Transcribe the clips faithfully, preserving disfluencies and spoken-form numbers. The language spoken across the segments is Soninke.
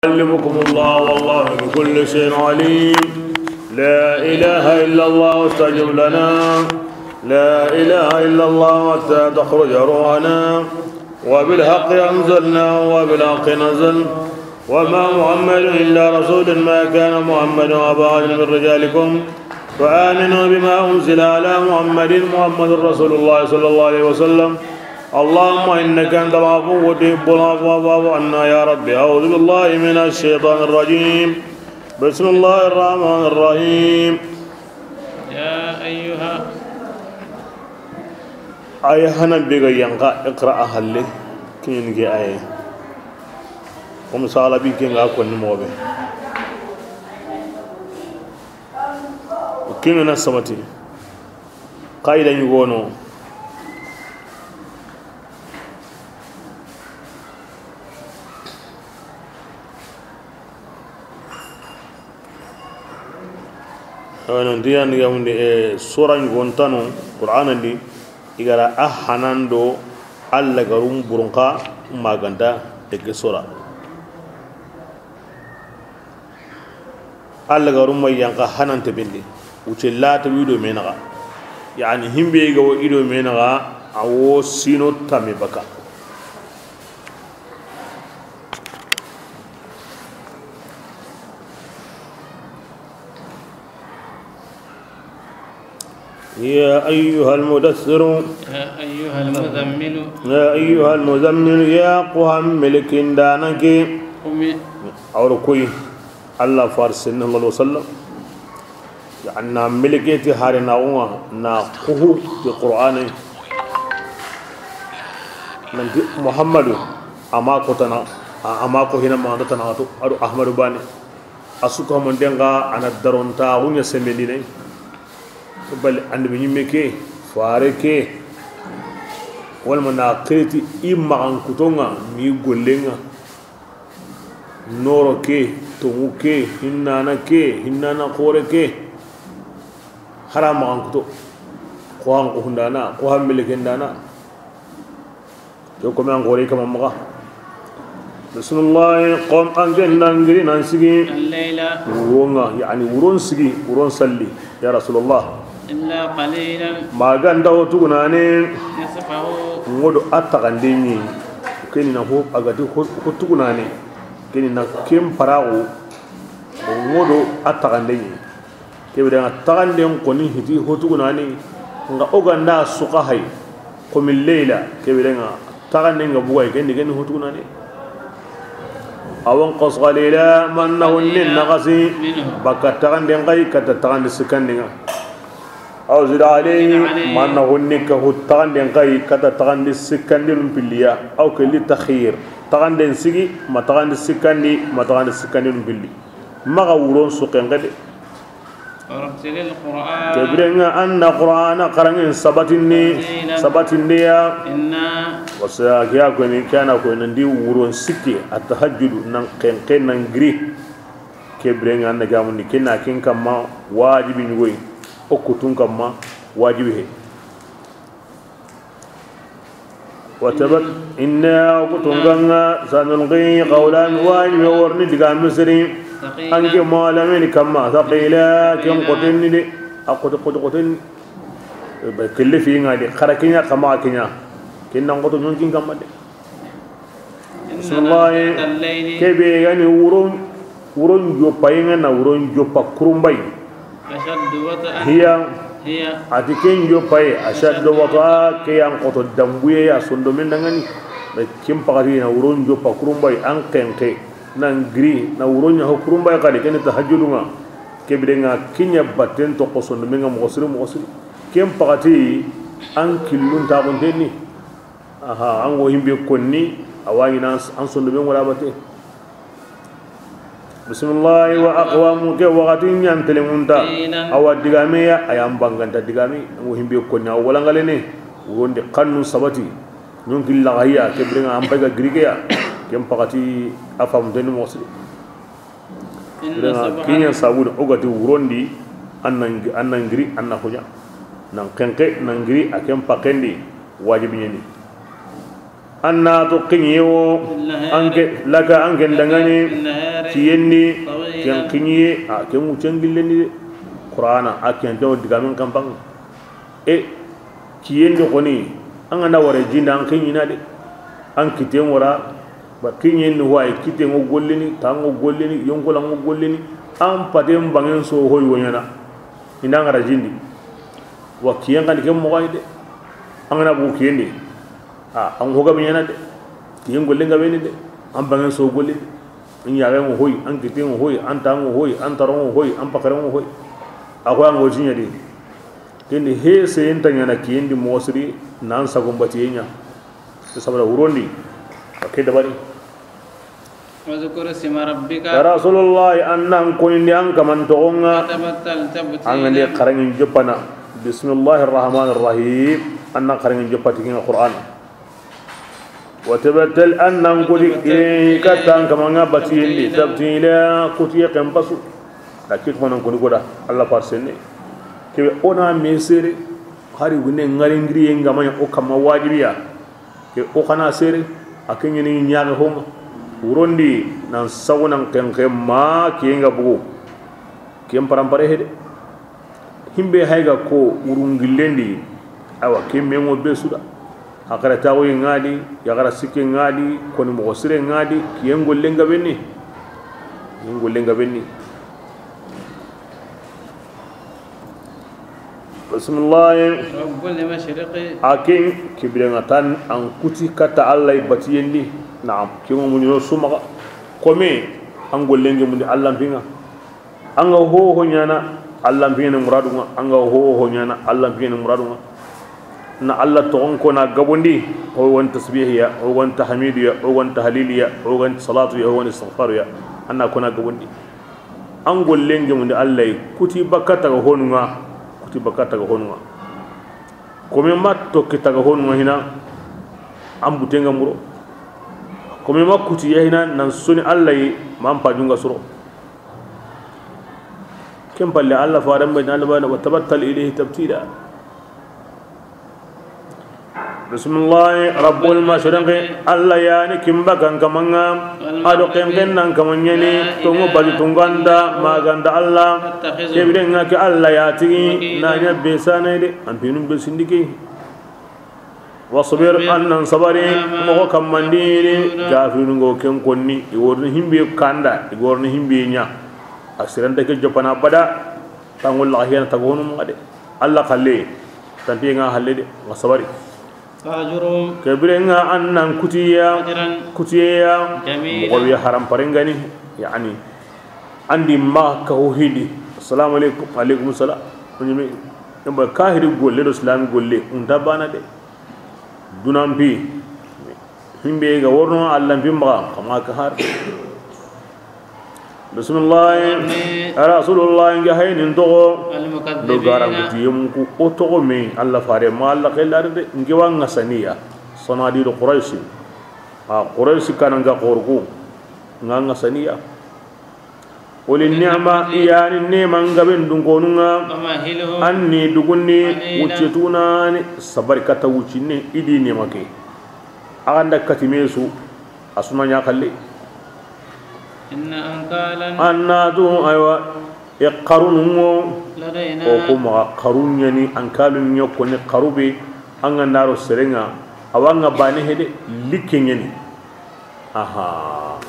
يعلمكم الله والله بكل شيء عليم. لا إله إلا الله استجب لنا. لا إله إلا الله حتى تخرج روحنا. وبالحق أنزلناه وبالحق نزل. وما محمد إلا رسول. ما كان محمد أبا أحد من رجالكم. فآمنوا بما أنزل على محمد. محمد رسول الله صلى الله عليه وسلم. اللهم إنك أنت العفو تحب العفو فاعف عنا يا رب. أعوذ بالله من الشيطان الرجيم. بسم الله الرحمن الرحيم. يا أيها. Aya hana be ga yanqa, iqra a halle. Kin ke aya. Comme ça, la bi ke nga ko ni mo be. Kin na sabati. Qaida ni gono. Awa, non, diyan ga mundi, e, sura ɲugontano Qur'ana ndi, i gara a hanando Alla garum burunka maganta eke sura. Alla garum ma yanqa hanante bindi. Uce lata wido menaga. Yani himbe ga wo ido menaga, awo sino tame baka. يا أيها المدثر. يا أيها المزمل. يا أيها المزمل, ya ku ha melekindananke. قم. Awro koy, Alla far sallallahu alaihi wasallam. Ya anna meleketi hare na unga na kuhu ti Qur'ane. Nanti Muhammadu, ama ko tana, a-, ama ko hina ma tana to, ado Ahmadu bani. A su ko mo denga ana daronta unya semendine. Bal annabi ɲimme ke, fare ke, wala ma na kiriti i maxankutonga, mi gollenga, noro ke, tongu ke, hinnana ke, hinnana xore ke, hara maxankuto, ko han ko hundana, ko han melekendana. Yo, kome an xore kama maxa. Bismillahi, qum, an ken nan giri nan sigi. الليل. Wuronga, yani wuron sigi, wuron salli, ya Rasulullah. إلا قليلا. Maganta ho tugunane. نصفه. Ngodo a taxande ni. Keni na ho, agati ho, ho tugunane. Keni na ken paraxu. Ngodo a taxande ni. Kebe danga taxanden koni hiti hotugunani. Nga o ganda suka hay. Qumil layla, kebe danga taxanden ga bugay kendi kendi hotugunani. Aw inqus qalila, manna honni naxasi baka taxanden kay kata taxandi sikkandinga. Aw zid alayhi, manna honni ka hu taxanden kay kata taxandi sikkandinun pilliya. Aw ke li takhir, taxanden sigi ma taxandi sikkandi ma taxandi sikkandinun pilli. Maxa wuron suken kede. ورتل القرآن. Kebirenga anna Qur'ana xarangen sabatindi, ترتيلا. Sabatindiya. إنا. Wasa kiya koni, kana ko nandi wuron sikke, at-tahajjudu, nan kenke, nan giri. Kebirenga anna gamundi, kena ken kamma, wajibi ɲugoyi. O kutun kamma, wajibi he. Wa tabat, inna kutunganga, sanulqi qawlan, wajibi worni diga misiri. Anke malamin kamma, thaqila, ken kotenni de, a kote, kote, kotenni. Ba kelle fi nga de, xara kinya kama kinya. Ken nan koto nyonkin kamma de. Bismillah. Kebe yani wuron, wuron joppa yenga na wuron joppa kurumbay. أشد وطئا. Hiya. هي. Ati ken joppaye, أشد وطئا, ke yan koto dambuye ya sondomen dangani. Be kin pakati na wuron joppa kurumbay an kenke. Nan giri, na wuron ya ho kurumbay kadi, ken tahajjudunga. Kebirenga kinya batten to ko sondomenga mo siri mo siri. Ken pakati an killun ta ko denni. Aha, an go himbe konni, a wañi nan an sondomen wala bate. Bismillahi wa aqwamu, ke waxati ñantelemunta. Awa digame ya, a yan banganta digame. An go himbe konni, a walangalene. Wondi xannu sabati. Ñonki laxaya, ke birenga an bayga girikeya. Ken pakati a famuteni moxo siri. Birenga kiña sabuni o gati wurondi, an nan, an nan giri, an na xuña. Nan xenxe, nan giri, a ken paxendi, wajibi ñeni. An na to kiñe wo, anke, laka anke ndangani. Kiyen ni, ken kiɲiye, a ken ŋuccen gillen di de. Qur'ana, a ken tewo digamen kampan. E, kiyen di xoni, an ga na wara jin di, an kiɲina de. An kiten wara, ba kiɲen ni hoyi, kiten ŋo gollini, tan ŋo gollini, yonkolan ŋo gollini, an paten bangen so hoyi wo ɲana. I nda ŋara jin di. Wa kiyen xani ken moxo yi de. An ga na bugu kiyen di. A, an hoga be ɲana de. Kiyen gollen ga be ni de. An bangen so gollini. An yaxen ŋo hoyi, an kiten ŋo hoyi, an tan ŋo hoyi, an taron ŋo hoyi, an pakaren ŋo hoyi. A ko an ŋo jiɲa de. Ken di he se yen ta ɲana kiyen di moxo siri nan sagon batiye ɲa. Sabara wuron di. A ke dabari. واذكر اسم ربك. Ya Rasulullah, an nan konindi an kaman toxon ŋa. وتبتل تبتيلا. An ga ndi xaraŋin joppana. Bismillahir Rahmanir Rahim. An na xaraŋin joppa ti ken ŋa Qur'an. وتبتل, an nan koti, ilayhi, katta an kaman ŋa batiyen di, تبتيلا, kotiye ken pasu. Da ke kuma nan koni koda, Allah farsenne. Kebe o na me sere, hari gune ŋari ngiriye ŋa ma ɲa o kamma wajibiya. Ke o xa na sere, a ke ɲeni ɲaxe ho ŋa. Wuron di nan sago nan xenxe ma kiyen ga bugu. Kiyen parampare he de. Himbe hay ga ko wurun gillen di, awa, ke me ŋo be su da. Axara taxuye ŋa di, yaxara sikke ŋa di, koni moxo sire ŋa di, kiyen gollen ga be ni. Kiyen gollen ga be ni. Bismillah. رب المشرق. A ken, ke biren ŋa tan an kuti katta Allah batiyen di. Naam, ke ŋo muɲo su maxa. Kome, an gollen ge mundi Allah n pi ŋa. An ga hoho ɲana, Allah n pi ɲeni muradu ŋa. An ga hoho ɲana, Allah n pi ɲeni muradu ŋa. Na Allah toxon ko na gabondi, o ga ni tasbihiya, o ga ni tahmidiya, o ga ni tahliliya, o ga ni salatuya, o ga ni istighfaruya. An na ko na gabondi. An gollen ge mundi Allah yi, kuti bakka taga honu ŋa, kuti bakka taga honu ŋa. Kome ma tokki taga honu ŋa hina, an buten ga muro. Kome ma kuti ya hina, nan soni Allah yi, ma an pajun ga soro. Ken palle Allah faren be na Allah bana, وتبتل إليه تبتيلا. Bismillah, Rabbul Mashriqi, Allah ya ni ken bakkan kaman ŋa, a do xenxen nan kaman ɲeni, tonŋu bali tonganda, maganda Allah, ke biren ŋa ke Allah ya tigi, na ɲa be sane de, an pinun be sindike. واصبر, an nan sabari, moxo kamman di, kafirun ŋo ken konni, i worini himbe kanda, i worini himbe ɲa. A siranta ke joppana bada, tangol la hiyana taga honu maxa de. Allah xalle, tanpiye ŋa halle de, wa sabari. فاهجرهم. Ke biren ŋa an nan kutiya, أجرا kutiya, جميلا moxo be haram parengani, yani, an di ma ka ho hidi. Assalamu alaikum, alaikum salam. Kunyimi, yamba kahiri golle do islam golle, unta bana de. Dunan pi. Himbe ga worno Allah n pi maxa, kama ka har. Bismillah. Rasulullah, nge haynin toxo. Do garan kuti yemku o toxo me Allah fare ma Allah xellare de. Nge wa ŋa saniya. Sanadi do Quraysh. A Quraysh kana nga xorku. Nga ŋa saniya. Woli ni'ma, yani neman gaben dunkonun ŋa. An ni dugundi wucce tunani sabari kata wuccinne idi nema ke. Aganda kati mesu. A suna ɲa xalle. An na tu, aywa, e xarunun ŋo. O ko maxa xarun ɲani, an kalun ɲa koni xarube. An ga ndaro serenga, awa nga bane hede, likke ɲani. Aha.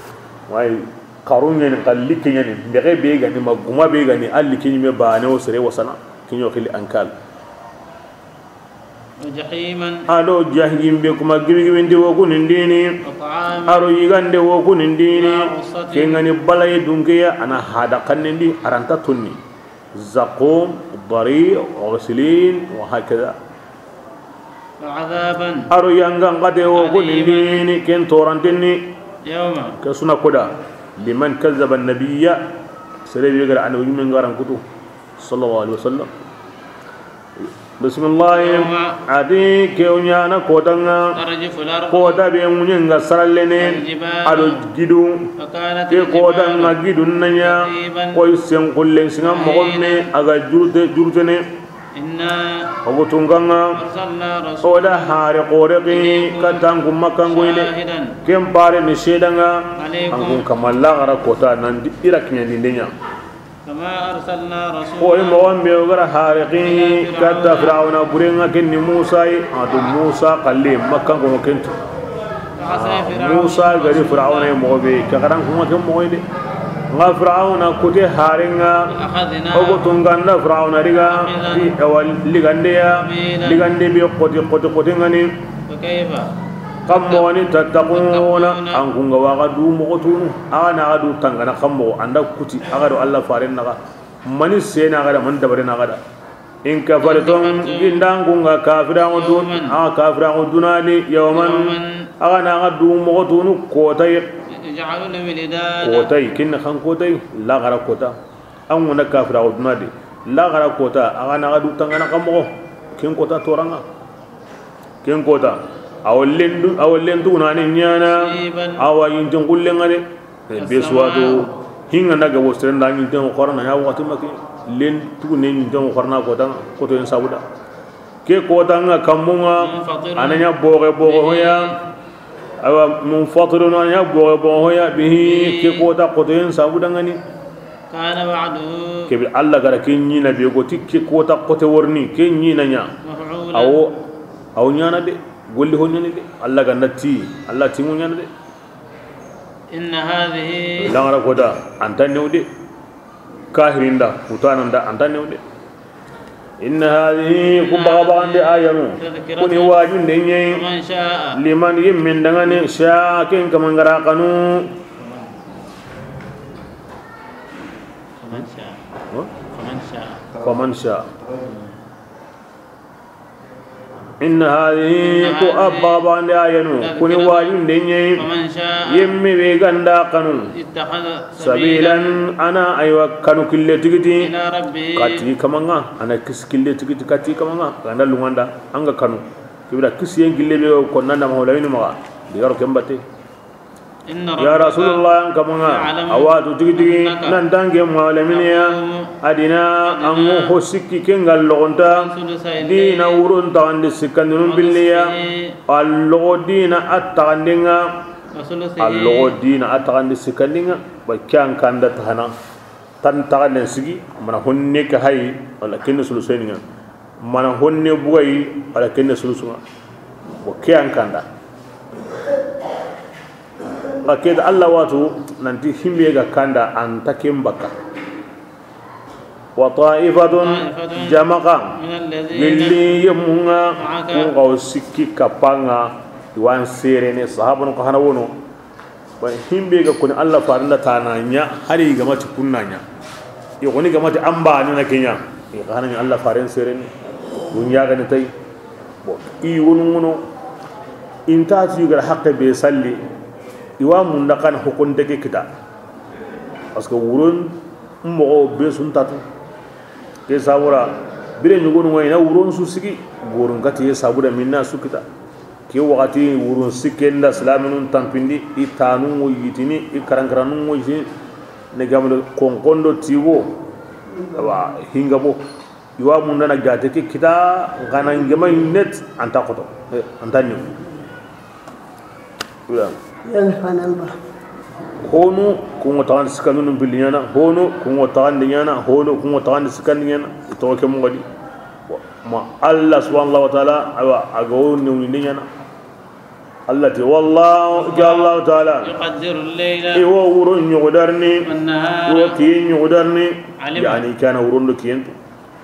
Way, xarun ɲani, xa likke ɲani. Ndege be gani, ma guma be gani, a likke ɲime bane o sere wasana. Kiɲo xili an kal. وجحيما. A do jahim be kuma gibi gibindi wo kunindini. وطعاما A do yigande wo kunindini. ذا غصة Kengani balaye dunkeya ana hada kannindi aranta tunni. زقوم، ضريع، غسلين، وهكذا. وعذابا A do yangan kate wo kunindini ken torantinni. يوم Ke suna koda. لمن كذب النبي. Sere be gara anabi men garan kutu. صلى الله عليه وسلم. Bismillah. يوم Adi ke ɲana kotanga. ترجف الأرض Kota be ŋuɲenga sarallene. والجبال A do gidu. وكانت Ke kotanga الجبال gidun nanya. كثيبا Koy sen kullen singa mogomme مهيلا aga jurute jurutene. إنا O ga tunkanŋa, أرسلنا رسولا o da haare xoore xi إليكم katta an kun Makkankoyi de. شاهدا Ken paare ni seedanŋa, عليكم an kun kamma laxara kota nan ti i ra kiɲandinden ɲa. كما أرسلنا رسولا O yi moxon be o ga ra haare xi إلى فرعون katta Firawuna burenŋa, ken ni Muusa yi, a do Muusa xalle Makkanko ken tu. فعصى فرعون Muusa ga ri Firawuna yi moxo be, ke xaran kunŋa ken moxo yi de. Nga Firawuna kute haarenŋa, فأخذناه o ga tunka an da Firawuna riga, أخذا i, awa, ligandeya, وبيلا ligande be xoti, xoti, xoti ŋa ni. فكيف Xa moxo ni تتقون تتقون an kun ga wa xa du moxo tunu, a ga na xa du tangana xa moxo, an da kuti, a ga do Alla faaren naxa. Mani sena xa da, mani dabare na xa da. إن كفرتم gindan kun ga kafiraŋo du, يوما a kafiraŋo duna di, يوما يوما a ga na xa du moxo tunu kota yi. يجعل الولدان Kota yi, ken ni xan kota yi, laxara kota. An kun ga na kafiraŋo duna di, laxara kota, a ga na xa du tangana xa moxo. Ken kota toranŋa. Ken kota, a wa len du, a wa len tugunane ɲaana, شيبا a wa yinten xullenŋa de. Be suwa do, hinŋa na ga wo seren da yinten xorana ɲa waxati ma ke. Len tugune yinten xorana kota, kotoyen sabuda. Ke kotanŋa kammunŋa, منفطر a na ɲa boxe, boxe hoya. به Awa, منفطر a na ɲa boxe, boxe hoya, به ke kota kotoyen sabuda ŋa ni. كان وعده Kebe Alla ga ra ke ɲiina be go ti ke kota kote worni, ke ɲiina ɲa. مفعولا Awo, awo ɲaana de, golli ho ɲaani de. Alla ga na ti, Alla ti mu ɲaana de. إن هذه Laxara kota, a nta new de. Kahirinda, kutananda, a nta new de. إن هذه ku baxa baxande ayanu, تذكرة kuni wajunde ɲa yi. فمن شاء Liman yimmin dangani, sha ken kaman ga ra xanu. فمن شاء Wa? فمن شاء فمن شاء. إن هذه ku a baxa baxande ayanu, kuni wajunde ɲa yi. فمن شاء Yimmi be ga nda xanu. اتخذ سبيلا سبيلا a na aywa kanu kille tigiti. إلى ربه Kati kamanŋa, a na kisi kille tigiti kati kamanŋa. Ga nda lunganda, an ga kanu. Kibira kisiyen gille be ko nanda mawla ini maxa. Digaro kembate. إن ربك Ya Rasulullah, an kamanŋa, يعلم a wa tu tigi tigi, أنك nan dange mawla mini ya, تقوم adina, an ŋo أدنى ho sikki ke nga logonta, ثلثي الليل dina wurun taxandi sikkandinun billiya, ونصفه a logo dina a taxandinŋa, وثلثه a logo dina a taxandi sikkandinŋa, ba ke an kanda taxana. Tan taxanden sigi, mana honne ke hayi, wala kenne suluseninŋa. Mana honne bugayi, wala kenne sulusunŋa. Bo ke an kanda. Ba ke da Allah watu, nanti himbe ga kanda, an ta ken baka. Wa ta'ifatun, jama'a, gilli yemunŋa, kun ga wo sikki kappanŋa, i wa an serene, sahabanu ko hana wono. Wa himbe ga koni Allah farinda tana ɲa, hari ga mati kunna ɲa. I koni ga mati amba ni na kenya. I ga hana ɲa Allah faren sereni. Dunya ga ni tay. Bo, i wonu ngono. Inta ti ga haqqe be salli. I wa munda kan hukunde ke kita. Parce que wuron moxo be suntatu. Ke sabura bire ɲugonu ŋa i na wuron su sigi. Gorun kati ye sabura minna su kita. Ke waxati wurun sikke nda silaminun tampindi, i tanun wo yitini, i karankaranun wo yitini, ne gamle konkondo tigo, awa, hinga bo. I wa mundana jate ke kita, gana ngema net, anta koto, eh, anta ni. Wala. Honu, kungo taxandi sikkandinun billi ɲana, honu, kungo taxandi ɲana, honu, kungo taxandi sikkandi ɲana, i toxo ke mugadi. Ma Allah subhanahu wa ta'ala, awa, a ga wo newni ɲana. Allah ti, wallahu, ke Allah ta'ala. يقدر الليل I wo wuro ɲogodarni, والنهار i wo kiye ɲogodarni. علم Yani, kana wurondo kiyentu.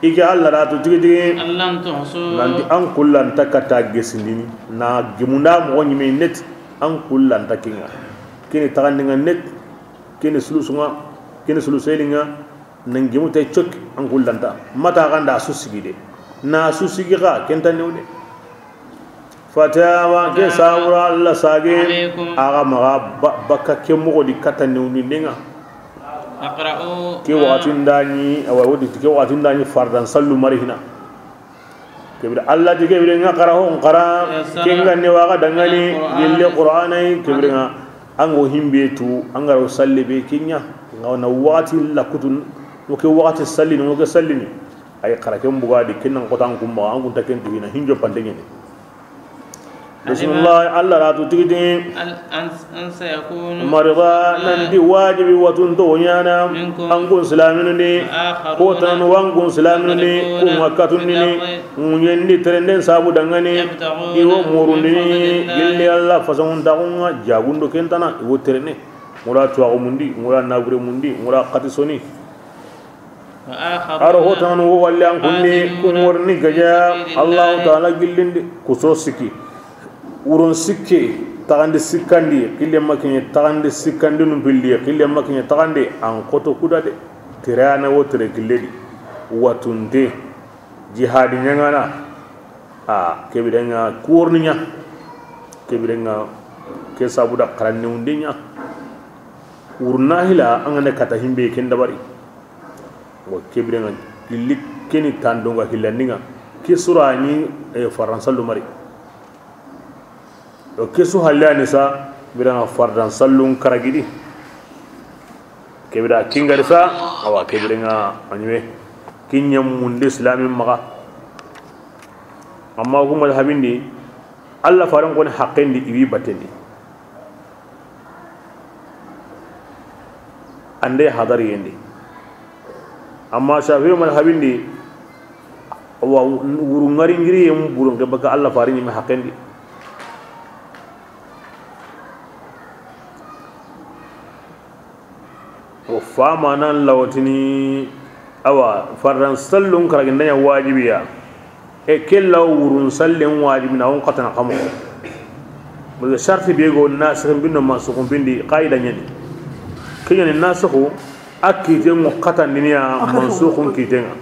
I ke Allah da to tigi tigi. أن لن تحصوه Nanti an kullanta kata gesindini. Na gemunda moxo ɲime net, an kullanta kinga. Kini taxandinga net, kini sulusunga, kini suluselinga, nan gemu te cok, an kullanta. Mata ganda su sigi de. Na su sigi ga, kenta newde. Fataba, ke sabura Allah sage, عليكم aga maga ba-, baka ke moxo di kata newni nenga. اقرأوا Ke waxatin dani, awa wodi ke waxatin dani fardan sallu marihina. Kebira Allah ti kebira nga qara hon qara, تيسر kenga ne waga dangani, من القرآن gille Qur'anai, kebira nga ango himbe tu, angaro salli be kinya, nga na waxati la kutun, wo ke waxati salli, wo ke salli ni. Ay xara ken buga di, ken nan xotan kumba, an kun ta ken tigi na hinjo pante ɲene. Bismillah, Allah ra tu tigi di. Al-, an, an sayakunu marda, nan ti wajibi watunto ɲana. Minkum, an kun silaminu ni. Akharuna, ko tan wan kun silaminu ni. Yadribuna, kun ŋa katundini, fil ardi, ŋuɲendi terenden sabu dangani. Yabtaghuna, i wo murundini, min fadlillah, gilli Allah fasangun taxunga, jagundo kentana, i wo terene. Ŋura tuwaxu mundi, ŋura nabure mundi, ŋura xati soni. Aro hotanu wo walle an kunni, kun worni gaja Allahu Taala gillindi, kuso sikki. Wuron sikke, taxandi sikkandi, xille makiɲe, taxandi sikkandi numpilli, xille makiɲe, taxandi, an xoto kuda de. Tere ana wo tere gille di. Watunte, jihadi ɲaŋana, a, kebirenŋa, ku worni ɲa, kebirenŋa, ke sabuda xaranne wunde ɲa. Wurna hila, an ga ne kata himbe ken dabari. Wa kebirenŋa gilli keni tandonga hillandinŋa. Ke surani, eh, faransa lumari. O ke su halle ani sa, birenŋa fardan sallun karagidi. Kebira kingari sa, awa kebirenŋa anwe. Kinyam munde islamin maga. Amma hukumar habindi, Allah faran koni haqqendi iwi batendi. Ande hadari yendi. Amma Shafi'i madhabindi, wa wuru ŋari ngiri yem burun ke baka Allah fari ɲime haqqendi. O fama nan lawtini, awa, fardan sallun karagindanya wajibiya. E kella wurun sallen wajibina on katana kamo. Parce que sharti be go nasikhin binno mansukhin bindi qaida ɲani. Keɲani nasikhu a kiten ŋo katandiniya mansukhun kiten ŋa.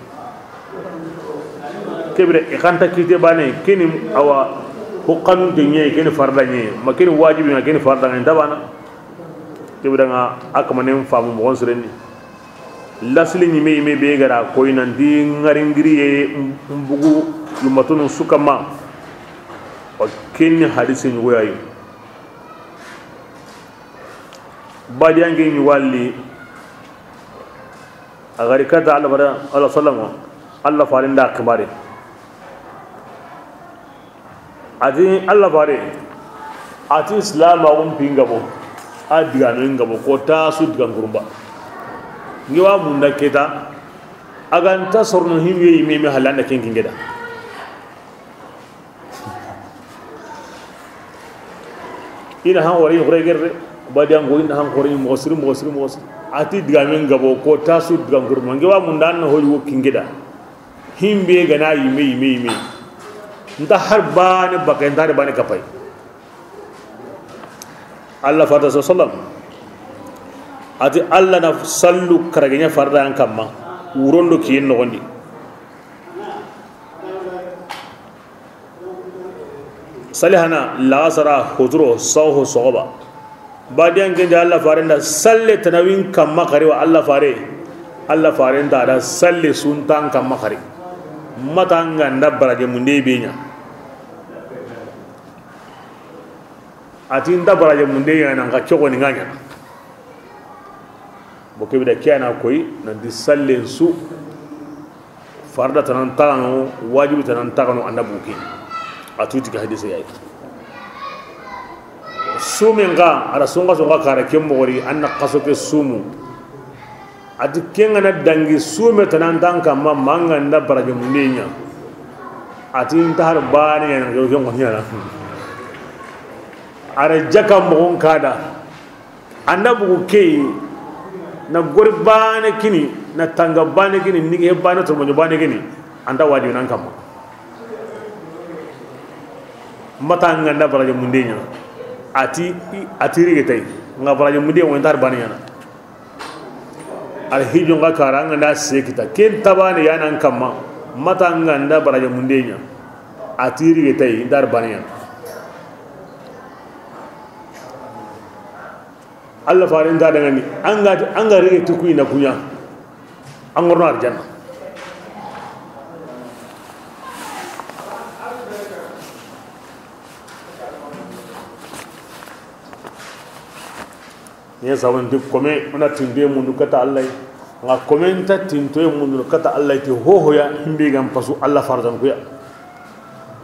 Kebire i xanta kite bane keni awa ko kanun de ɲe keni farda ɲe ma keni wajibi ŋa keni farda ŋa nda bana. Kebire ŋa a kamanen famu mogon sirenni. Lasili ɲime yime be gara koy nanti ŋari ngiriye mbugu lumatunu sukama. Wa kenni hadisi ɲugoyayi. Badiyange ɲi walli. A gari kata Allah fare, Allah sallama, Allah fare nda xibari. Ati Allah fare, ati islama won pingabo, a digame ngabo ko tasu digan gurumba. Ngiwa munda keta, aganta sorno himbe yime me halanda ken kingeda. Ina han wari xore gerre, badiyango ina han xore moxo siri, moxo siri, moxo siri. Ati digamen gabo ko tasu digan gurma nge wa munda na hoyi wo kingeda. Himbe gana yime, yime, yime. Nta har bane bakay, nta har bane kapay. Allah fata sallam. Ati Allah na sallu karagenya farda an kamma. Wurondo kiyen nogondi. Salihana, laxasara, hoturo, sawho, soxoba. Badiyan kende Allah faren da salle tanawin kamma xari wa Allah fare. Allah faren da da salle suntan kamma xari. Mata nga nda baraje munde be ɲa. Ati nda baraje munde ɲa nan ka cogo ni nga ɲa. Bo kebe da kiyana koy nanti sallen su. Farda tanan taxano, wajibi tanan taxano, anda buki. A tuti ka hadise yayi. Sumen ga, ara sunga sunga kara ke moxori, anna xaso ke sumu. Ati kenga na dangi sume tanan tan kamma, manga nda baraje munde ɲa. Ati nta har bane ɲa, yo ke moxo ɲa. Ara jaka moxon kada. Anda bugu key, na gori bane kini, na tanga bane kini, nige bane, tomoɲo bane kini, anda wajibi nan kamma. Mata nga nda baraje munde ɲa, ati, ati rige tay, nga baraje munde ŋo ntar bane ɲana. Al hijo nga kara nga nda sekita, ken tabane ya nan kamma, mata nga nda baraje munde ɲa, ati rige tay, ntar bane ɲana. Allah faren ta dangani, anga, anga rege tukuina kuɲa, angorno arjanna. Ni sabon duk kome, una tinde mundu kata Allah. Nga komenta tintoye mundu kata Allah ti hohoya himbe gam pasu Allah farzan kuya.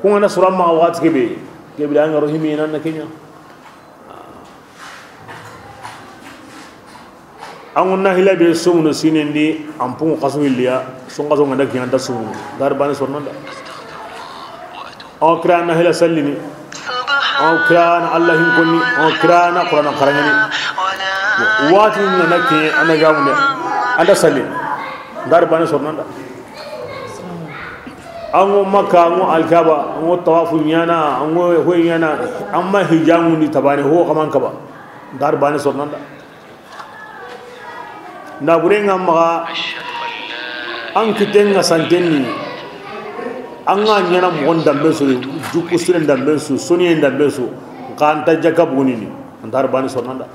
Ku ngana sura ma wati kebe, kebe da ngaro himi nan na kenya. An ŋa nahila be sumunu sinendi, an pungu xasu hilliya, sun xasu ŋa da kiɲa da sumunu. Dari bane sornanda. An kira nahila sallini. An kira na Allah hin konni. An kira na Qur'ana xaraŋani. Wati ŋa na ke an ga munde. An da salli. Dari bane sornanda. An ŋa Makka, an ŋa Alkaba, an ŋa tawafu ɲana, an ŋa hoy ɲana. Amma hijamu ni tabane ho kaman kaba. Dari bane sornanda. Nabure ŋa maxa, an kiten ŋa santenni. An ŋa ɲana moxon dambe su, jukku siren dambe su, soniyen dambe su. Xa an ta jaka bugunini. An ta bani sornanda.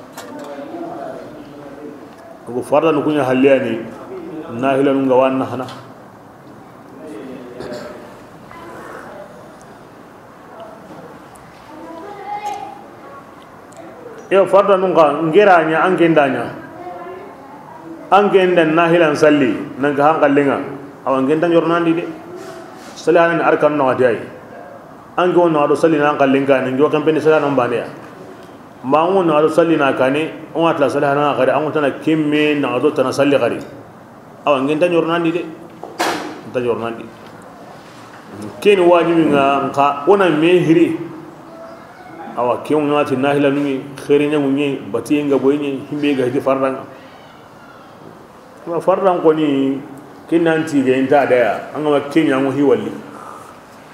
Ko farda nu kuɲa halliyani. Nahilanu ŋa wanna hana. Yo, farda nun xa, ngera ɲa, an ken da ɲa. An ken da nahilan salli, nan ka hankallenga. Awa, ngen ta ɲornandi de. Salli hanan arkan no ati ay. An ke wona do salli nan kallenga, nan jo kan pen salli nan bane ya. Ma wona do salli na kane, on atla salli hanan xari, an wona tana kemme na do tana salli xari. Awa, ngen ta ɲornandi de. Nta ɲornandi. Ken wajibi ŋa, nxa wona me hiri. Awa, ken ŋa ti nahila nungi, xeeri ɲa ngunye, batiye ŋa boyinye, himbe ga hiti farda ŋa. Ma farda ŋa koni, ken nan ti ga inta daya, an ŋa ma ken ɲa ŋo hi walli.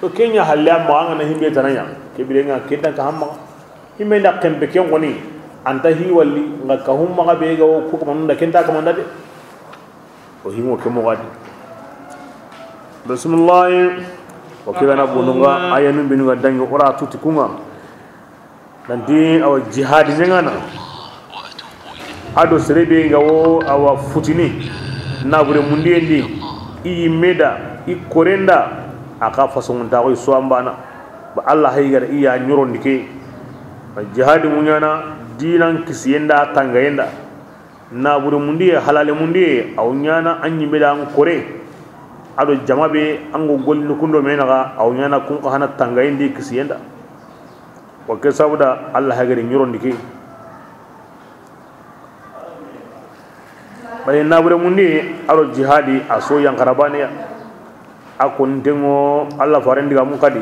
To ken ɲa halle amma an ŋa na himbe tana ɲa, ke bire ŋa ken ta ka hamma. Himbe nda kembe ken koni, an ta hi walli, ŋa ka humma ga be ga o ku kamanda, ken ta kamanda de. O himo ke moxo di. Bismillahi. O ke gana bonunga, aya nun binunga dangi ora tuti kunga. Nanti awa jihadi ɲangana. Ado serebe nga wo awa futini. Nabure mundiyendi. I yimme da, i korenda. A ka fasonguntaxoy suwambana. Ba Allah haygara iya ɲorondi ke. Jihadi muɲana dinan kisiyenda tangayenda. Nabure mundiye, halale mundiye, aw ɲana an ɲimbe da an kore. Ado jama be an go golli kundo menaga, aw ɲana kun xa hana tangayindi kisiyenda. Wa ke sabuda Allah hagari ɲorondi ke. Bari nabure mundiye, ado jihadi, a so yankarabaniya. A kontengo Allah faren diga mun kadi.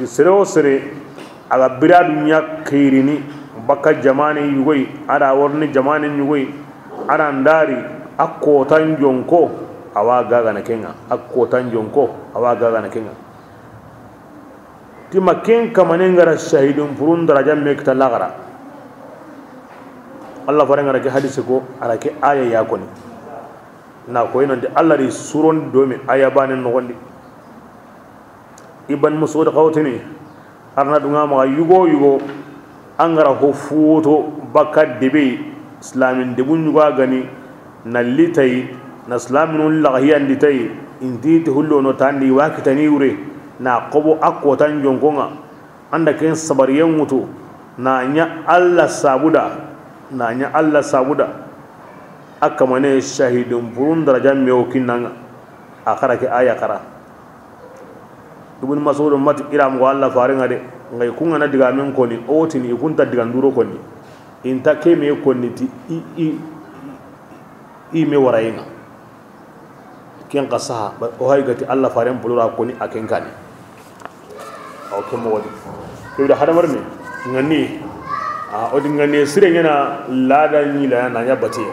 Sere o sere a ga bira dunya kirini baka jamane yugoy, ada warni jamane yugoy, ada ndari a kotan jonko. Awa gagana kenga a kotan jonko. Awa gagana kenga. Tima ken kamane ngara shahidun purun daraja me kita lagara. Allah faren ngara ke hadise ko, ara ke aya ya koni. Na koy nanti Allah ri suron domi aya bane nogondi. Ibn Mas'ud xawtini, arna dunga maxa yugo yugo, angara ho futo baka debe, islamin debu ɲuga gani, na litay, na islaminu laxiyandi tay, inti ti hullo no tandi wa kitani wure, na xobo a kotan jonkonga. Anda ken sabariyen ŋutu, na ɲa Allah sabuda, na ɲa Allah sabuda. A kamane shahidun purun daraja mewo kinnanga. A xara ke aya xara. Ibn Mas'ud mati ira mo Allah farenga de, ngai kungana diga men koni, o tini ikunta diga nduro koni. Inta ke me koni ti i, i, i me warayenga. Ken xa saha, o hay gati Allah faren pulura koni a ken kani. Aw ke moxo di. Ke da hadamar ni ngani. A o di ngani sire ɲana lada ni la na ɲa bati.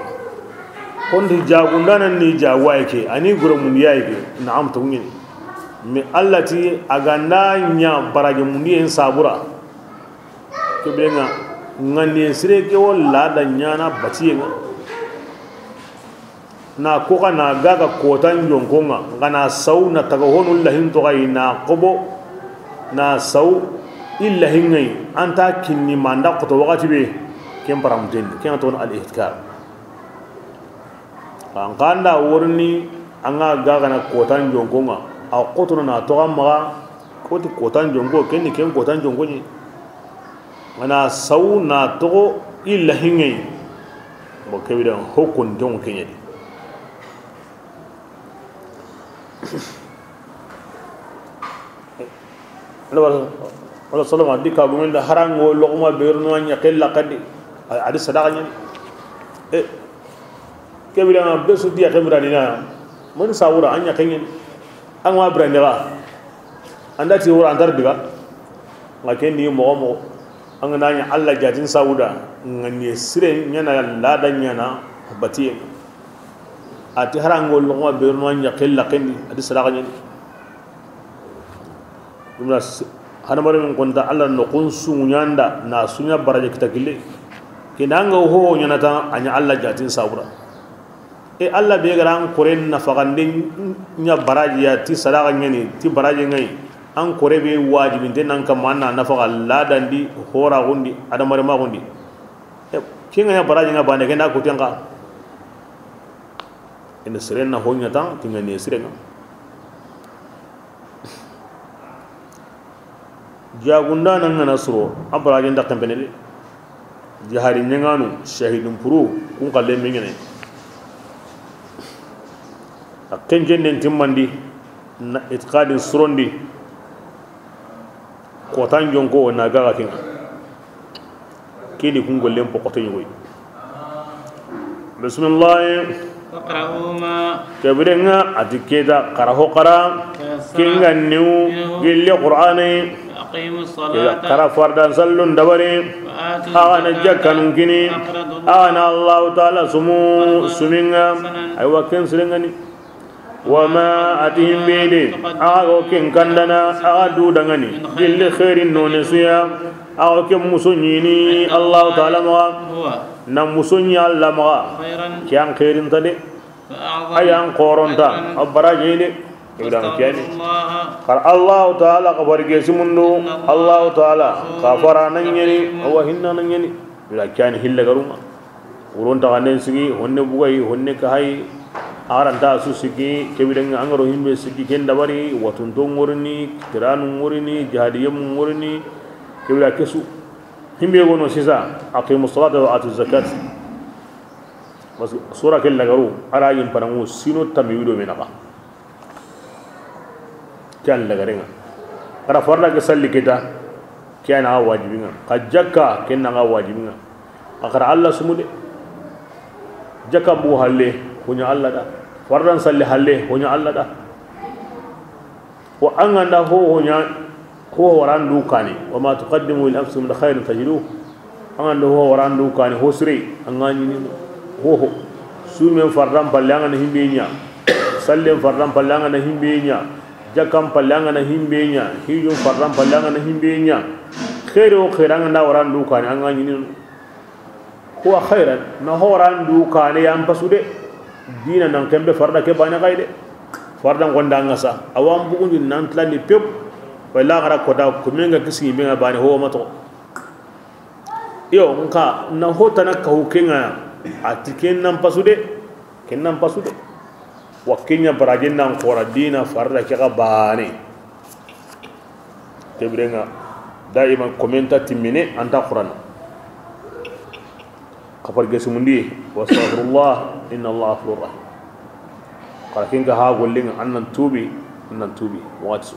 Kondi jagundana ni jawaye ke, ani goro mundiyaye ke, na'am to ngini. Mais Allah ti a ganda ɲa baraje mundiyen sabura. Ke birenga ngani sire ke wala da ɲana batiyenga. Na koxa na gaga kotan jonkonga, ngana saw na taga honu lahin toxayi na xobo, na saw i lahin ŋayi, anta kinni manda xoto waxati be, ken paramutendi, ken toxono al ihtikar. An kanda worni, anga gaga na kotan jonkonga, a xotono na toxa maxa, koti kotan jonko, kenni ken kotan jonko ɲi. Ngana saw na toxo i lahin ŋayi. Bon, ke bire ho kontonŋo ke ɲa di. Wala, wala salama di ka gumen da harango loxuma berno ɲa xella kadi. A di sadaxa ɲa ni. E, ke bire ma be su diya ke bire ni na. Mani sawura a ɲa ke ɲa ni. An wa bire ni ga. An da ti wura an tar diga. Nga ken di moxo moxo. An ga na ɲa Alla jatin sawuda, nga ni sire ɲaana lada ɲaana batiye. A ti harango loxuma berno ɲa xella kendi, a di sadaxa ɲa ni. Dum na s-, hadamaren min konta Alla noxun su ɲa nda, na su ɲa baraje kita gille. Ke na nga ho ɲaana ta, a ɲa Alla jatin sawuda. E Alla be ga ra an kore nafaxande ɲa baraji ya ti sadaxa ɲa ni, ti baraji ŋa yi. An kore be wajibinte nan kamma an na nafaxa ladandi, horaxundi, adamaremaxundi. E, ke ŋa ɲa baraji ŋa bane, ke nda kuten xa. Ina seren na ho ɲa tan, ti ŋa ni sire ŋa. Jagundana ngana suro, a baraji nda kempene de. Jihadi ɲaŋanu, shahidun puru, kun xalle me ɲaana. A kenjen den timmandi, na itiqadin surondi, kotan jonko na gaga kinga. Kini kun gollen pokoto ɲogoy. Bismillah. فاقرؤوا ما Ke bire ŋa a ti ke ta xara ho xara. تيسر Kinga niw منه gille Qur'ane. وأقيموا Ke الصلاة xara fardan sallun dabari. وآتوا Axa na الزكاة jakkanun kini. وأقرضوا الله Axa na Allahu Taala sumu قرضا suminga. حسنا. Aywa ken sire ŋa ni. Wama a ti himbe de, axa ga wo ken kandana, axa du dangani, gilli xeerin none suya, axa wo ken muso ɲini Allahu Taala maxa, na muso ɲi Alla maxa, ke yan xeerinta de, a yan xoronta, a baraji de. Ibrahim kiyani. Xar Allahu Taala xa barge simundu, Allahu Taala xa fara nan ɲani, awa hinna nan ɲani. Ila kiyani hilla garuma. Wuron taxanden sigi, honne bugay, honne kahay. Aranta su sigi, kebirenga angaro himbe sigi, ken dabari, watunto ngorini, tiranu ngorini, jahadiyemu ngorini, kebira kesu. Himbe gono sisa, aqimu salata wa atu zakat. Parce que sura ke lagaru, ara yim panangu sino tami wido menaxa. Ke yan lagarenga. Xara farla ke salli kita, ke yan a wajibinga. Xa jakka, ken na wajibinga. A xara Alla sumu de. Jakka bu halle, hoɲa Alla da. Fardan salli halle, hoɲa Alla da. Wa an ga nda ho hoɲa, ho warandu kane. Wa ma tuqaddimu li anfusikum min khairin tajiduhu. An ga nda ho warandu kane, ho sire, an ga ɲini ho ho. Sumen fardan palle an ga na himbe ɲa. Sallen fardan palle an ga na himbe ɲa. Jakkan palle an ga na himbe ɲa. Hijun fardan palle an ga na himbe ɲa. Xeere wo xeere an ga nda warandu kane, an ga ɲini. Huwa khairan, na horandu kane yan pasu de. Dina nan kembe farda ke bane kay de. Farda ngonda ngasa. Awan bugundi nan tlandi pep. Wala gara kota kumenga kisi menga bane ho mato. Yo, nka na hotana ka hukenga. A ti ken nan pasu de. Ken nan pasu de. Wa ken ɲa barajen nan xora dina farda ke ga bane. Kebirenga daiman komenta timmine anta Qur'an. Kafar gesumundi, wastaghfirullah, inna Allah ghafurur rahim. Xara kenga ha gollinga, an nan tubi, an nan tubi. Waxati su.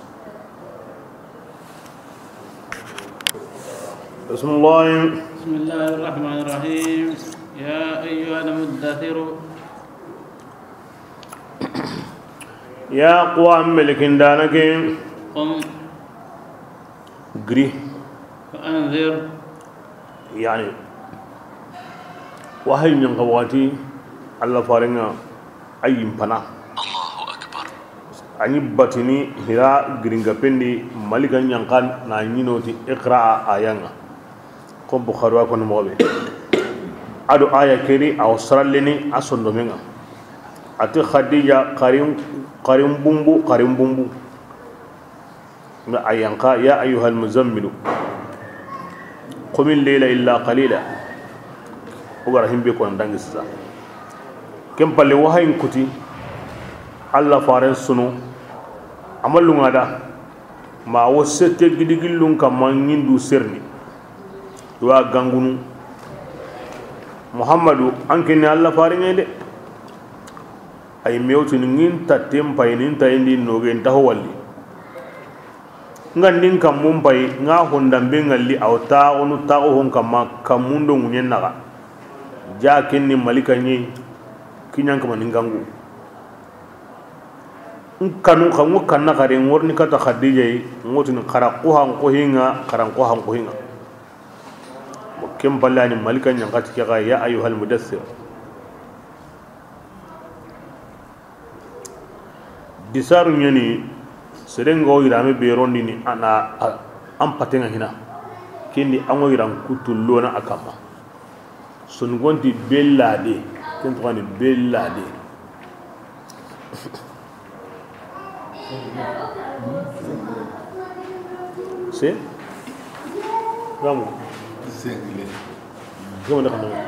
Bismillah. بسم الله الرحمن الرحيم. يا أيها المدثر. Ya kuwa melikin dana ke. قم. Giri. فأنذر. Yani, wahayi ɲanka waxati, Alla farenga ayin pana. A ɲi batini Hira giringa pendi, malika ɲanka na ɲinoti iqra a ayanga. Ko Buxari wa kono moxo be. Ado aya keri a wo saralleni a sondomenga. A ti Xadija xarin, xarin bumbu, xarin bumbu. Nga ayanka, ya ayyuhal muzammilu. Qumil layla illa qalila. O gara himbe kono dangi sisa. Ken palle wahayin kuti. Alla faren sunu. Amallunga da. Ma wo sette gidigillun kamma ɲindu serni. Wa gangunu. Muhammadu, an ke ni Alla faaren ŋa de. Ay mewtini ŋin tatten pay nin tayen di noge ntaho walli. Ŋa ndin kammun pay ŋa hondanbe ŋalli aw taxunu taxu hon kamma kammun do ŋuɲen naxa. Ja ken ni malika ɲi kiɲan kama ni ŋangu. N kanu xa ŋo kanna xare ŋorni kata Xadija yi ŋotini xara xuhan xuhinŋa xaran xuhan xuhinŋa. Mo ken ballani malika ɲankati ke xa ya ayyuhal mudassir. Disaru ɲeni serengo yirame be rondini ana an patenŋa hina. Kendi an ŋo yiran kutu lona a kamma. Soninkonti bellade. Ken toxani bellade. Se gamu. Gamu de xanama.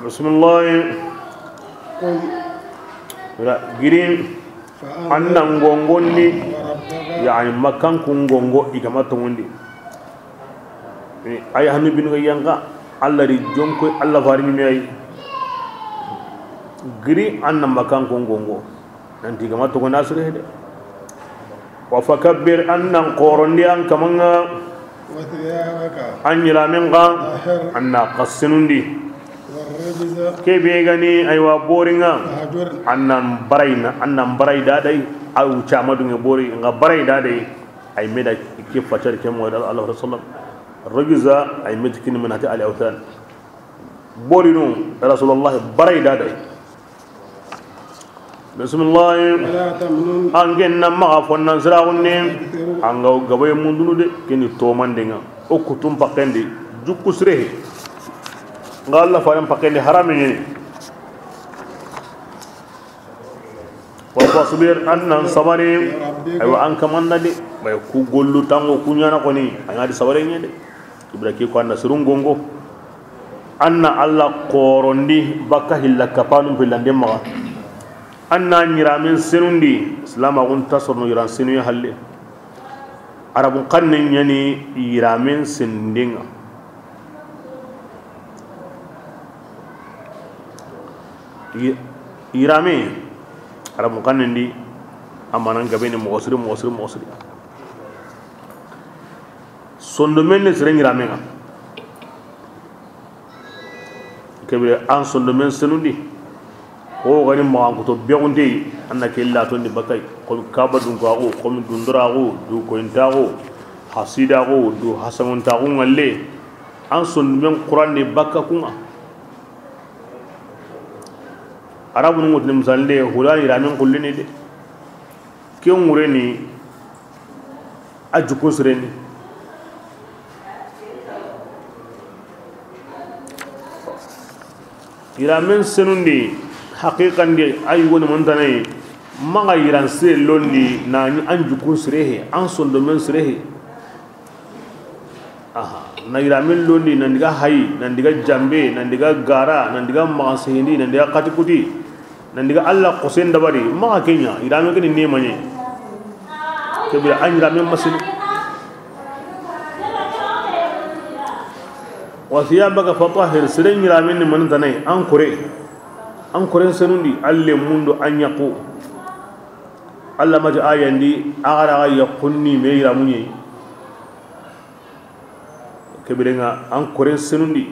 Bisimilahi. Giri. An na ŋonŋondi. Yani makkankun ŋonŋo i gama tonŋundi. Ay hannu binu ga yanka. Alla ri jonko Alla fari mi ay. Giri an na makkankun ŋonŋo. Nanti gama tonŋundi a sire de. Wa fakabbir, an na n xorondi an kamanŋa. An yiramen xa. An na xa senundi. Ke be gani aywa borinŋa. An na n barayna, an na n baray dadai. Aw cama dunŋe bori nga baray dadai. Ay meda ke facar ke mo da Allah rasulullah. Rajuza ay meda kini manati al awthan. Borinu rasulullah baray dadai. Bisimilahi. An genna maxa fonnan siraxunni. An ga gabaye mundunu de keni tomandenga. O kutum pakendi jukku sirehe. Nga Allah faren pakendi harame ñeni. Wa fasbir, an nan sabari. Aywa, an kamanna de. Bay ku gollu tango ku ñana koni. An ga di sabare ñede. Ibra ki ko anna sirun gongo. Anna Allah korondi baka hilla kapanu pillande maxa. Anna ñiramen senundi, silamaxun ta sorono yiran senuye halle. Arabun xanne ñani yiramen senundenga. Yirame, Arabun xanne ndi, amanan gabene moxo siri, moxo siri, moxo siri. Sondomen ne sere ñiramenga. Kebire an sondomen senundi. Xo gani maxankuto bexunteyi, an na ke latondi bakay, xomi kaba dunkaxu, xomi dundoraxu, du koyintaxu, hasidaxu, du hasangontaxu ŋalle. An sondomen xurande bakka kunga. Arabunu ŋutini misalinde hulani yiramen xullini de. Ke ŋureni a jukun sireni. Yiramen senundi haqiqandi a yugoni montanayi. Maxa yiran sire londi nani an jukun sirehe, an sondomen sirehe. Aha, na yiramen londi, nan diga hayi, nan diga jambe, nan diga gara, nan diga maxan sehindi, nan diga xati kuti, nan diga Allah xosen dabari, maxa ke ña yiramen keni nemañe. Kebira an yiramen masini. Wa thiyabaka fatahhir, seren yiramen ni manantanayi, an kore, an koren senundi, alle mundu an ñaxu. Allah mati ayandi, axara ga yaxunni me yiramuñe. Kebirenga an koren senundi.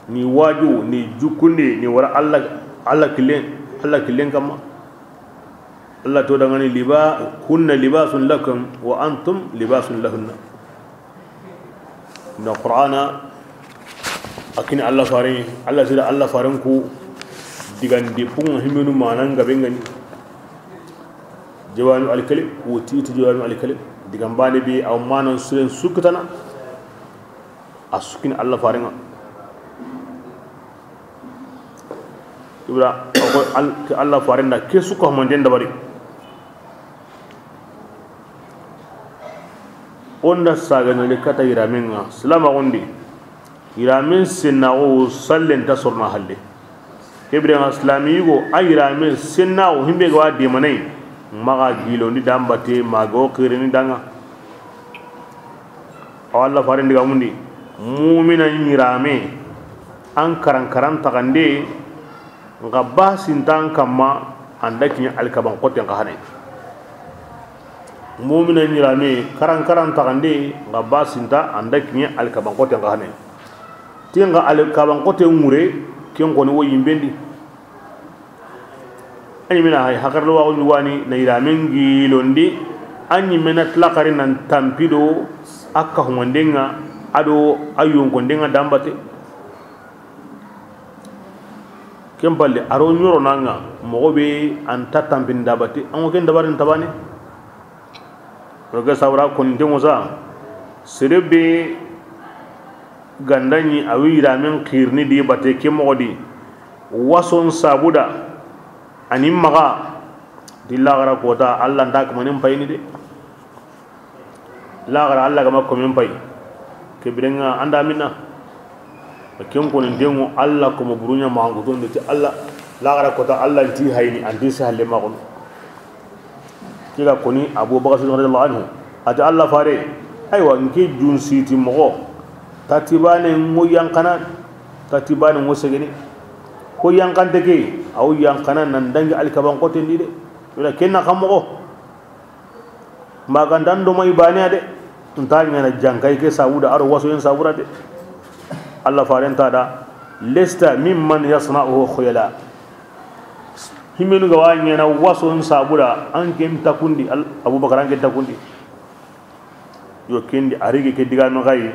Ni waju, ni jukundi, ni wara Allah, Allah killen, Allah killen kamma. Allah to dangani liba, hunna libasun lakum wa antum libasun lahunna. Na Qur'ana a kini Allah faren, Allah sida Allah faren ku digandi pun himenu manan gabe ngani. Jawami alkalim, wutiti jawami alkalim. Digambane bi aw manan sulen sukutana. A sukini Allah farenga. Ibra, ko Allah farenda ke suko manden dabari. Onda saga no le kata yiramen ŋa, silama gondi. Yiramen senna o sallen ta sorna halle. Ke biren ŋa, silaami yugo, a yiraame sennaxu, himbe ga wa deemana yi, maxa gilondi da an batte, ma ga wo xirini da ŋa. Awa Alla faaren digamun di, muumina yiraame, an karan karan taxande, nxa ba sinta an kamma, an da kiɲe alkaban xoten xa hane. Muumina yiraame, karan karan taxande, nxa ba sinta, an da kiɲe alkaban xoten xa hane. Ti nxa alkaban xoten ŋure, ken xoni wo yimben di. A ɲi me na hay, hakarla waxu ɲugani na yiraamen gilondi, a ɲi me na tilakari nan tampi do a kahumanden ŋa, a do a yonkonden ŋa da an batte. Ken palle, a ro ɲoro na ŋa, moxo be an ta tampini da batte, an ŋo ken dabarin tabane. Roge sawra koninte ŋo sa, sere be ga nda ɲi a wi yiraamen xirini di batte ke moxo di, wason sabuda, a ni maxa, di laxara kota, Alla nta kamanin payini de. Laxara, Alla ga ma komen payi, ke biren ŋa an da minna. Ken koninten ŋo, Alla komo buruɲa maxankuton de ti Alla, laxara kota, Alla nti hayini, an ti se halle maxono. Ke ga koni Abu Bakar Siddiq radiyallahu anhu, a ti Alla faare, aywa, n ke jun siti moxo, tati baane ŋo yanqana, tati baane ŋo segeni. Ko yanqante ke, a wo yanqana nan dangi alkaban xoten di de. Wala ken na xa moxo. Maxa nta n do mayi baane ya de. Nta ɲaana jankay ke sabuda, a ro wasoyen sabuda de. Alla faaren ta da, lesta mimman yasna'uhu khuyala. Himenu ga wa ɲaana wason sabuda, an ken takundi, Al-, Abubakar, an ken takundi. Yo, ken di a rigi ke digaame xa yi,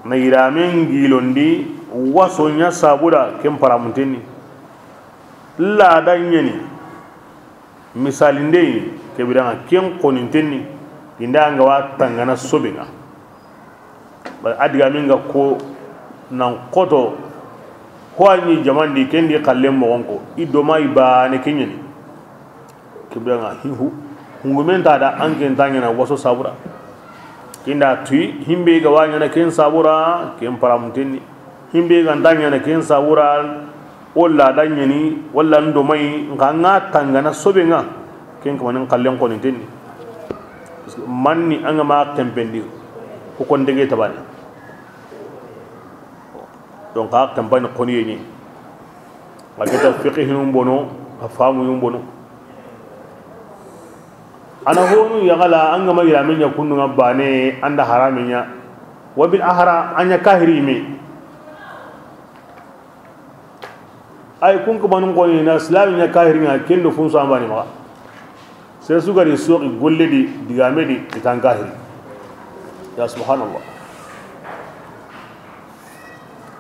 na yiraamen gilondi, waso ɲa sabuda, ken paramunten ni. Laada ɲa ni, misalinde yi, ke biren ŋa, ken xoninten ni, i nda an ga wa tangana soben ŋa. Bari a digaamen ga ko nan xoto, ho a ɲi jaman di, ken di xallen moxon ko, i do mayi baane ke ɲa ni. Ke biren ŋa, hi-, hu-, hungumen ta da, an ken ta ɲaana waso sabuda. Ken da tuyi, himbe ga wa ɲaana ken sabuda, ken paramunten ni. Himbe ga nta ɲaana ken sabuda, o laada ɲa ni, walla n do mayi, nxa an ga tangana soben ŋa, ken kamanin xallen xoninten ni. Parce que manni an ga ma kempendi, ko kon dege tabane. Donc, a kempani xoniye ni. A keta fiqhiyun bono, a famuyun bono. A na honu yaxala, an ga ma yiraamen ɲa kundu ŋa baane, an da haramen ɲa. Wa bil ahra, an ɲa kahiri me. Ay, kun kamanun xoni na silaami ɲa kahiri ŋa, ken do fun su an baane maxa. Sere su ga ri soxi golle di, digaame di, i tan kahiri. Ya subhanallah.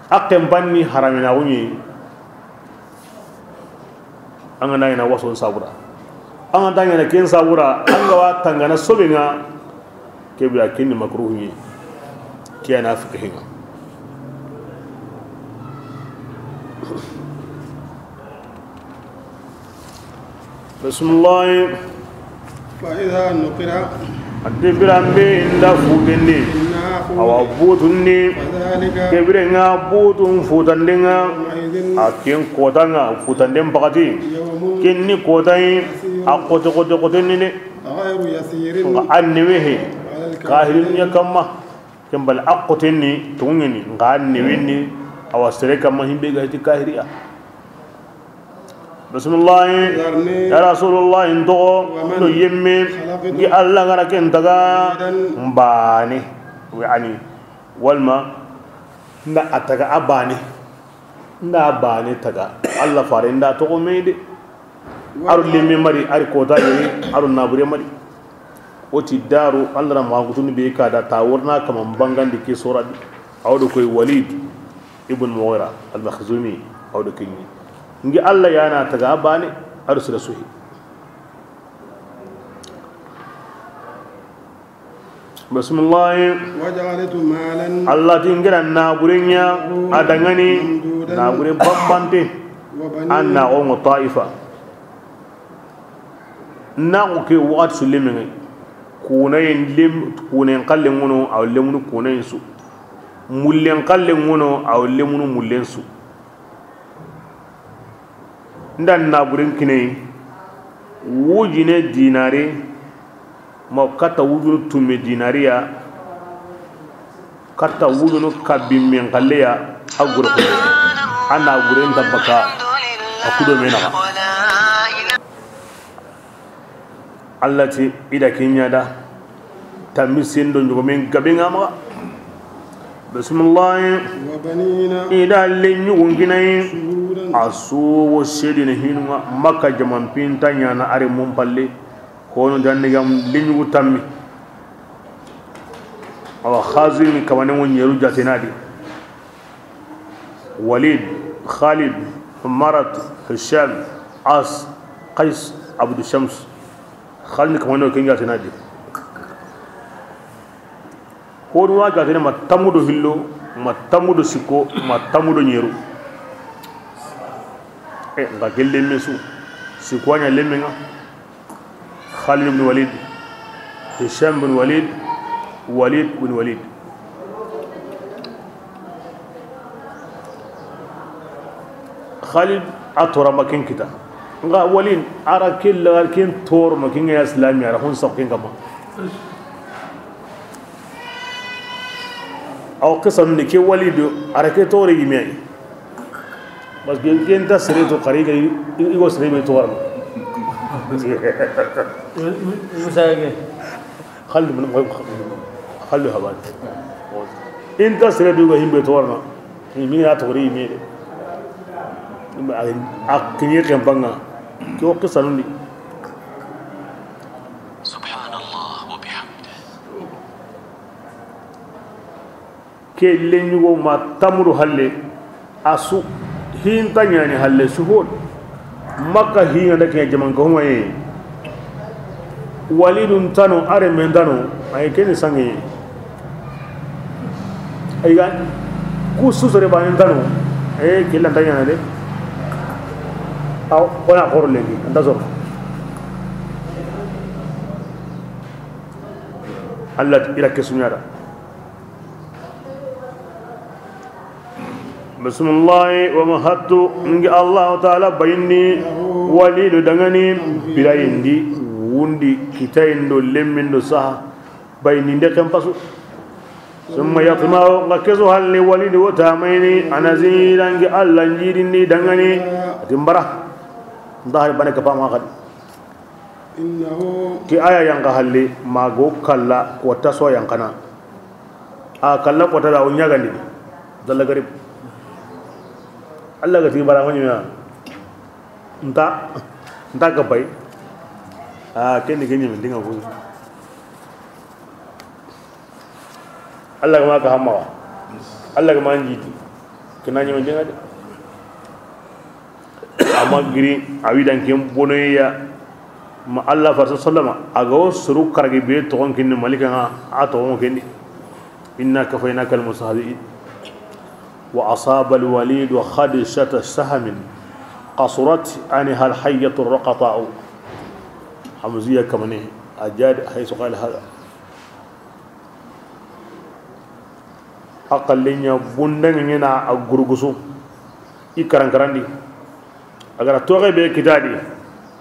A kempanni haraminaaxu ɲi. An ga na ɲaana wason sabuda, an ga nta ɲaana ken sabuda, an ga wa tangana soben ŋa, ke biren ŋa ken ni makruhu ɲi. Ke ya na fiqhi ŋa. Bismillahi. فإذا نقر A ti biran be i nda futendi, في الناقور awa butundi, فذلك ke biren ŋa butun futanden ŋa, يومئذ a ken kotan ŋa, futanden pakati, يوم ken ni kota yi, a عسير xote xote xoten ni de. غير يسير Nxa a newe he, على الكافرين kahirin ɲa kamma. Ken bal a xoten ni, tonŋen ni, nxa a newen ni, awa sere kamma himbe ga ti kahiriya. Bismillahi. ذرني Ya Rasulullahi, n toxo ومن do yemme, خلقت n gi Alla ga ra ken taga وحيدا n baane. Wa ani, walma, n da a taga a baane. N da a baane taga. Alla faare n da toxo me de. A ro lemme mari, a ri kota yere, a ro nabure mari. O ti daru, Alla na maxankutunu be ka da ta worna kaman bangandi ke sora di. A wo do koy Walid ibn Mughira al-Makhzumi, a wo do ke ɲi. N gi Alla ya na taga a baane, a ro sira suhi. Bismillahi. وجعلت مالا Alla ti n gi ra nabure ɲa, ممدودا a dangani, nabure bambante. وبنين An na o ŋo Taifa. Na o ke waxati su lemme ŋa yi. Kunayen lem-, kunayen xalle ŋono, a wo lemunu kunayen su. Mullen xalle ŋono, a wo lemunu mullen su. N da naaburen kini a yi, wujine dinari, ma katta wujunu tumme dinari ya, katta wujunu kabbi men xalle ya, a gure ko. A naaburen ta baka, a kudo me naxa. Allah ti i da ke ɲa da, tammi sendo ɲogomen gabe ŋa maxa. Bisimilahi. وبنين I da leɲugun kini a yi. شهودا A su wo sedini hinu ŋa, Makka jaman pinta ɲaana a ri mun palle. Hono janni gam leɲugu tammi. Awa Xazin kamanen ŋo ɲeru jatena di. Walid, Khalid, Umarat, Hisham, As, Qais, Abdu Shams. Khalid ni kamano ken ga tena di. Ko wa ga tena ma tamudo hillo, ma tamudo siko, ma tamudo ɲeru. E nga gelle mesu. Siko ɲa lemmenga. Khalid bin Walid, Hisham bin Walid, Walid bin Walid. Khalid a tora ma ken kita. Nga Walid a ra ke la ken tor ma ken ya islami a ra hon sa ken kama. Aw qisam ni ke Walid a ra ke tore yime. Parce que ken ta sere to xari ga i go sere be to warma. Musage. Xallu mun, xallu haban. In ta sere be go himbe to warma. Min ya to ri mi. A kiɲe ken banga. Ko qisanu ni. Subhanallah wa bihamdihi. Ke leɲugo ma tamuru halle, a su hinta ɲani halle, suhud. Makka hinga da ke jaman ko hoye. Walidun tano, are men tano, ay keni sangi. Ay ga ku su sore banin tano, e ke lanta ɲana de. Aw kona xoro lengi anta soro. Allah ira ke suɲara. Bisimilahi, wa mahattu, ngi Allahu taala bayindi, Walidu dangani, birayindi, wundi, kitayindo, lemmindo, saha, bayindi nde ken pasu. Summa yatma'u, nga kesu halli Walidu wo tamayni, an azida ngi Allah njidindi dangani, ati mbara. Nda hari bane kapa ma xadi. Ke aya yanka halle, mago kalla kota so yankana. A kalla kota da o ɲagandi. Dalla garib. Allah ga ti bara ma ɲima. Nta, nta ga bay. A ken ni ken ɲimi dinga ko. Allah ga ma ka hamma. Allah ga ma njiti. Kena ɲimi dinga de. Ama giri a wi dan ken bonoya. Ma Allah farsa sallama a ga wo suru karagi be toxon kinni malika nga a toxon kinni. Inna kafaynaka almustahzi'in. Wa asaba alwalid wa khadishata sahmin qasurat anha alhayyatu raqata'u. Hamziya kamane ajad haythu qala hada. A xalle ɲa bundanga ɲena a gurgusu. I karankarandi. A gara toxe be kitadi.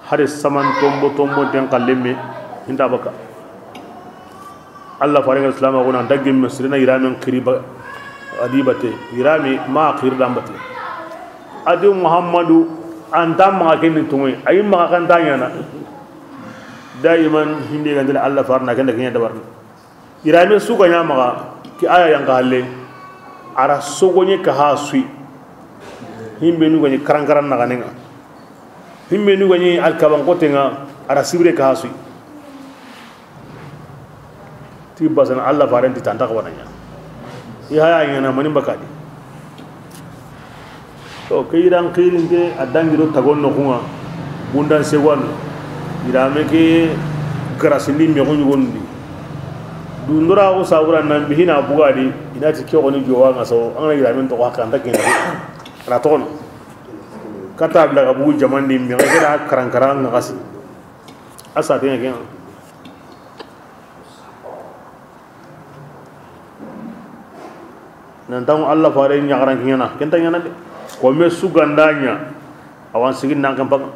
Hari saman tombo tombo den xalle me hinta baka. Allah farenga islam a gona dagge me sirina iramen kiri ba. Adi bate irami ma kiri dan bate. Adi Muhammadu anta ma ken ni tungoy ayi ma kan tanyana. Daiman himbe gandela Allah farna ken da ken ya dabarna. Irame su ga ɲa maxa, ke aya yanka halle, a ra sogoɲe ka ha sui. Himbe nu ga ɲi karankaran na ganen ŋa. Himbe nu ga ɲi alkaban koten ŋa, a ra sibire ka ha sui. Ti basana Allah farenti tanta xawana ɲa. I haya ɲana mani bakadi. To ke iran xirinte a dangi do tagon noxunga. Bundan segwanu irame ke garasindi mexu ɲugondi. Dundora xo sabura nan bihina bugadi. Inati ke xoni jowa nga so angana iramen toxo hakke anta kena. Ana toxono kata bila ga bugu jamandi mexe keda karankara nga xasi. A satenga kenga. Nantaŋo Allah fare ɲaxaranke ɲana kenta ɲana de. Kome suganda ɲa Awa an sigin nan ken paga.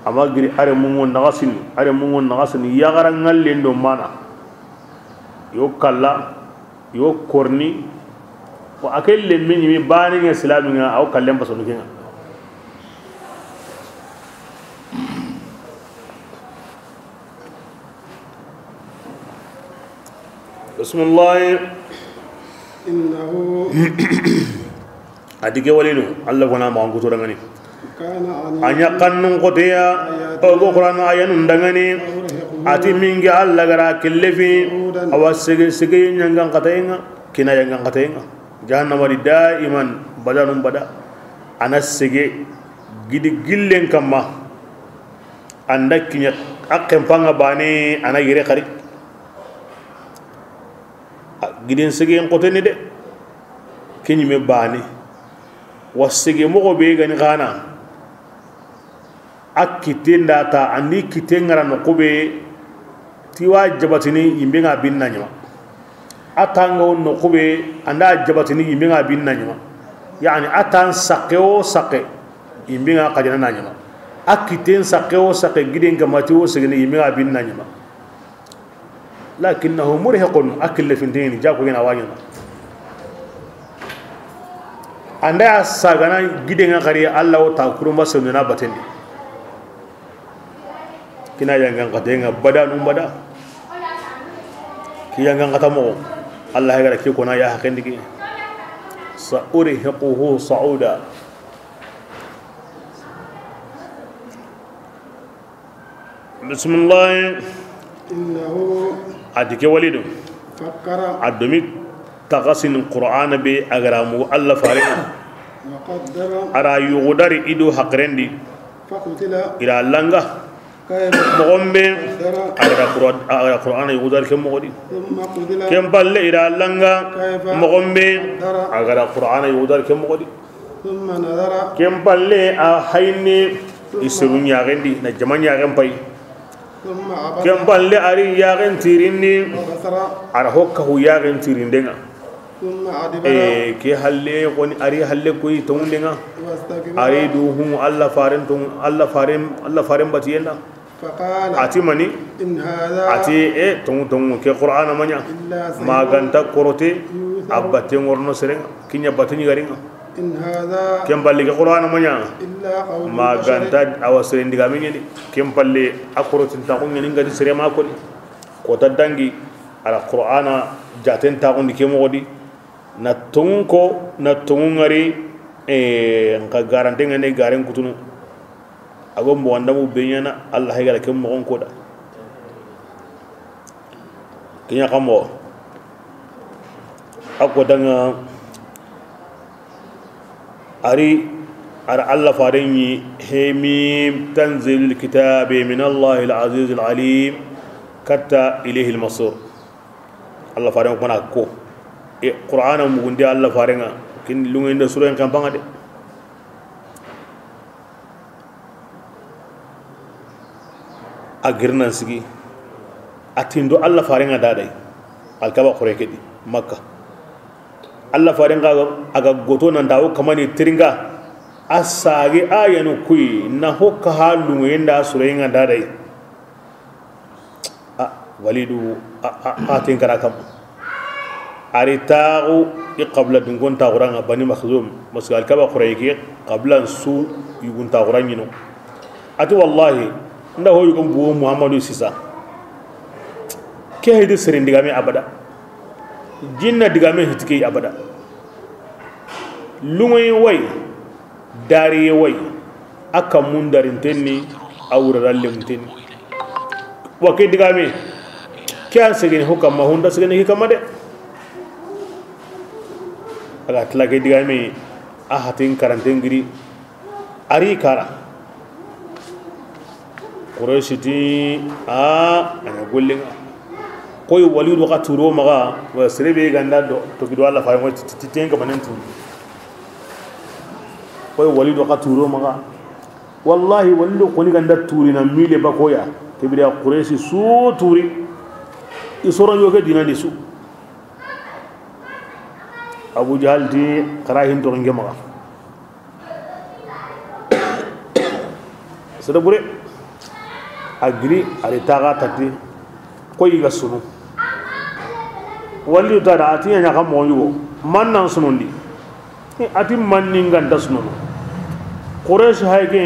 Ama giri are mungo nagasini, are mungo nagasini, yagara ngallen do mana. Yo kalla, yo korni, ko a ke lemme ɲimi bane ŋa silami ŋa, aw kallen pasonu kenga. Bismillahi. Innahu. A di ke walinu, Allah fana ma an kutu dangani. Kana. A ɲa kannun koteya, o go Qur'an ayanun dangani. A ti mingi Allah gara killefi, awa sege sege ɲangan katayenga, kina yangan katayenga. Jahannama di daiman, badanun bada. Ana sege gidi gillen kamma. Anda kiɲa a kempanga bane, ana yere xari. Gidin segen xoteni de. Ke ɲime bane. Wa sege moxo be gani xana. A kitten da ta, andi kitten ŋara noxu be, ti wa jabatini yimbe ŋa binna ɲama. A tanga wo noxu be, anda jabatini yimbe ŋa binna ɲama. Yani a tan saxe wo saxe, yimbe ŋa xajana na ɲama. A kitten saxe wo saxe, giden kamati wo segene yimbe ŋa binna ɲama. Lakinnahu murhiqun, a kille fintini, jako gena wanyana. Anda ya sagana giden ŋa xari, Allah wo ta kurumba sendena batendi. Kina yangan xatenga bada num bada. Ki yangan xata moxo, Allah ya gara ki kona ya haqendigi. Sa urhiquhu sa'uda. Bismillah. Innahu. A di ke walidu. Fakkara. A domi taxasin Qur'ana be a gara mugu Allah fare. Wa qaddara. A ra yugudari i do haqirendi. Faqutila. I ra langa. Kayfa. Moxon be. Qaddara. A gara Qur'an, a gara Qur'ana yugudari ke moxo di. Thumma qutila. Ken palle i ra langa. Kayfa. Moxon be. Qaddara. A gara Qur'ana yugudari ke moxo di. Thumma nadhara. Ken palle a hayni. Thumma. I seru ɲaxendi na jama ɲaxen pay. Thumma abasa. Ken palle a ri yaxen tirindi. Wa basara. A ra hokka hu yaxen tirindenga. Thumma adbara. E ke halle xoni a ri halle koy tongundenga. Wastakbara. A ri du hum Allah faren tong, Allah faren, Allah faren batiyenda. Faqala. A ti mani? In hadha. A ti, e, tongu, tongu, ke Qur'ana ma ɲa. Illa sihrun. Ma ganta korote. Yu'tharu. A batte ŋorno serenga. Kiɲa batte ɲi garinga. In hadha. Ken palle ke Qur'ana ma ɲa. Illa qawlul bashar. Ma ganta awa seren digame ɲeni. Ken palle a korotin taxu ɲeni ngadi sere ma koni. Kota dangi, a ra Qur'ana jaten taxundi ke moxo di. Na tongu ko, na tongu ŋari, e, nka garantenga ne garen kutunu. A go moxo andamu be ɲana, Allah hay gara ke moxon koda. Kiɲa xa moxo. A ko danga, a ri, a ra Allah faren ɲi, hamim, tanzilul kitabi min Allahil azizil alim, katta ilayhil masir. Allah faren kona ko. E, Qur'ana mugundi Allah farenga, kin lungende suren kampanga de. A girnan sigi. A tindo Allah farenga dadai. Alkaba xore ke di, Makka. Allah farenga a ga goto nan dawo kamani tiringa. A sage ayanu kuyi na hokka ha lungu yenda surenga dadai. A, Walidu, a, a, a tin kara kam. A ri taxu i qabila dungon taxuranga Bani Makhzum, parce que Alkaba Qurayki qabilan su yugun taxuran ɲino. A ti, wallahi, nda ho yugon bugo Muhammadu sisa. Ke hidi sirin digame abada. Jinna digame hitike abada. Lungoyi way, dariye way, a kammun darintenni, a wurarallemuntenni. Wa ke digame, ke an segene ho kamma, honda segene ke kamma de. A ga tila ke digame, a hatin karanten giri, a ri kara. Qurayshi ti, a, a ɲa gollenga. Koy Walidu xa turo maxa, wa serebe ganda do, to gido Allah farengo ti, ti, ti, ten kamanen turi. Koy Walidu xa turo maxa. Wallahi, Walidu xoni ganda turi na mile bakoya. Kebira Qurayshi su turi. I soro ɲoge dinandi su. Abu Jahal ti, xara hin toxo n ke maxa. Sere bure. A giri, a ri taxa tati. Koy ga sunu. Wali ta da, a ti ɲa ɲa xa moxo yugo. Man nan sunundi. A ti man ni n ga nta sununu. Quraysh hay ke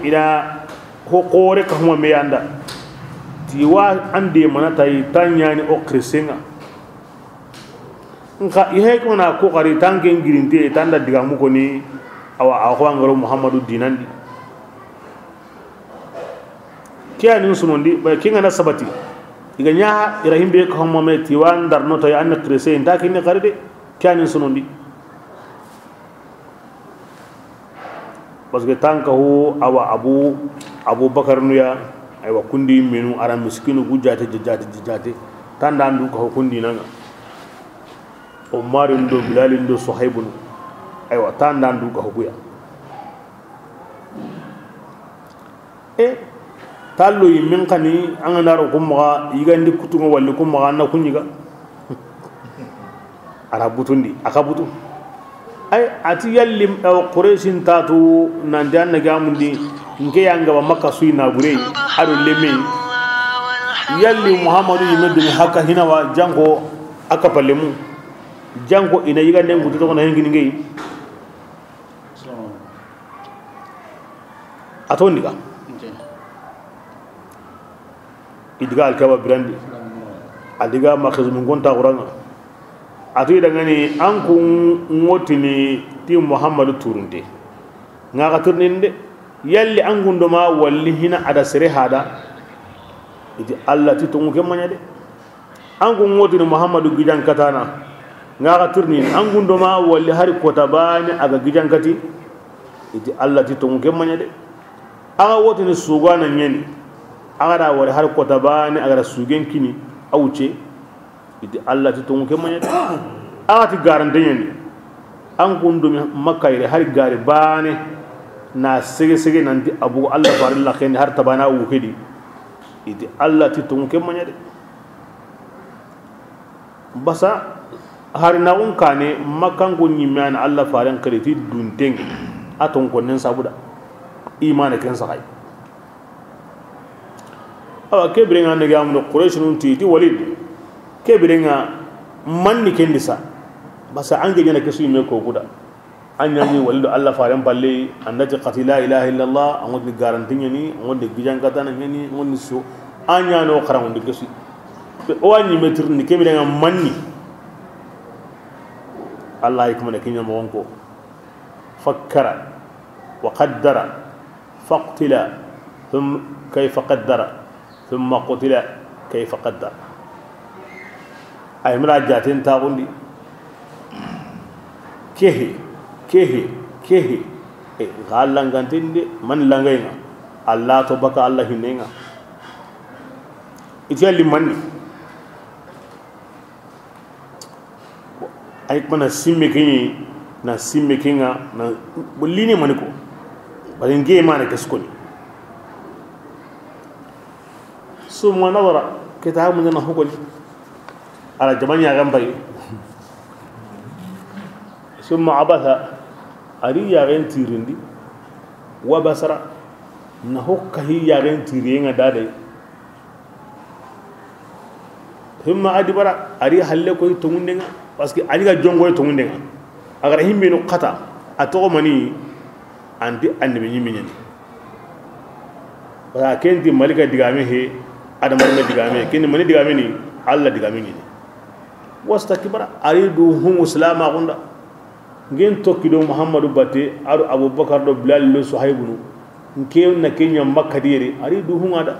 i da ho xore ka huma me yanda. Ti wa an de mana tayi ta ɲani o xirisen ŋa. Nxa i hay ko na ko xari tanke n girinte tanda digamu koni. Awa, a xo an ga ro Muhammadu diinan di. Ke ya ni n sunundi, ba ke ŋa na sabati. I ga ɲa i ra himbe ka huma me ti wa n da ro no tayi an xirisen nta kini xari de. Ke ya ni n sunundi. Parce que tanka ho, awa, Abu, Abu Bakar nu ya, aywa, kundi menu, a ra miskinu gu jate, jate, jate. Tanda ndu ka ho kundi na ŋa. Umar ndo, Bilal ndo, Suhaybu nu. Aywa, tanda ndu ka ho gu ya. E, tallo yi min kani, an ga na ro ku maxa, yigandi kutu ŋa wali ku maxa, an na ku ɲiga. A ra butundi, a xa butu. Ay, a ti yalli, eh, Quraysin tatu, nanti an na gamundi, n ke ya n ga ba Makka su yi na bure, a do lemme. Yalli Muhammadu yi me dumi haka hina wa, janko, a ka pallemu. Janko i na yiganden kutu toxo na hengini n ke yi. A to ndiga. I diga Alkaba birandi. A diga ma xismun gonta xuraŋa. A to i da ŋa ni an kun ŋotini ti Muhammadu turunte. Ŋa xa tirninde. Yalli an gundo ma wali hina a da sere hada. I ti Allah ti tongu ke maɲa de. An kun ŋotini Muhammadu gijankatana. Ŋa xa tirni an gundo ma wali hari kota bane a ga gijankati. I ti Allah ti tongu ke maɲa de. A ga wotini sugana ɲeni. A ga da wari hari kota bane a ga da sugen kini a wuce. I ti Allah ti tongu ke maɲa de. A ga ti garante ɲeni. An kun dumi Makka yire hari gari bane. Na sege sege nanti abu Allah farilla xendi har tabana wukedi. I ti Allah ti tongu ke maɲa de. Basa hari naxun kane Makkanko ɲimme a na Allah faren xiri ti dunten a tonkonnen sabuda. Imane ken saxay. Awa ke birenŋa ne gamuno Quraysh nun ti, ti Walid. Ke birenŋa manni kendi sa. Basa an ge ɲana kesu yimme ko guda. An ɲani walido Allah faren palle, an da ti xati la ilaha illallah, an ŋa ti garanti ɲani, an ŋa ti gijankatana ɲani, an ŋa ti so. An ɲano xaranŋundi kesu. O wa ɲi metirni ke birenŋa manni. Allah hikmana kiɲa moxon ko. Fakkara wa qaddara. Faqtila, thumma kayfa qaddara, thumma qutila kayfa qaddara. Ay mira jaten taxundi. Kehe, kehe, kehe. E, xa langanten de, man langaynga. Allah to baka Allah hinenga. Iti yalli manni. Ay mana simme keɲi, na simme keŋa, na lini mani ko. Bari nge mana keskoni. Summa nadara, kitabu na hukuni. Ala jamani ya gambari. Summa abasa, ari ya gen tirindi. Wa basara, na hokka hi ya gen tiriyenga dadai. Thumma adbara, ari halle koy tongundenga, parce que ari ga jongoy tongundenga. Agara himbenu kata, a togo mani, anti annabi ɲimmi ɲani. Wala kenti malika digame he, adama me digame, kenti mani digame ni, Allah digame ni. Wastakbara, ari du hum islama gunda. Ngen tokki do Muhammadu batte, ado Abubakar do Bilal do Suhaybunu. Nke na kenya Makka diyeri, ari du hunga da.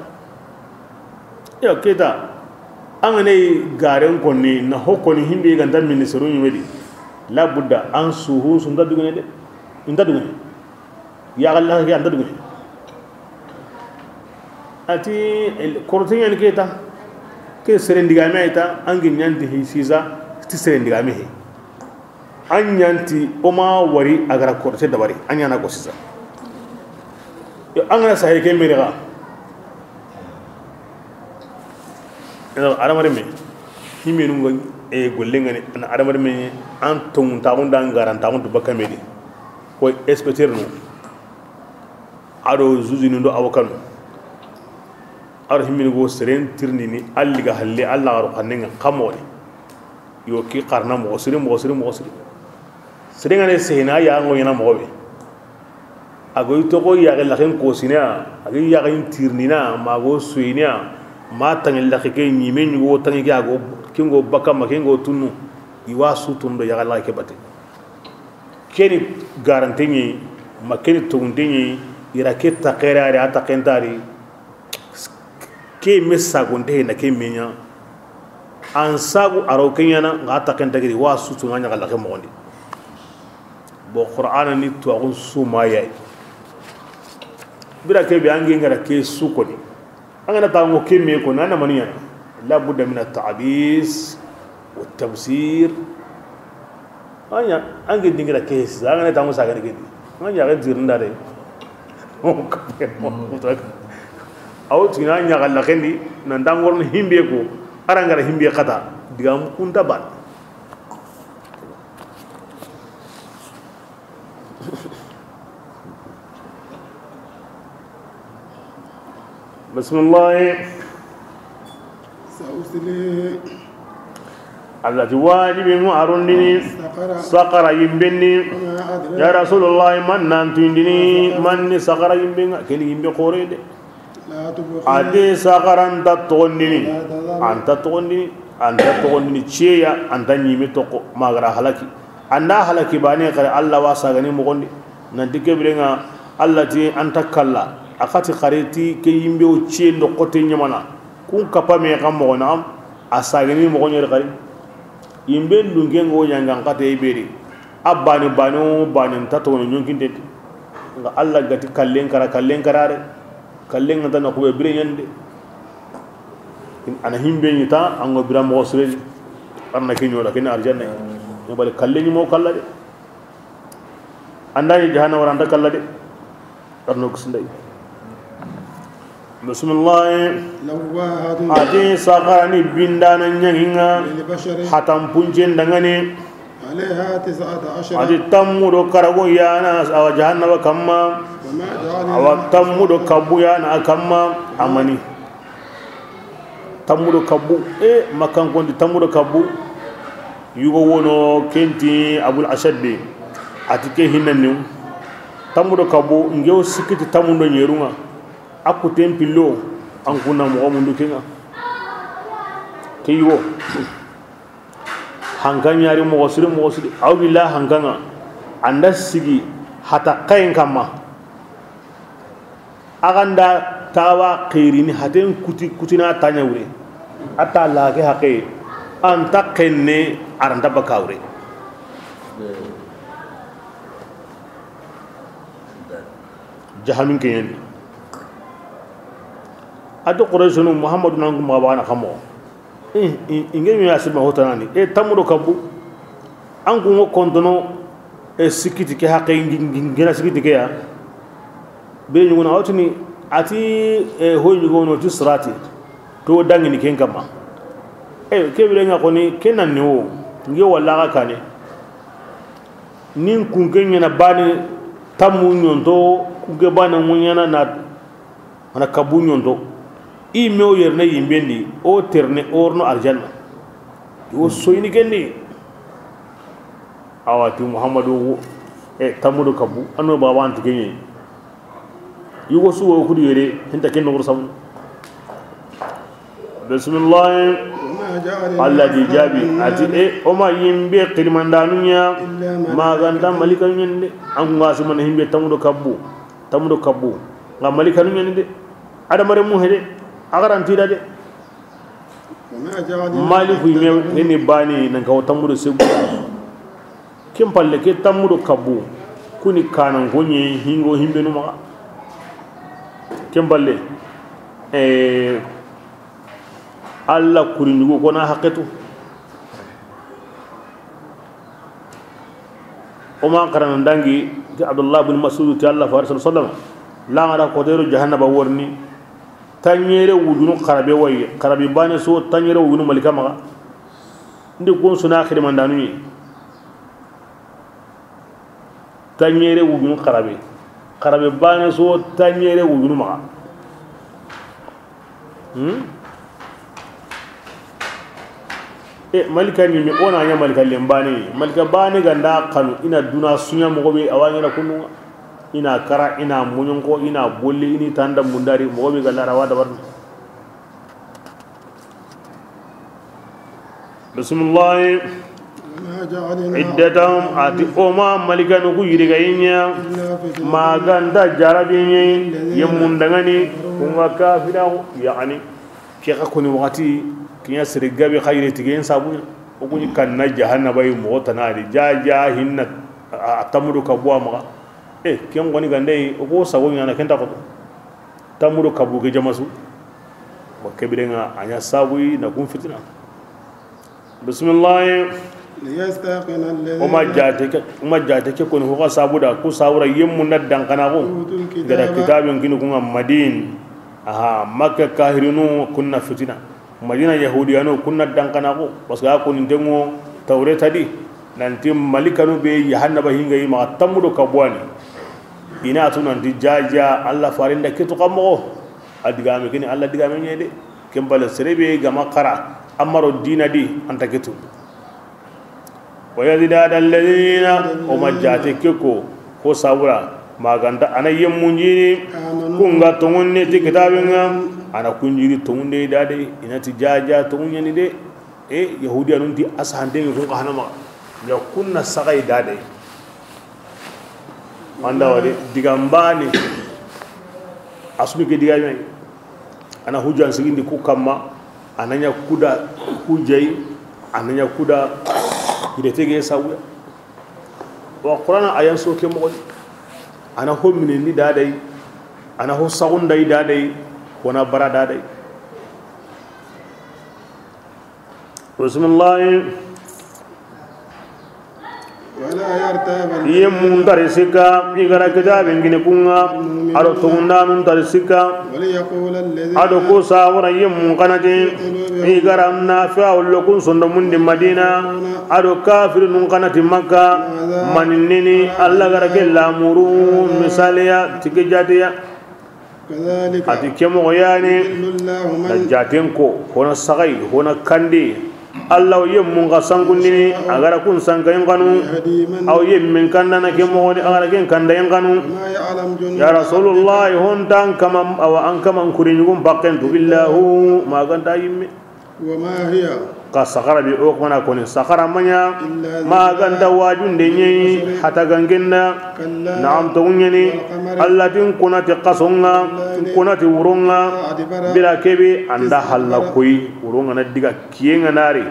Yo, keta, an ga ne garen konni, na ho konni himbe ganta ministre ɲumedi. La budda, an suhu sunda dugune de. Inta dugune. Ya Allah, ya anta dugune. Ati, korote ɲani keta. Ke serendigame ayta, an gi ɲanti hi sisa, ti serendigame he. An ɲanti o ma wari a gara korte dabari, an ɲana ko sisa. Yo, an gana sahe ke meri ga. Yo, adamare me. Himenu ngo, E golle ŋa ni, an adamar me, an tonŋu taxun da, an garan taxun tu bakka me di. Ko inspecteur no, ado juge ni do avocat no, ado himmini go seren tirindini, alli ga halle, alla garo xannen ŋa xa moxo ni. Yo, ki xarana moxo siri, moxo siri, moxo siri. Seren ŋa ne sehena ya ŋo ɲana moxo be. A go i toxo yaxe laxen kosina, a ga yaxe tirindina, ma go soyina, ma tangi laxe ke ɲime ɲugo tangi ke, a go kingo bakka ma kingo tunnu, i wa su tundu yaxe laxe ke bate. Keni garante ɲi, ma keni togunte ɲi, i ra ke taxere ari, a taxentari. Ke me sagonte na ke me ɲa. An sagu aro ke ɲana, nga taxentagiri wa su tunga ɲaxa laxe moxondi. Bo Qur'ana ni tuwaxun suma yayi. Bira ke be ange ngara ke su koni. An ga na tango ke me ko na na mani ɲana. La budda min at-ta'bis wa tabsir. Anya ange dingira ke sa, an ga na tango sa ga ke di. Anya ga dirinda de. Aw tina ɲaxa laxendi nan dangorno himbe ko. Arangara himbe xata diga kunta ban. Bisimilahi. سأصليه. Alla ti wajibi mu arundini. سقر. Saxara yimbenni. وما أدراك. Ya Rasulullahi, man nan tuyindini, man ni saxara yimbenga, keni yimbe xore de. A ti saxara nta toxondini, a nta toxondini, a nta toxondini ciyeya, a nta ɲime toxo, magara halaki. A nda halaki bane xare, Alla wa sagani moxondi. Nanti ke birenga, Alla ti a nta kalla, a xati xare ti ke yimbe o ciye ndo xote ɲamana. Kun kappa me xa moxo na am, a sagani moxo ɲeri xari. Yimbe ndunke ngo ɲangan xate iberi. A bane bane o bane nta toxono ɲonkinte. Nga Alla gati kallen kara, kallen karare. Kallen ŋa ta na xube bire ɲande. Ana himbe ɲi ta, an go bira moxo sire. Arna ke ɲola, ken arjanna. Ni bale kallen ɲi mo kalla de. Anda ni jahannama wara anda kalla de. Arno kisindai. Bismillah. لواحة. A ti saxara ni bindana ɲaŋinga. للبشر. Hatan puncen dangane. عليها تسعة عشر. A ti tammu do karago yana awa jahannaba kamma. وما جعلنا. Awa tammu do kabbu yana a kamma. Amani. Tammu do kabbu, e, Makkan kondi tammu do kabbu. Yugo wono kenti Abul Ashad be. A ti ke hinanni. Tammu do kabbu, ngewo sikiti tammu do ɲerunga. A kuten pillo, an kunna moxo mundu kenga. Ke yugo. Hankan ɲari moxo siri, moxo siri. Aw bila hankanga. Anda sigi hata kayen kamma. A ganda tawa xirini haten kuti, kutina taɲa wure. A ta lage haqe. An ta kenne aranta baka wure. Jahamin kenyani. A to Quraysunu Muhammadu nangu mabana kamo. I nge mi asima hotanani e tammu do kabbu. An kungo kontono e sikiti ke haqe ngina sikiti ke ya. Be ɲuguna awtini a ti e hoy ɲugono ti sirati. To dangini ken kamma. E ke bire nga koni kenan ni wo. Nge walla ga kane. Nin kunke ɲana bani tammu ɲonto kunke bana ŋuɲana na. Ana kabu ɲonto. I me o yerne yimbendi o terne orno arjanna. Wo soyini kendi. Awa ti Muhammadu wo e tammudo kabu anno baba anti kenye. Yugo su wo kudu yere hinta ken no sabu. Bismillah. وما جعلنا Alla di أصحاب jabi النار ati e o ma yimbe qirmandanu nya إلا ملائكة ma ganda malika nyende an ga su man himbe tammudo kabu. Tammudo kabbu nga malikanu ɲani de. Adamare mu hede a garanti da de. وما جعلنا Maliku عدتهم ɲe ni bani nan kawo tammudo segu. Ken palle ke tammudo kabbu kuni kanan gonye hingo himbe nu maxa. Ken palle e Alla kuri ɲugo kona haqetu. O ma xarana dangi ti Abdullah bin Mas'ud ti Alla fare sallallahu alaihi wasallam. Langara ko dero jahannaba worni. Tanyere wujunu xarabe wayi xarabe bane so tanyere wujunu malika maxa. Ndi kun su na xidimandanu yi. Taɲere wujunu xarabe. Xarabe baane so taɲere wujunu maxa. Hmm? E, malika ni mi, o na ɲa malika len baane. Malika baane ga nda xanu, i na duna su ɲa moxo be, a wa ɲaana kunnu. I na kara, i na muɲonko, i na bolle, i ni tanda mundari, moxo be ga la ra wa dabarni. Bisimilahi. وما جعلنا Iddatahum, a ti o ma malikanu ku yirigayi ɲa, إلا فتنة ma ga nta jarabi ɲa, للذين yemmun dangani, كفروا kun ga kafira, yani, ke xa koni waxati, ke ɲa sere gabe xa yire tigen sabu, o ku ɲi kanna jahannaba yi moxo tana di, ja, ja hinna, a, a tamudu ka buwa maxa. E, ken xoni gande, o ko sago ɲana, ken ta xoto. Tamudu ka buge jamasu. Wa kebirenga, a ɲa sabu yi, na kun fitina. Bisimilahi. ليستيقن الذين O ma jate ke, o ma jate ke koni hoxa sabuda, ku sabura yemmu na dankana ko. أوتوا الكتاب Gada kitabin kini kunga Madin. Aha, Makka kahirinu kunna fitina. Madina yahudiyanu kunna dankana ko. Parce que a koni ndengo Tawreta di. Nanti malikanu be jahannaba hinga yi maxa tamudo ka buwani. I na tu nanti jaja Allah farinda kitu kamoxo. A digame kini Allah digame ɲede. Ken bale sere be gama xara, a ma ro dina di, a nta ke tu. ويزداد الذين O ma jate ke ko, ko sabura, ma ga nta a na yemmun jini, آمنوا kun ga tongunne ti kitabinga, a na kun jini tongunde da de, i na ti jaja tongunyani de. E, yahudiyanun ti a sahante kun xa hana maxa. Ya kunna sagai da de. Anda wade, digambani. Asumi ke digame. A na hujjan sigindi ku kamma, a na ɲa kuda hujjai, a na ɲa kuda hidetege sawuya. Wa Qur'ana ayan so ke moxoni. A na ho minindi dadai, a na ho sagundai dadai, ho na bara dadai. Bisimilahi. ولا يرتاب الذين Yemmun tari sikka, i gara kitabin gini kunga, ado tugundanun tari sikka, وليقول الذين ado ku sawara yemmun kanati, i gara nafiya ullo kun sondo mundi Madina, ado kafirinun kanati Makka, maninini, Allah gara ke lamuru, misaliya, tike jatiya. كذلك A ti ke moxo yani, يضل الله من na jaten ko, hona sagai, hona kandi. Allah yemmun ga sankundini, a gara kun sankayin kanu. يهدي من Aw yemmin kandana ke moxoni, a gara ken kandayin kanu. وما يعلم جنود Ya Rasulullah, hontan kama, awa an kaman kuri ɲugun bakken tu, illa hu, ma ganta yimme. وما هي Ka saxara bi o kuma na koni, saxara ma ɲa, إلا ma ganta ذكرى wajunde ɲeyi, للبشر hata gangenda. كلا Naam, toguɲeni, والقمر Allah tin kunati kasonga, إذا تلاها kunati wuronga, أدبر bira kebe, anda تسعى halla أدبر koyi, wuronga na diga kiyenga nari.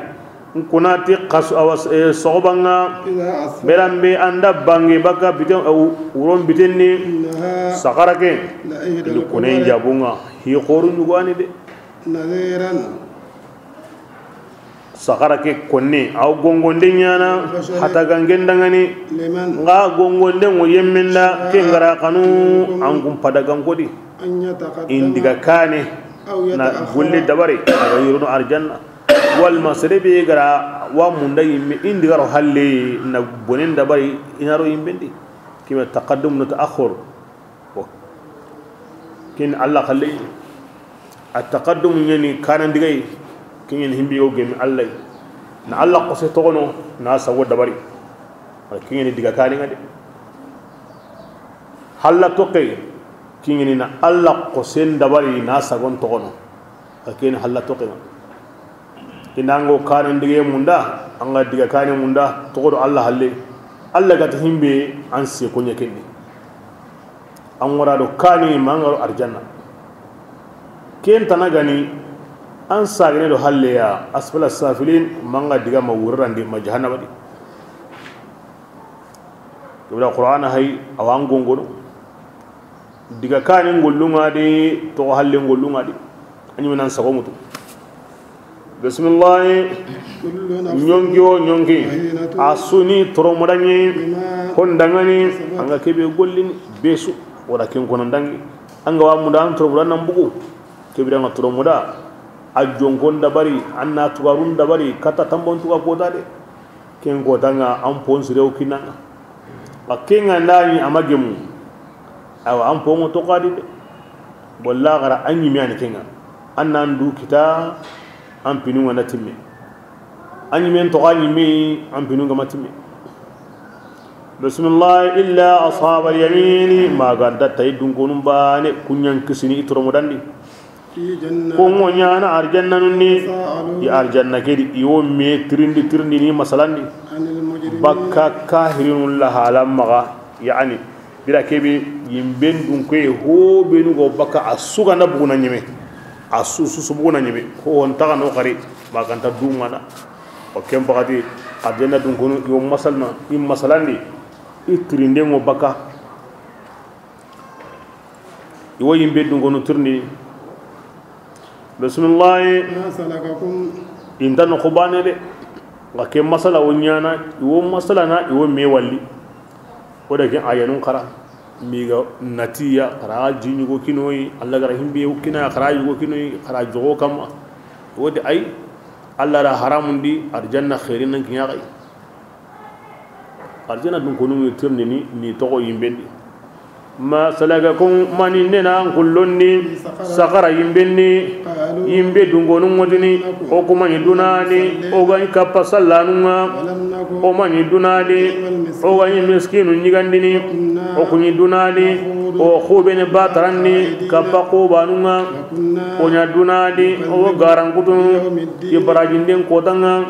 Kunati kaso, awa, eh, sogobanga, إذا عسعس berambe anda bange baka biten, eh, wuron bitenni, إنها saxara ke, لإحدى ili kunen الكبر jabunga, hi xoru ɲugani de. نذيرا Saxara ke konne, aw gongonde ɲana, hata gangen dangani, لمن nga gongonde ngo yemmenda, ke ngara kanu, منكم an kun padagan kodi. أن يتقدم Indiga kane, أو na يتأخر golle dabari, aga yirono arjanna. Wal masrebe gara, wa munda yimme, indiga ro halle, na bonen dabari, inaro yimbendi. Kime taqaddum no ta'akhur. Ken Allah xalle. A taqaddum ɲeni kanandigay. Ken ɲeni himbi yo gemi Allah. Na Allah xose toxono, na sago dabari. Ken ɲeni diga kaninga de. Halla toqe. Ken ɲeni na Allah xosen dabari, na sagon toxono. A ken halla toxenga. Inango kanen dige munda, anga diga kane munda, toxodo Allah halle. Allah gati himbe an se ko ɲa kenni. An wara do kani mangaro arjanna. Ken tana gani, an sagene do halle ya, asfala safilin, manga diga ma wurrandi, ma jahannaba di. Kibra Qur'ana hay, awan gongono. Diga kani ngollunga di, toxo halle ngollunga di. Anyi menan sago mutu. Bismillah. كل نفس Ɲonki o ɲonki. رهينة A suni toromodaɲe. بما Hondangani. كسبت Anga kebe gollini. Besu. Wala ken kono dangi. Anga wa muda an toromoda nan bugu. Kebe danga toromoda. A jonkon dabari, an na tugarun dabari, kata tambon tuga kota de. Ken kota nga an pon sirew kinanga. Ba ken nga ndani a ma gemu. Awa an pon to kadi de. Bolla gara an yimi an kenga. An nan du kita an pinu nga na timme. An yimen to ga yimi an pinu nga ma timme. Bismillah illa ashabal yamini ma ganta tay dunkonun bane kunyan kisini itoro modandi. Ko ŋo ɲana arjannanun ni. I arjanna ke di i wo me tirindi tirindi ni masalandi. Bakka kahirinun la hala maxa yani. Bira kebe yimben dunkoye ho benu go bakka a suganda buguna ɲeme. A su su buguna ɲeme ho hon taga no xari. Maganta dungana. O ken pakati arjanna dunkonu i wo masalna i masalandi. I tirinde ŋo bakka. I wo yimbe dungonu tirni. Bismillahi. Ma salakakum. Inta no xubane de. Nga ke masala wo ɲana i wo masala na i wo me walli. O da ke ayanun xara. Miga natiya xara jiɲugo kinoyi Allah gara himbe kina xara yugo kinoyi xara jogo kamma. Wodi ay Allah ra haramundi arjanna khairin nan kiɲa xay. Arjana dunkonu tirndini ni toxo yimbendi. Ma salakakum mani nena an kullondi. Sakara yimbenni. Yimbe dungonu ŋotini. O kuma ni dunani o ga ni kappa sallanunga. O mani dunani o ga ni miskinu ɲigandini. O kuni dunani o xubene bataranni kappa xubanunga. O ɲa dunani o garankutunu. Ibarajinden kotanga.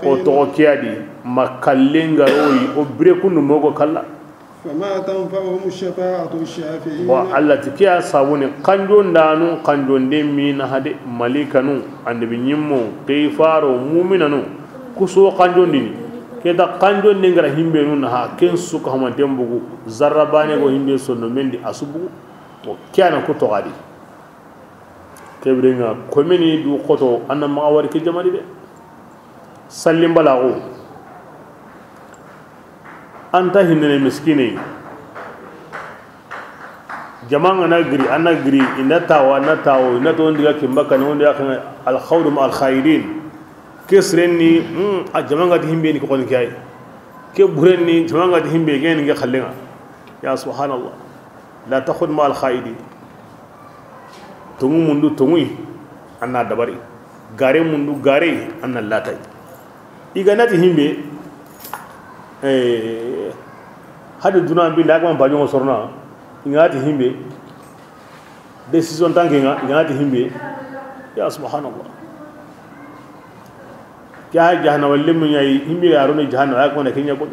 O toxo kiyadi. Ma kallen garoyi o bire kundu mogo kalla. Fama tanfa'uhum shafa'atu shafi'in. Bon, Allah ti kiya sabuni kanjon danu kanjon de mina hade malikanu annabi nyimmo kefaro mu'minanu. Kuso kanjon dini keta kanjon de ngara himbenu na ha ken suka hamanten bugu zarra bane go himbe sonno mendi asubu. Bon, kiyana ku toxadi. Kebirenga komeni du xoto anna maxa wari ke jamani de. Sallimbalaxu. Anta hinnene miskine. Jama nga na giri anna giri inda tawa na tawo inda to ndiga kimba kan wonde akan. Al khawdu ma al khaidin. Kesrenni. A jama nga ti himbe ni ko kon kiyai. Ke burenni jama nga ti himbe geni nge xallenga. Ya subhanallah. La takhud ma al khaidi. Tongu mundu tonguyi. Anna dabari gare mundu gare. Anna latai. Iga nati himbe. Eh, hadi duna bi lagma bajongo sorna. Iga nati himbe. Décision tanke nga iga nati himbe. Ya subhanallah. Kya jahannama lemu ɲayi himbe ya roni jahannama ya ko na kenya ko.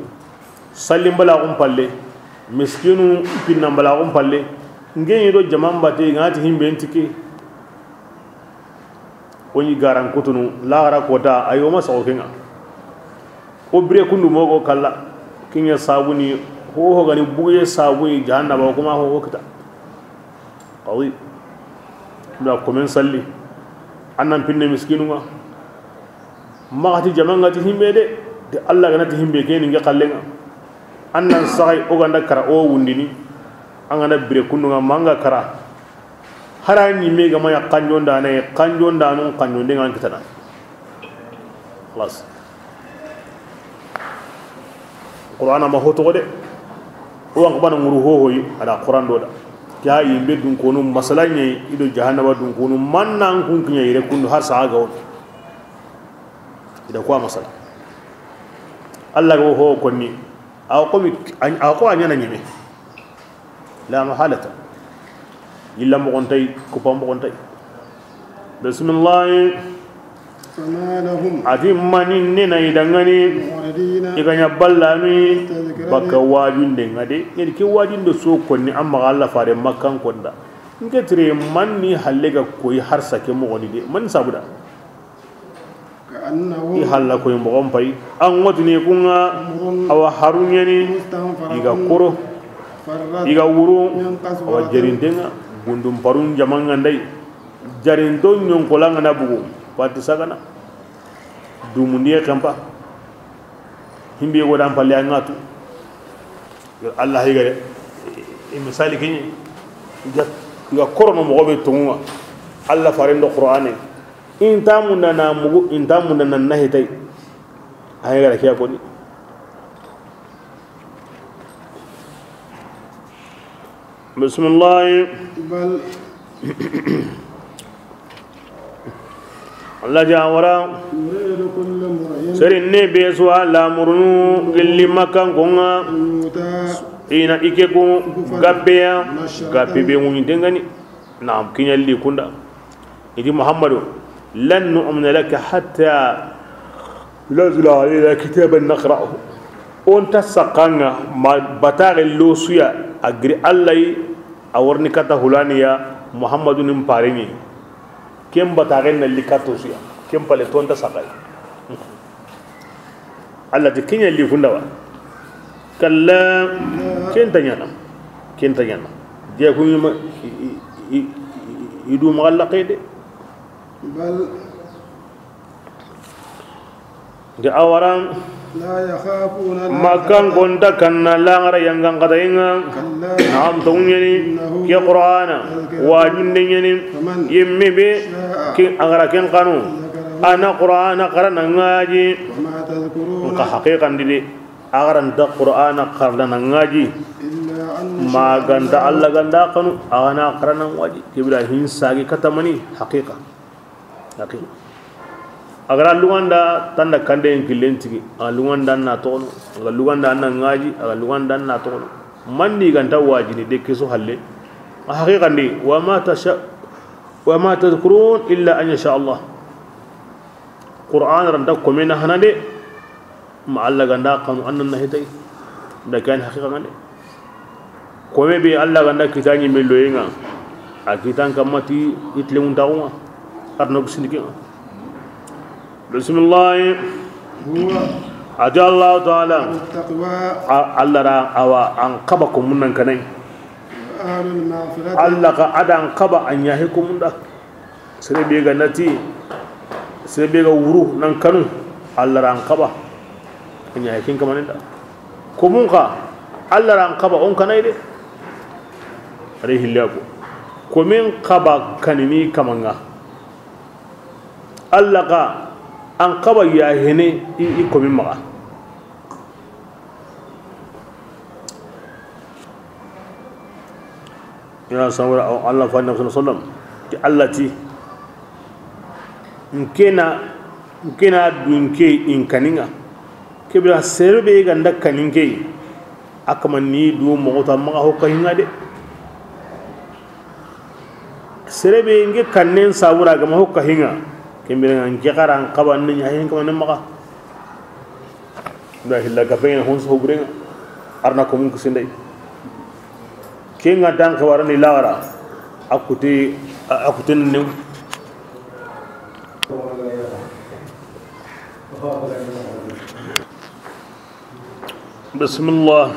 Sallimbalaxun palle. Miskinu pinnambalaxun palle. Ngeɲi do jaman bate ganati himbe ntike. Woni garan kutunu laxara kota ayo ma saxo kenga. O bire kundu mogo kalla. Kinya sabuni hoho gani buye sabuni jahannaba kuma hoho kita. Awi. Nda komen salli. Annan pinne miskinu nga. Maxati jamanga ti himbe de. De Allah gana ti himbe keni nge xallenga. Annan saxay o ganda kara o wundini. An gana bire kundunga manga kara. Hara ɲimme gama ya kanjon dane kanjon danun kanjon de ngan kitana. Xalas. Qur'ana ma hoto de. O wan bana nguru hohoyi ada Qur'an do da. Kya yimbe dunkonu masala ɲe ido jahannaba dunkonu mannan kun kinya ire kundu har sa ga on. Ida ko masala. Allah go ho konni. Aw ko mi aw ko anyana ɲime. La mahalata. Illa moxontay kupa moxontay. Bismillahi. Fama lahum. Ati mani nena idangani. Mu'ridina. Iganya ballami. Tadhkirani. Baka wajunde ngade ngedi ke wajunde so konni amma Allah fare makkan konda. Nge tire manni halle ga koyi har sake moxoni de man sabuda. I halla koy moxon pay. An ŋotini kunga awa haruɲeni. Iga koro. Iga wuru. Awa jarintenga. Gundum parun jamanga ndey. Jarinto ɲonkolanga na bugu. Pati sagana. Dumundiye kempa. Himbe go dan palle angatu. Allah higare. E misali kini. Iga korono moxo be tonga. Alla faren do Qur'ane. Inta munda na mugu, inta munda na nahi tay. Ay gara kiya koni. Bismillah. بل Alla jawara. يريد كل امرئ Serinne be su a lamurunu gilli Makkankon ŋa. أن يؤتى Ina ike ku gabbeya. نشرة Gabbe be ŋuɲi dengani. Naam, kiɲalli kunda. Iti Muhammadu, لن نؤمن لك حتى تنزل علينا كتابا نقرؤه. O nta saxa an ŋa ma bataxe lo su ya a giri Alla yi, a warini kata hulaniya, Muhammadu nin pareɲi. Ken bataxe na li kato su ya. Ken pale to nta saxa yi. Alla ti kiɲalli kunda wa. Kalla, ken ta ɲana. Ken ta ɲana. Je ku ma i, i, i, i, i du maxa laxe de. بل Nde a wara. لا يخافون Makkankon nta kanna laxara yangan xatayen ŋa. كلا Naam, toŋu ɲeni. إنه Ke Qur'ana تذكرة wajunde ɲeni. فمن Yemme be شاء ke a gara ken xanu. ذكره A na Qur'ana xarana ŋaji. وما تذكرون Nka haqiqan di de. A garanta Qur'ana xarana ŋaji. إلا أن يشاء Maganta الله Alla ganda xanu a ga na xarana ŋaji. Kibira hin sagi katamani haqiqa. Haqiqa. A gara luganda tanda kande en killen tigi. A luganda na tono. A luganda na ŋaji. A luganda na tono. Mandi ganta wajini de kesu halle. A haqiqa ndi. وما تشاء وما تذكرون إلا أن يشاء الله. Qur'an ranta komena hana de. Ma Alla ganda xanu an na hitay. Da kan haqiqa ngane. Kome be Alla ganda kitani me loyenga. A kitan kamati itle mun taxunga. Arno gisini kenga. Bismillah. هو Ati Allah Ta'ala. التقوى A-, Alla ra awa an xaba ko munnan kanai. وأهل المغفرة Alla ka adan xaba an yahi ko munda. Sere be ga nati, sere be ga wuru nan kanu, Alla ra an xaba. A ɲa ken kamanen da. Ko mun xa, Alla ra an xaba, o n kanai de. Are hilla ko. Ko min xaba kanini kamanga. Alla xa an xaba ya hene i, i ko min maxa. Ina sawara Allah fa nabi sallallahu alaihi wasallam. Ti Allah ti. Nkena, nkena dunke in kaninga. Kebira serbe ganda kaninke. Akama ni du moxo ta maxa ho kahinga de. Serebe nge kannen sabura gama ho kahinga. Kembira nke xaran xaba ni ɲa hin kama ne maxa. Nda hilla ka fengena hon so burenga. Arna ko mun kisindai. Kenga dan xawarani lagara. Akute, akute ne. بسم الله.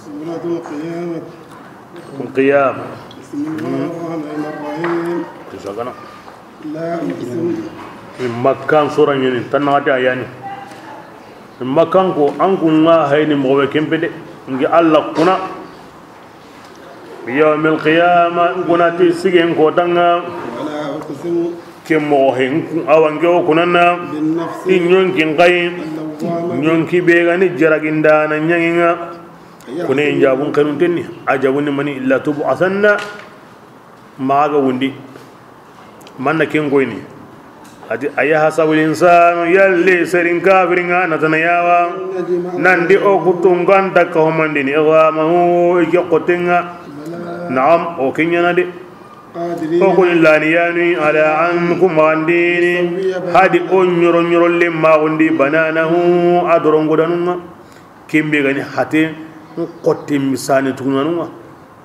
سورة القيامة. القيامة. بسم الله الرحمن الرحيم. Kisagana. لا أقسم. Min Makkan sura ɲeni, tanna ati ayani. Min Makkan ko, an kun ŋa hayni moxo be kempe de. Ngi Allah kuna. Yawmil qiyama, n kuna ti sigen kotanga. ولا أقسم. Ke moxo he, n kun, awa nge o kunanna. بالنفس. I ɲonkin xayi. اللوامة. Ɲonki be ga ni jaragindana ɲaŋinga. Kune jabun xenun tenni. A jabun ni mani illa tub'asanna. Maxa ga wundi. Manna ken koyni. Ati, أيحسب الإنسان, yalli serin kafiringa na tana yawa. Nandi o kutunganta ka homandini, عظامه, ike kotenga. Naam, o kenyana de. O kuni lani yani, على أن, kumandini. Hadi o ɲoro ɲoro le maxundi, بنانه, a dorongodanunga. Kembe gani hate, kotte misane tugunanunga.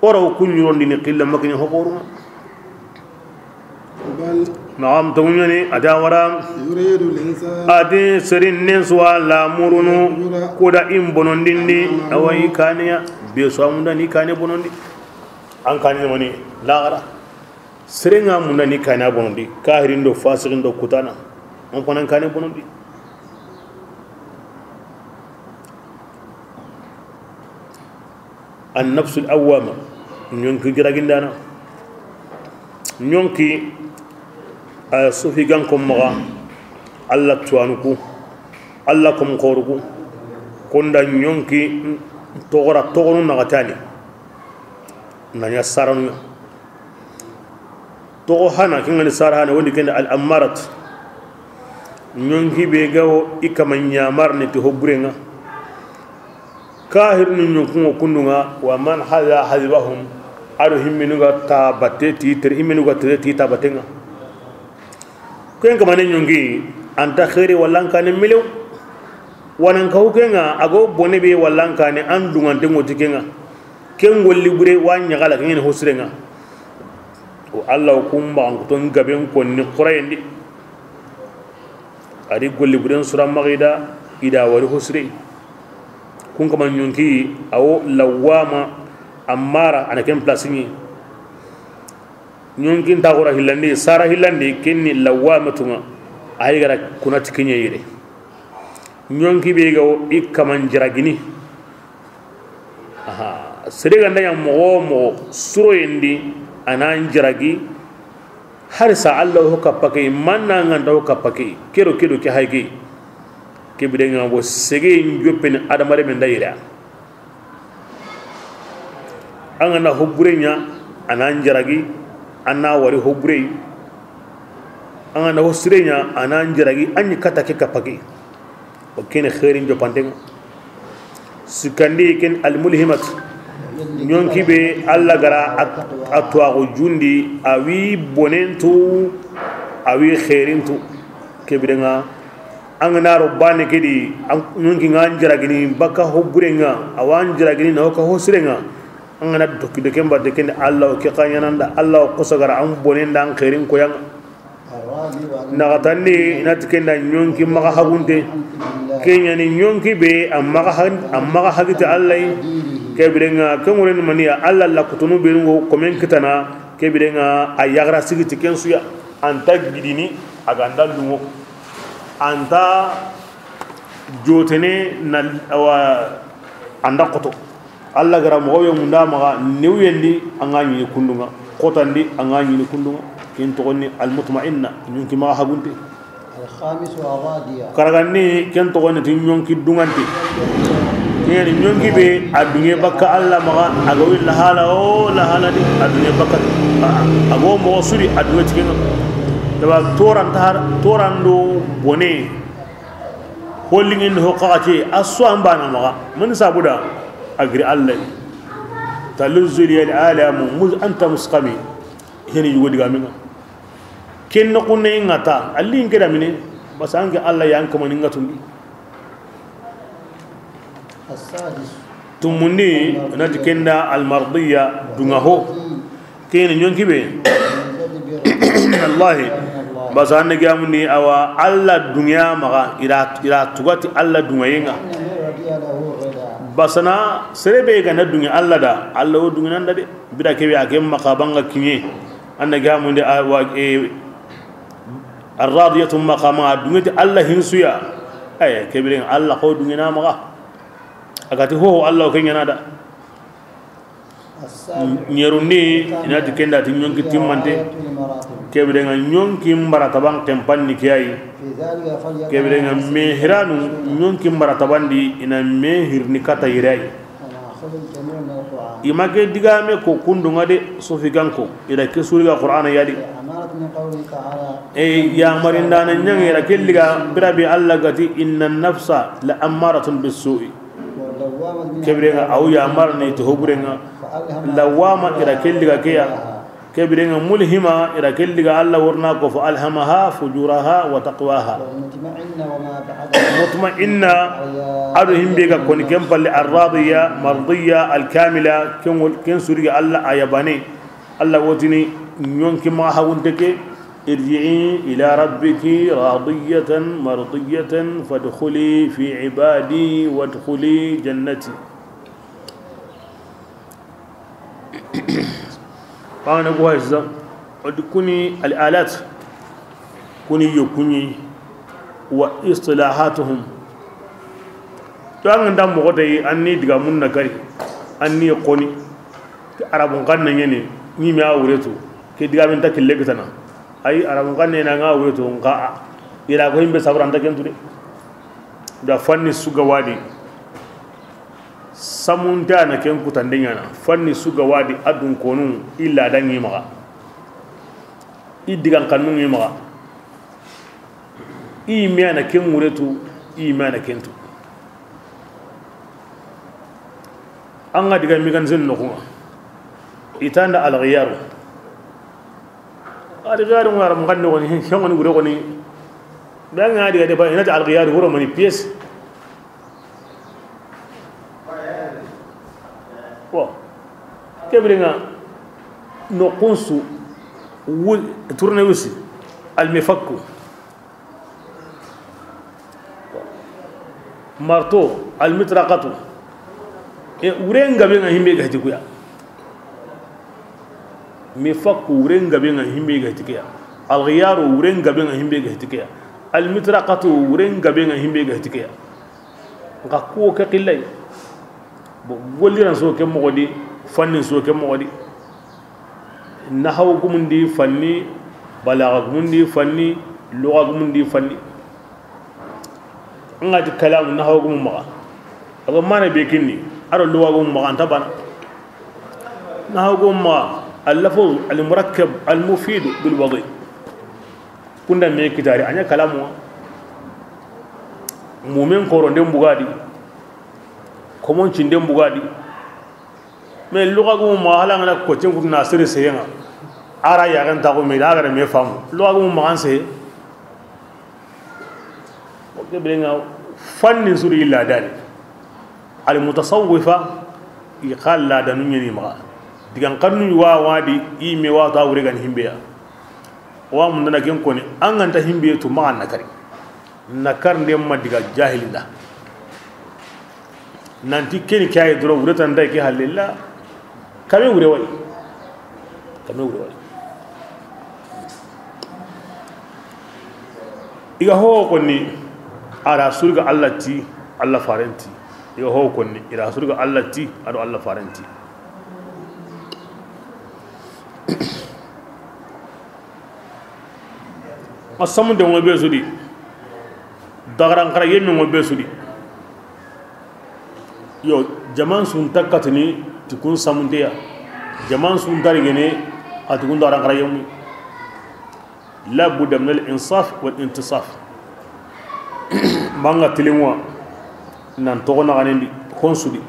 Ora o kuɲurondini xilla makini hokorunga. بل. Naam, toguɲani, a da wara. يريد الإنسان. A di serin nen suwa lamurunu, ليفجر. Kuda in bonondindi, أمامه. Awa i kaniya, be suwa munda ni kane bonondi. An kani mani, lagara. Serenga munda ni kane bonondi, kahirindo, fasiqindo, kutana. On konan kane bonondi. An nafsul awwama, ɲonki jiragindana. Ɲonki, a sufi gan ko maxa, Alla tuwanu ku, Alla kom xoru ku, konda ɲonki toxora toxonu naxatani. Na ɲa saranu ɲa. Toxo hana, ken ga ni sara hana, wondi ken da al ammarat. Ɲonki be ga wo i kama ɲamar ni ti hoburenga. Kahirnu ɲonkunŋo kundunga, wa man hada hadibahum, ado himmenu ga ta batte ti tere, himmenu ga tere ti ta battenga. Ken kamane ɲonki, anta xeeri wallan kane melew. Wanan kahu kenga, a go bone be wallan kane, an dungante ŋo ti kenga. Ken golli bure wa ɲaxala, ken ŋeni hosirenga. O Alla o kumba an kuton gaben konni xurayendi. A di golli buren sura maxida, i da wari hosire. Kun kama ɲonki, a wo lawama, ammara, a na ken place ɲi. Ɲonkin taxura hillandi, sara hillandi, ken ni lawamatunga. A yi gara kunati kiɲe yire. Ɲonki be ga wo i kaman jiragini. Aha, sere ganda ɲa moxo wo moxo suroyendi, a na n jiragi. Hari sa Alla ho kappa ke, manna nganta ho kappa ke, kedo kedo ke hay ke. Ke birenga bo sege n joppeni adamare men da yira. An ga na hobure ɲa, a na n jiragi, a na wari hobure. An ga na hosire ɲa, a na n jiragi, an ɲi kata ke kappa ke. O ken xeerin joppantenga. Sikkandi ken almulhimat. Ɲonki be Alla gara a tuwaxu jundi, a wi bonentu, a wi xeerintu. Ke birenga, an ga na ro bane ke di, ɲonki nga n jiragini baka hoburenga, a wa n jiragini na ho ka hosirenga. An ga na doki doken batte ken Alla o ke xaɲananda, Alla o xosa gara an bonenda an xeerin koyanga. Naxatandi, i na ti ken da ɲonki maxa hagunte. Ken ɲa ni ɲonki be a maxa hagiti Alla yi. Ke birenga, ke ŋureni maniya Alla la kutunu be ngo komen kitana. Ke birenga, a yaxara sigiti ken suya. Anta gidini, a ganda lungo. Anta jotene na awa anda xoto. Alla gara moxo be munda maxa, newuyendi a nga ɲini kundunga, xotandi a nga ɲini kundunga. Ken toxoni almutmainna, ɲonki maxa hagunte. Karagandi, ken toxoni ti ɲonki dungante. Ken ɲonki be a dunge bakka Alla maxa, a ga wi lahala o lahala di a dunge bakka. A go moxo suri a dunge ti kenga. Daba toranta, torando bone. Hollingin ho xaxati a su an bana maxa. Mun sabuda? A giri Alla. Taluzzu liyal alamu muz anta musqami. Heni yugo diga minga. Ken no kunne ngata, alli n keda mine, basange Alla yan kamani ngatundi. Tumundi, na ti ken da almardiya, dunga ho. Ken ɲonki be. Wallahi. Basa an ga mundi awa Alla dunya maxa, ira, ira tugati Alla dungayenga. Basana sere be ga na dunya Alla da, Alla o dunginanda de. Bira kebe a ke maxa banga kiɲe. An ga mundi awa, e, arradiyatu maqama, dungeti Alla hinsuya. Ay, ke biren Alla ko dungina maxa. A ga ti ho Alla o ke ɲana da. Ɲerundi, i na ti ken da ti ɲonki timmante. Ke birenga ɲonki mbarataban kempanni ke ayi. Ke birenga me hiranu, ɲonki mbaratabandi, i na me hirni kata yirayi. I ma ke digame ko kundunga de, sofi ganko, i da ke suriga Qur'ana yadi. E yamarindana ɲange, i da ke liga birabi Alla ga ti, inna nafsa la ammaratun bissu'i. Ke birenga aw yamarni to hoburenga. Lawama, i da ke liga keya. Ke birenga mulhima, i da ke liga Alla worna ko, fa alhamaha fujuraha wa taqwaha. Mutma'inna, ado himbe ga koni ken palle, arradiya, mardiya, alkamila, ken wol-, ken suriga Alla a yabane. Alla wotini ɲonki maxa hagunte ke, irji'i ila rabbiki radiyatan mardiyatan fadkhuli fi ibadi wadkhuli jannati. Bangana ko haysa, o di kuni al alat, kuni yo kuni wa istilahatuhum. To an ga nda moxo tayi, an ni diga mun na kari, an ni xoni, ti arabun xanne ɲeni, ni me a wuretu. Ke digamen ta kille kitana. Ay, Arabun xanne na ŋa wure to, nxa a. I ra ko himbe sabura nta ken tu de. Da fanni su ga wadi. Samunta na ken kutande ɲaana. Fanni su ga wadi a dun konu illa dangi maxa. I digan kannu ngi maxa. I me a na ken wure tu, i me a na ken tu. An ga diga mécanicien noxun ŋa, i ta nda alxiyaru. Alxiyaru ŋa ram xanne xoni, ken xoni wure xoni. Be an ga diga de ba, i na ti alxiyaru wuro mani pièce. Bon, ke biren ŋa, noxun su, wu-, tournevis, almifakku. Marto, almitraqatu. E, wuren gabe ŋa himbe ga hiti kuya. Mifakku wuren gabe ŋa himbe ga hiti kuya. Alxiyaru wuren gabe ŋa himbe ga hiti kuya. Almitraqatu wuren gabe ŋa himbe ga hiti kuya. Nxa kuwo ke xillay. Bo golliran so ke moxo di, fannin so ke moxo di. Nahawu gumundi fanni, balaga gumundi fanni, luga gumundi fanni. An ga ti kalamu nahawu gumu maxa. A ga mana be kinni, a do luga gumu maxa, a nta bana. Nahawu gumu maxa, al-lafzu al-murakkab al-mufid bil wadi. Kunda me kitari, a ɲa kalamu. Mumen koro nden bugadi. Komon cinden bugadi. Mais luga gumu maxa, hala an ga na ko cen kutu na sere seyen ŋa. A ra yaxen taxu me da, a ga ra me famu. Luga gumu maxa an se. O ke biren ŋa fannin su do i ladani. Al mutasawwifa, i xa ladanu ɲeni maxa. Digan xannu wa wadi, i me wa ta wure gan himbe ya. Wa mundana ken koni, an ga nta himbe tu maxa na kari. Na kari nde ma diga jahili nda. Nanti keni ke ay doro wure tan day ke halilla. Kame wure way. Kame wure way. I ga ho konni, a ra surga Allah ti, Allah farenti. I ga ho konni, i ra surga Allah ti, a do Allah farenti. A samunte ŋo be su di. Dagaran xara yemme ŋo be su di. Yo, jaman sun takkatini ti kun samunteya. Jaman sun tarigene a ti kun dagaran xara yemmu. La budda min al insaf wal intisaf. Manga tilinwa nan togo na ganendi hon su di.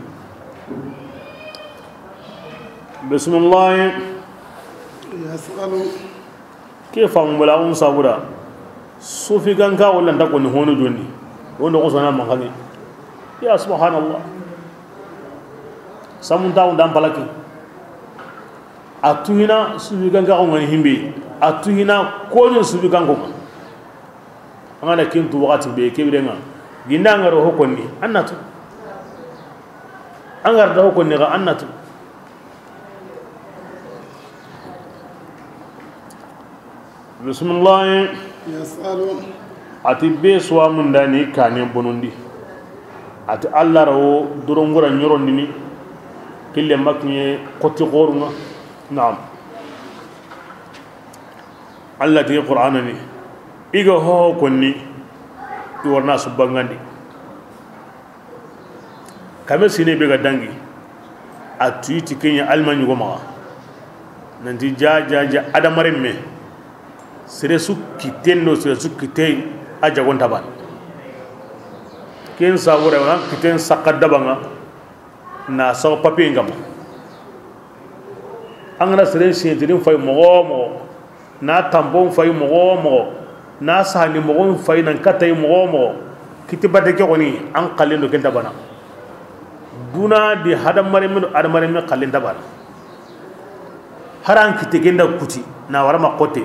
Bismillah. Yasalu. Ke famu bala un sabura. Sufi ganka wala nda ko ni hono jonni. Wondo ko sona mankani. Ya subhanallah. Samunta un dan palaki. A tuhina sufi ganka ko ngani himbe. A tuhina ko ni sufi ganko. An ga na kintu waxati be ke biren ŋa. Ginda an ga ro ho konni, an na tu. An ga ra da ho konni ga, an na tu. Bismillah. Yasalu. A ti be suwa mundani kane bonondi. A ti Allah ra wo dorongura ɲorondini. Kille makkiye koti xorunga. Naam. Allah ti Qur'ana ni, i ga ho konni, i warna su bangandi. Kame sine be ga dangi, a tuyi ti kenya alma ɲugo maxa. Nanti ja, ja, ja, adamaren me. Sere su kitten do, sere su kitte a jagon taban. Ken sabura, wan kitten sakka dabanga. Na sago papier ngam. An ga na seren siyentirin fay moxo moxo, na tampon fay moxo moxo, na sahani moxon fay nan katay moxo moxo, kiti bate ke xoni an xallen do ken ta bana. Duna di hadamaren men do hadamaren men xallen ta bana. Haran kite ken da kuti na warama xote,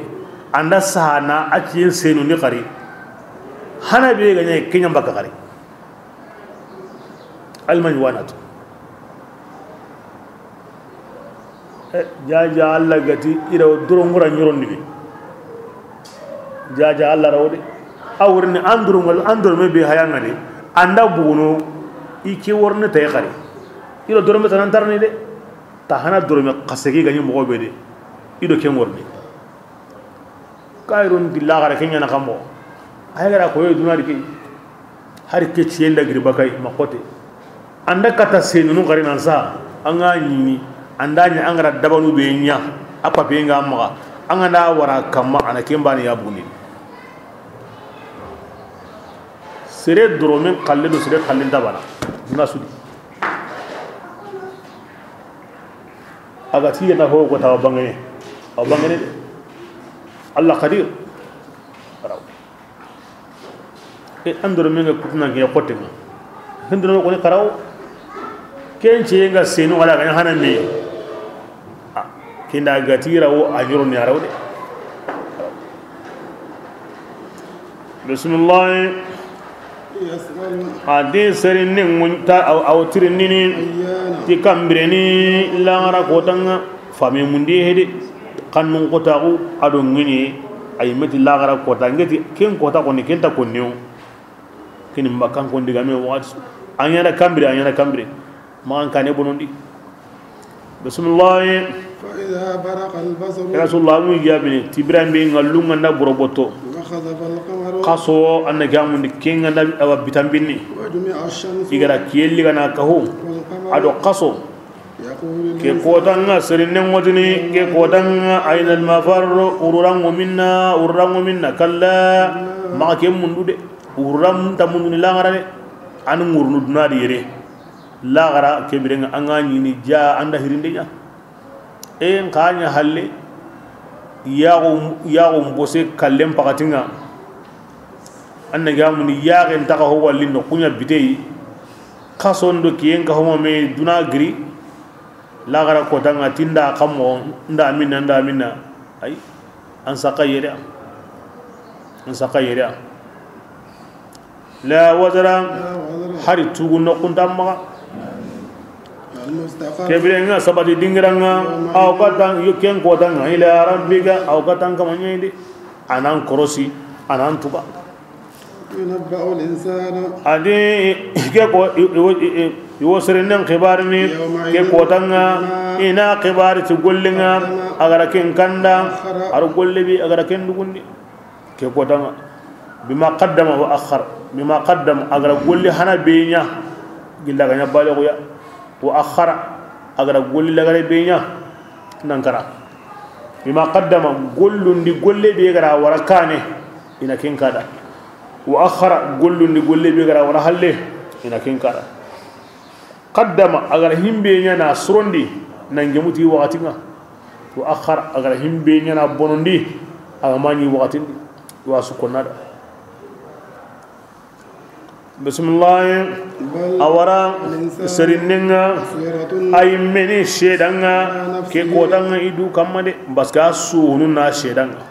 an da sahana a ciyen senu ni xari. Hana be ga ɲa ke ɲa mbaka xari. Almani wana tu. Eh, jaja Allah gati ira dorongura ɲorondini. Jaja Allah rawo de. A wurini an dorongo, an dorome be hayanga de. An da buguno i ke worni tay xari. Iro dorome tanan tarni de. Ta hana dorome xasegi gani moxo be de. I do ken worni. Kayirun di laxara ke ɲaana xa moxo. A ya gara koyo duna di ke. Hari ke ciyen da giri bakay ma xote. An da kata senunu xari nan sa. An ga ɲini. An da ɲa an gara dabanu be ɲa. A papiye nga maxa. An ga na wara kamma a na ken bani ya buni. Sere doromen xalle do sere xallen ta bana. Duna su di. A ga ti na ho ko ta bangene. A bangene de. Allah qadir. Raw. E an doromen ga kutuna ke xote ma. Ken doromen ko ni xaraw. Ken ciye nga senu wala ga hana me. A, ken da ga ti raw a ɲoro ni a raw de. Bismillah. A di serinne ŋunta aw, aw tirinini. Ti kambireni laxara kota nga. Fami mundi hede. Kannun kotaxu a do ŋiɲe. A yi me ti laxara kota ngeti ken kota koni ken ta konniyo. Kini mba kan kon digame waxati su. A ɲaana kambire, a ɲaana kambire. Maxan kane bonondi. Bisimilahi. فإذا برق البصر. Ya Rasulullah, mu jabini ti biranbe ŋallu nga nda boroboto. وخسف القمر. Xaso an na gamundi ke nga nda awa bitanbinni. وجمع الشمس. I gara kiyelli gana kahu. والقمر. A do xaso. يقول الإنسان. Ke kota nga serinne ŋotini ke kota nga أين المفر. Ururango minna, ururango minna. Kalla. Maxa ke mundu de. Ururan ta mundu ni laxara de. An ŋurunu duna di yere. Laxara ke birenga an ga ɲini ja an da hirinde ɲa. E n xa ɲa halle. Yaxu, yaxu mbose kallen paxatinga. An na gamuni yaxen taxa ho walli no kuɲa biteyi. Xason do kiyen ka homa me duna giri. Laxara kota nga tinda xamo nda minna nda minna. Ay. An saxa yere. An saxa yere. لا وزر. Hari tugu noxunta maxa. المستقر. Ke birenga sabati dingiranga. Aw katan ken kotanga إلى ربك. Aw katan kama ɲayindi. Anan korosi, anan tuga. ينبأ الإنسان. A di ke ko i, i, i, i, i wo serennen xibarini. يومئذ. Ke kotanga. بما. I na xibari ti gollinga. قدم. A gara ken kanda. وأخر. Ar golle bi a gara ken dugundi. Ke kotanga. بما قدم وأخر. بما قدم, a gara golli hana be ɲa. Gilla ga ɲa bale ko ya. وأخر, a gara golli lagare be ɲa. Nan kara. بما قدم, gollundi golle be gara wara kane. I na ken kada. وأخر, gollundi golle be gara wara halle. I na ken kada. قدم, a gara himbe ɲa na sorondi, na ngemuti waxati nga. وأخر, a gara himbe ɲa na bonondi, a ga maɲi waxatindi. Wa su konnada. Bisimilahi. بل. A wara. الإنسان. Serinnenga. بطيرة. Ay meni sedanga. على نفسه. Ke kotanga i du kamma de. Parce que a suhunu na sedanga.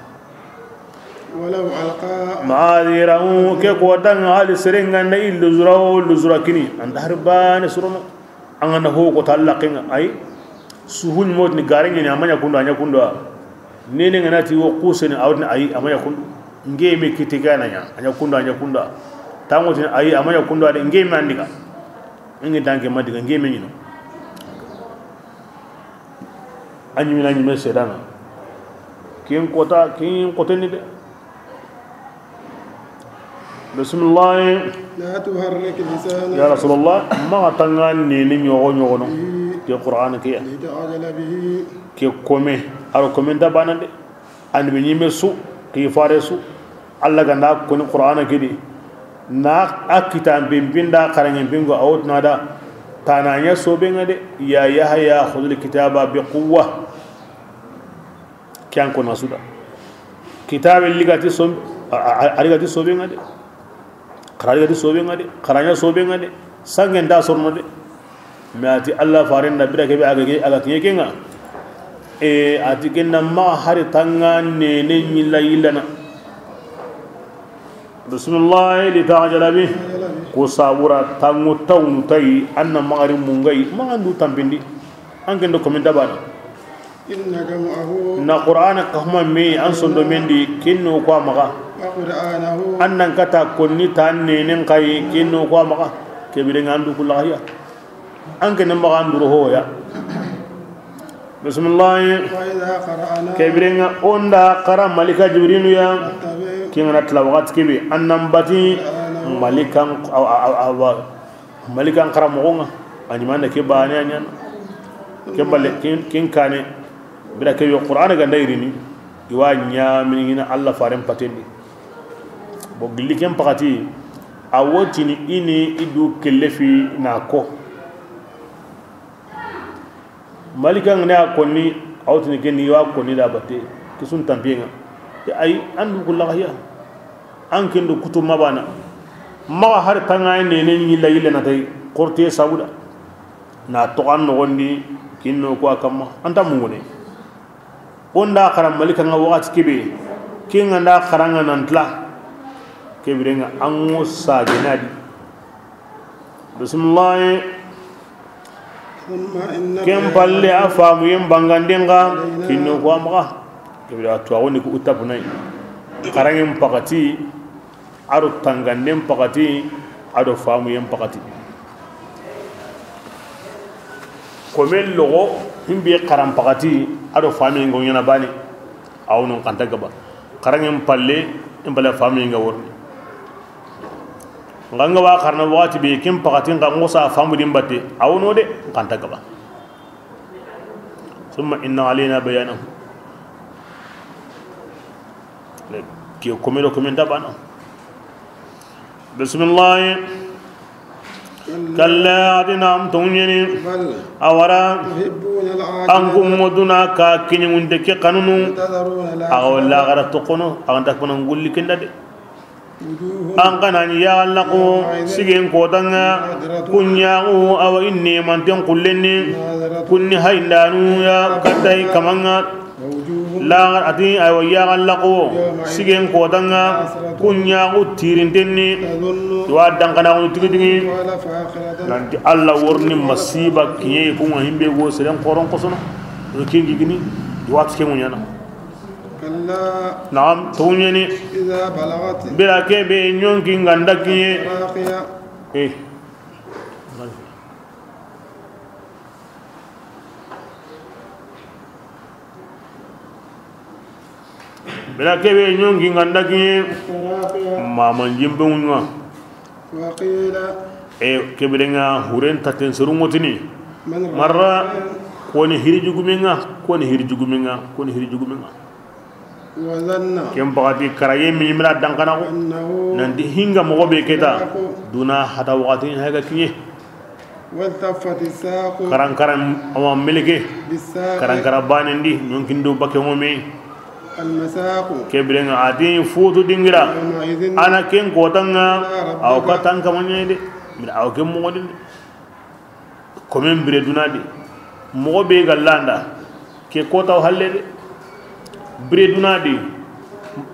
ولو ألقى. معاذيره, ke kotanga hali serenga na i luzura o luzura kini. An da har bane surono. An ga na ho ko ta laxenga, ay. Suhun motini garengeni, a ma ɲa kundo, a ɲa kundo. Nene nga na ti wo kuseni, a wotini, ay, a ma ɲa kundo. Ngeme kiti ga na ɲa, a ɲa kundo, a ɲa kundo. Tangotini, ay, a ma ɲa kundo, a de ngeme andiga. Ngi tanke madiga, ngeme ɲino. A ɲimina ɲime sedanga. Ken kota, ken koteni de. Bisimilahi. لا تحرك لسانك. Ya Rasulullah, maxa tanga nene ɲogo ɲogono. به. Ke Qur'an ke ya. لتعجل به. Ke kome, aro kome nta bana de. Annabi ɲime su, ki fare su. Allah ganda koni Qur'an ke di. Na a kitan bin bin da xarangen bingo a wotna da. Tana ɲa sobe nga de. يا يحيى خذ الكتاب بقوة. Ke an ko na suda. Kitabe ligati som, a, a, a, a ligati sobe nga de. Xara ligati sobe nga de. Xara ɲa sobe nga de. Sangen da sorno de. Mais a ti Allah faren da bira kebe a ga, a ga kiɲe kenga. E, a ti kenna ma hari tanga nene ɲilla yillana. Bisimilahi, li ta'jala bi. Ko sabura tangu tawnu tayi, anna magari mungai, magandu tambindi. An kendo komin dabana. إن جمعه. Na Qur'ana kahuma me an sondo mendi kinno ko maga. وقرآنه. Annan kata konni ta nenen kai kinno ko maga. Kebire ngandu kulahiya. An kene maga anduro hoya. Bisimilahi. Ke birenga o nda xara malika Jibrilu ya. Ke ŋa na tila waxati ke be, an nan bati malikan, awa, awa, awa, malikan xara moxo ŋa. A ɲi ma na ke baane a ɲaana. Ke bale, ken, ken kaane. Bira ke yo Qur'ana ga nda yirini. I wa ɲaamini ŋa na Alla faaren paten di. Bo gilli ken paxati, a wo tini i ni i du kellefi na ko. Malika ŋa ne a konni, a wo tini ken ni wa konni da batte, ke su n tanpiye ŋa. Ayi, an du kulla xa ya. An ken do kutu ma baana. Maxa hari tanga ne ne ɲi la yille na tay, korte sabuda. Na toxo an noxon di, kin no ko a kamma. An ta mungune. O nda xara malika ŋa waxati ke be, ke ŋa nda xara ŋa nan tila. Ke birenga an ŋo sage na di. Bisimilahi. Ken palle a faamuyen banganden ga kinno ko a maxa. Ke bire a tuwaxu ni ku utapunay. Xaraŋen paxati, a do tanganden paxati, a do faamuyen paxati. Komen loxo himbe xaran paxati, a do faamuyen ga ɲaana baane. A wo no n xa nta gaba. Xaraŋen palle, in palle faamuyen ga worni. N xa n ga wa xarana waxati be, ken paxati n xa n xosa faamu di n batte, a wo no de, n xa nta gaba. Summa inna alayna bayanahu. Ke kome do kome nta baana. Bisimilahi. Kalla, a ti na am toŋu ɲeni. A wara. An ku ŋo duna ka kiɲiŋunte ke xanunu. A ga wo laxara toxono, a ga nta fana ngulli ken da de. An xa na ɲi ya Alla ko sigen kotaŋa, ku ɲaxu a wa i nemanten xullenni, ku ni hayindanu ya katta i kamaŋa. Laxara a ti, aywa, ya Alla ko sigen kotaŋa, ku ɲaxu tirintenni, i wa dankanaxunu tigi tigi. Nanti Alla worni masiba kiɲe ku ŋa himbe go seren xoron xosono. Kin gigini, i wa ti ke ŋuɲana. Naam, toŋu ɲeni. Bira ke be ɲonki n ga nda kiɲe. Eh. Bira ke be ɲonki n ga nda kiɲe. Maman jimbe ŋuɲa. E ke birenga huren taten seru ŋotini. Marra, koni hiri jugumenga, koni hiri jugumenga, koni hiri jugumenga. Ken paxati karaye mi mira dankana ko. Nanti hinga moxo be keta. Duna hata waxati haga kiɲe. Karan karan awa meleke. Karan kara banen di, ɲonkindo bakke ŋome. Ke birenga a ti futu dingira. Ana ken kotaŋa, aw ka tan kamaɲe de. Mira aw ke moxo de. Komen bire duna di, moxo be ga landa, ke kotaw halle de. Bire duna di,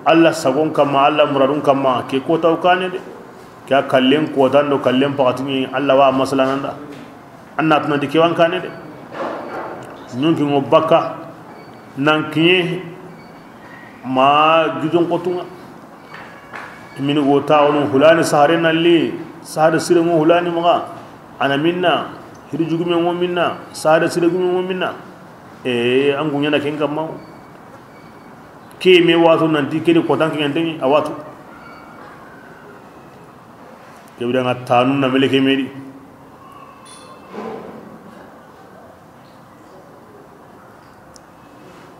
Alla sagon kamma, Alla muradun kamma, ke kotaw kane de. Ke a kallen kotan do kallen paxatini, Alla wa masalananda. An na tunanti kewan kane de. Ɲonki ŋo bakka, nan kiɲe, ma gidon kotunga. Mini go taxunu hulani sahare nalli, sahare sirenŋo hulani maxa. Ana minna, hiri jugume ŋo minna, sahare sire gume ŋo minna. E, an guɲana ken kamma. Ke me wato nanti kedi kotan kiɲantengi a wato. Ke bidanga tanu na meleke medi.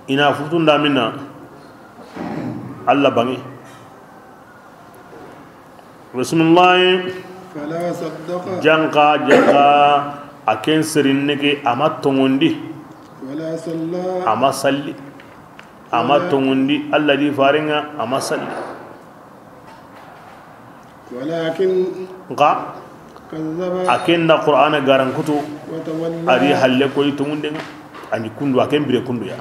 Ina futunda minna. Alla bange. Bisimilahi. Janka, janka. A ken serinne ke, a ma tongondi. A ma salli. A ma tongondi, Alla di farenga, a ma salli. Nka a ken na Qur'ana garankutu. A di halle koy tongundenga. A ni kundu, a ken bire kundu ya.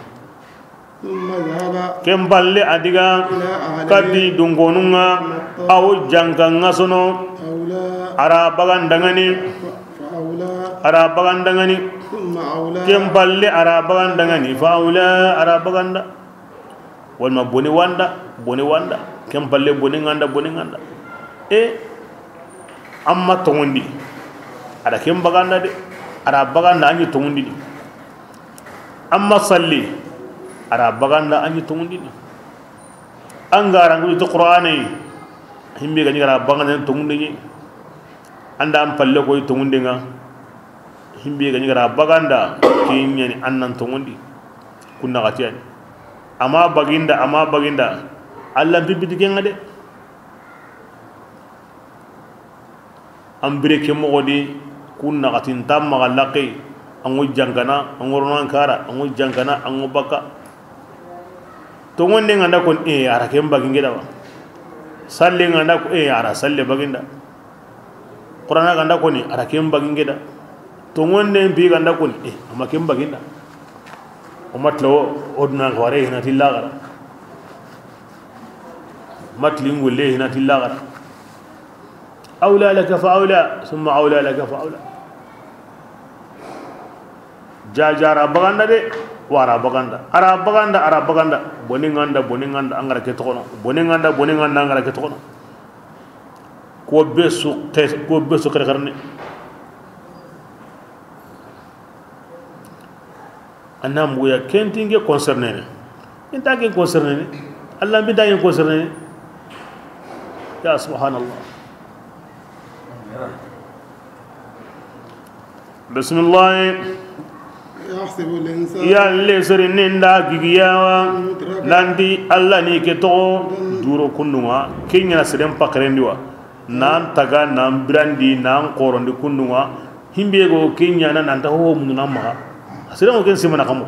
Ken balle a diga kati dungonunga. Awo janka nga sono. Ara bagandangani. Ara bagandangani. Ken balle ara bagandangani. Fa awla, ara baganda. Walma boni wanda, boni wanda. Ken balle boni nganda, boni nganda. E, amma tongondi. Ada ken baganda de. Ada baganda anyi tongondi di. Amma salli, a ra baganda a ɲi tongundini. An ga ra ngudi to Qur'ane, himbe ga ɲi ga ra baganda tongundini. Anda an palle koy tongundenga, himbe ga ɲi ga ra baganda, ke ɲani an nan tongundi. Kunna gatiyani. Ama baginda, ama baginda. Allah bibidi kenga de. An bire ke moxo di, kun naxatin ta maxa laxe, an ŋo jankana, an ŋo ronan kara, an ŋo jankana, an ŋo bakka. Tongonde nga nda kon, e, a ra ken baginge da wa. Salle nga nda ko, e, a ra salle baginda. Qur'ana ga nda koni, a ra ken baginge da. Tongonde mpi ga nda koni, e, ama ken baginda. O matla o, o duna ga ware hina ti laxara. Matli ngulle hina ti laxara. Awla laka fa awla, summa awla laka fa awla. Jajara baganda de, wara baganda. Ara baganda, ara baganda. Boni nganda, boni nganda, angara ke toxono. Boni nganda, boni nganda, angara ke toxono. Ko be su, ko be su kare karne. Anna mbuya kentinge concerné ne. Inta ke concerné ne. Allah bi da yin concerné ne. Ya subhanallah. Bismillah. يحسب الإنسان. Ya le sere ninda gigiyawa. Nanti Allah ni ke to duro kundunga. Kenya seren pakrendi wa. Nan taga, nan birandi, nan xorondi kundunga. Himbe go kenya na nan ta ho mundu nan maxa. Sere mo ken simana kamo.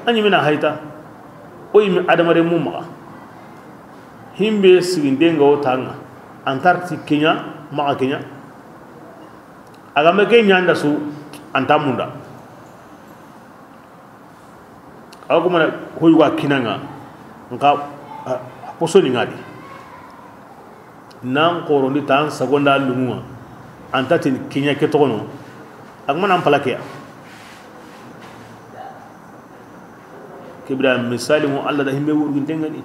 Anyi mina hayta. O yimi adamare mu maxa. Himbe siginde nga o tanga. Antarti kenya, maxa kenya. Aga me kenya nda su, anta munda. Awa kuma na hoy wa kinanga. Nka, a, a posoni ngadi. Nan xorondi tan sagonda lunga. Anta tin kinya ke toxono. Agma nan palakeya. Kibra misali mo Allah da himbe wurgin tengani.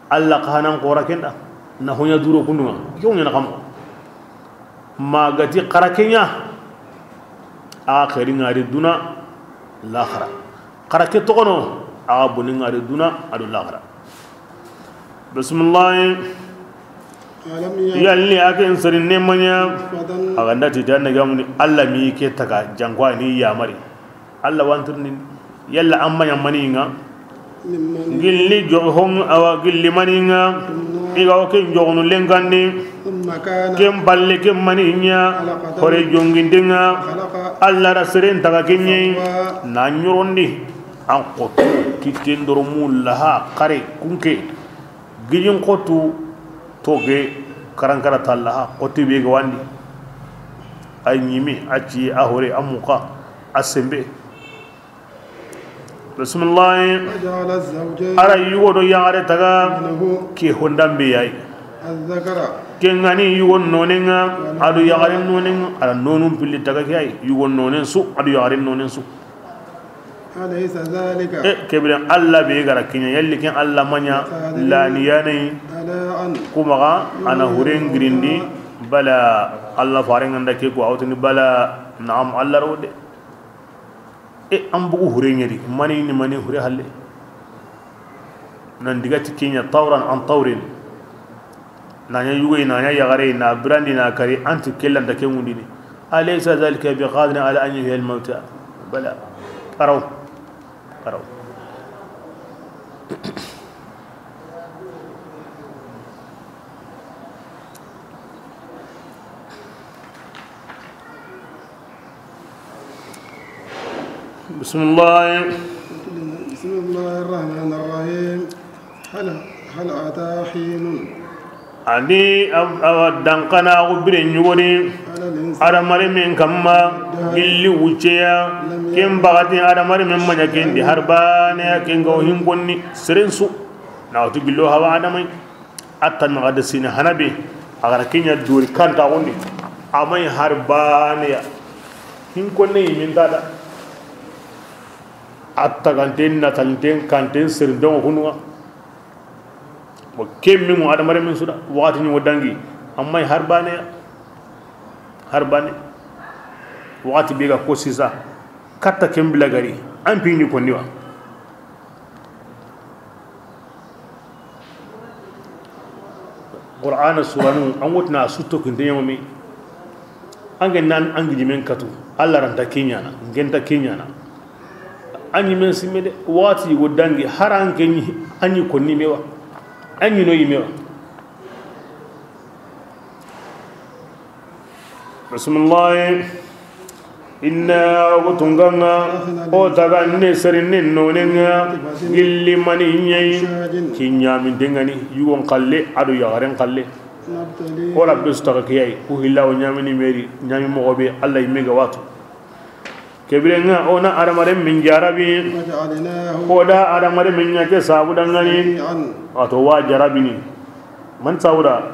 Allah kahanan xora kenda. Na honya duro kundunga. Ke honya na kamo. Ma gati xara kenya. A xeri ngari duna laxara. Xara ke toxono, a boni ngari duna ado laxara. Bismillah. ألم يعلم. Yalli a ken seri ne manya. A ganda ti dan ga muni Allah mi ke taga jangwa ni yamari. Allah wantirni yalla amma nyamani nga. Gilli joxon awa gilli maninga. Iga o ken joxonu lenkandi. Ken balle ken maninya. Hore jongindenga. Allah ra seren taga kenye. Na nyorondi. An xotu kitten doromu laha xare kunke. Gijin xotu toge karankara ta laha xoti be ga wandi. A ɲimi, a ci, a hore, a muka, a sembe. Bismillah. وجعل الزوجين. Ara yugo do yaxare taga. منه. Ke hondambe yayi. الذكر. Ke ngani yugo nonenga ado yaxare nonenga. Ara nonun pilli taga ke yayi yugo nonen su ado yaxare nonen su. أليس ذلك. E kebire Allah be gara kinya yalli ken Allah manya. بقادر. Lani yanai. على أن. Kuma ga ana huren girindi. يحيي الموتى. Bala Allah farenga nda ke ko awtini bala. Naam Allah rode. E an bugu hure ɲeri mani ni mani hure halle. Nan diga ti kenya tawran an tawrin. Na ɲa yugoy na ɲa yaxare na birandi na kari anti kellanta ke mundini. Alaysa dhalika biqadirin ala an yuhyiya al-mawta. Bala. Qaraw. Qaraw. بسم الله. بسم الله الرحمن الرحيم. هل، هل أتى حين. Ani awa dankana ko bire ɲugoni. على الإنسان. Adamari min kamma. الدهر. Gilli wucceya. لم يكن. Ken bagati adamari min manya kendi harbane ken ga hinkonni serensu. Na watu gillo hawa adamai. Atta naxa de sini hana be. A gara kenya dori kanta gondi. Amai har baneya. Hin konne min dada. Atta ganten na tanten kanten sirin don hunwa. Bo kemmi mo adamare min suda. Wakati ni wodangi. Amai har baneya. Har bane. Wakati be ga ko sisa. Katta ken bila gari an pini konni wa. Qur'ana suranu, an wotna su to kinte ɲomi. An ke nan an gijimen katu, Allah ranta kiɲana, ngenta kiɲana. An ɲimen simme de, wati go dangi, haran ke ɲi, an ɲi konni mewa. An ɲi no yimewa. Bismillah. Inna, o ga tunganga, o taga ne serinne nonenga, gilli mani ɲayi, ki ɲamin dengani, yugon kalle, ado yagaren kalle. O rabbi su taga kiyayi, ku hilla o ɲamini meri, ɲami mogo be, Allah yimme ga watu. Kebirenga, o na adamaren min jarabi, o da adamaren min ɲa ke sabu dangani, wato wa jarabini. Man sabuda,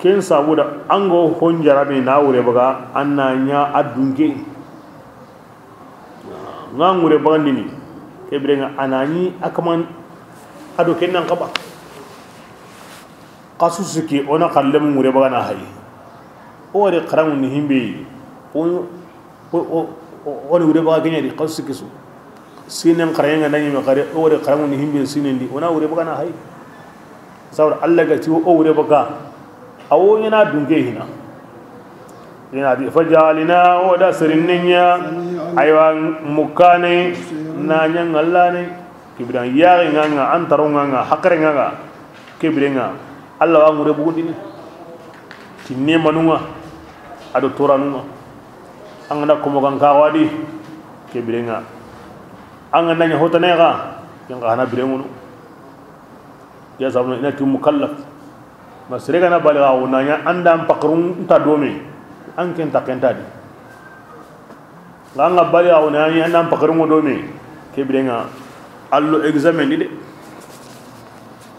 ken sabuda, an go hon jarabi na wure baga, an na ɲa a dunke. Nga wure bagandini, kebirenga, a na ɲi a kaman ado ken nan kaba. Xasu siki, o na xallem wure bagana hay. O wari xarangu ni himbe. O, o, o, o, o ni wure baga keɲa di, xasu siki su. Sinen xarayenga na ɲime xare, o wari xarangu ni himbe sinen di, o na wure bagana hay. Sawra Allah ga ti o wure baga. A wo ɲana dunke hina. Ina di fajalina, o da serinne ɲa. Aywa, mukane, na ɲa ngallane. Kibiran yari nganga, antaro nganga, hakare nganga. Kebirenga, Allah wa wure bugundini. Tinne manunga, ado toranunga. An ga na komo gan kawadi, kebirenga. An ga na ɲa hotane ga, ken ga hana birengunu. Ya sabuna ina ti mukallaf. Ma sere gana baliga, o na ɲa an da an pakarun nta dome. An ken ta ken ta di. Nga nga baliga, o na ɲa an da an pakarun dome. Kebirenga, allo examen di de.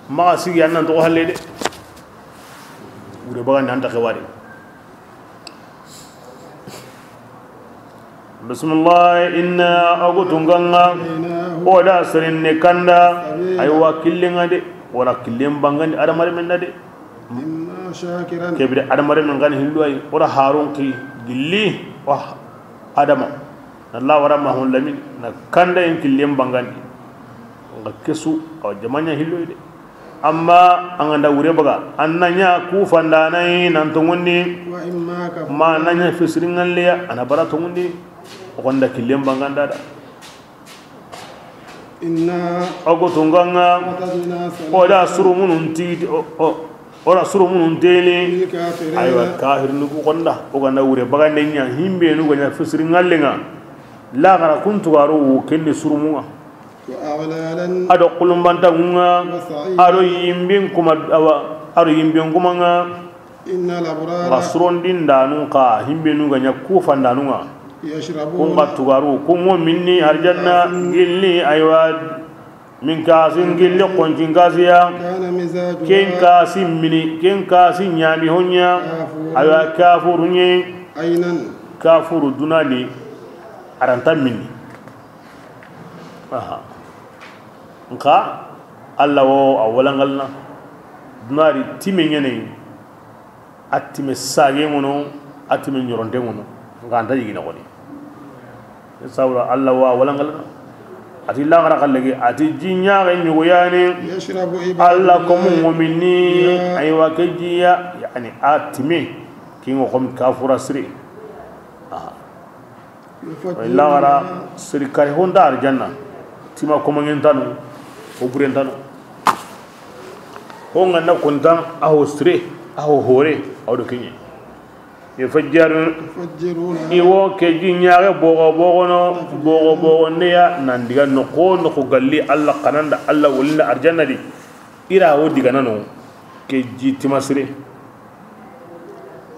Maxa sigi an nan toxo halle de. Wure bagandi an ta xewari. Bismillah, inna, o ga tunganga, o da serinne kanda, aywa, killenga de, wala killen bangandi adamaren men na de. Kebire adamaren men gani hillo ay, o da harun ki gilli, wa adama. Na la wara ma hon lamin, na kanda en killen bangandi. Nga kesu, aw jamanya hillo de. Amma an ga nda wure baga, an na ɲa ku fandanayi nan tongundi. Ma na ɲa fisiringalliya, a na bara tongundi. O gonda killen banganda da. Inna, o ga tunganga, o da surumunun ti, o, o, o da surumunun teli. Aywa, kafirinu ku gonda, o ga nda wure bagande ɲa, himbenu ga ɲa fisiringallenga. Laxara kun tugaru kendi surumunga. Ado xulumbantaŋunŋa, ado yimbin kuma, awa, ado yimbin kumaŋa. Nxa surondindanun xa, himbenu ga ɲa kufandanunŋa. Kun xa tugaru, kun ŋo minni arjanna, gilli, aywa, min kasin gilli, xoncin kasiya. Ken kasi mini, ken kasi ɲami hoɲa, aywa, kafurunye. Kafuru dunadi, aranta minni. Aha. Nxa, Alla wo a walangalna. Dunari time ɲene, a time sage ŋono, a time ɲoronte ŋono. Nxa anta yigina xoni. Sabura Alla wo a walangalna. Ati laxara xallege, ati ji ɲaxe ɲogoyani. Alla komu ŋomini, aywa ke jiya, yani a time. Kingo xom kafura siri. Aha. Laxara, seri kari honda arjanna. Tima komaŋentanu, ho burentanu. Ho ŋanna kontan, a ho sire, a ho hore, a wo do keɲe. Yufajjiruna. I wo ke ji ɲaxe bogo bogono, bogo bogondeya, nan diga noxo noxo galli Alla xananda, Alla wolinda arjanna di. Ira wo diganano, ke ji tima sire.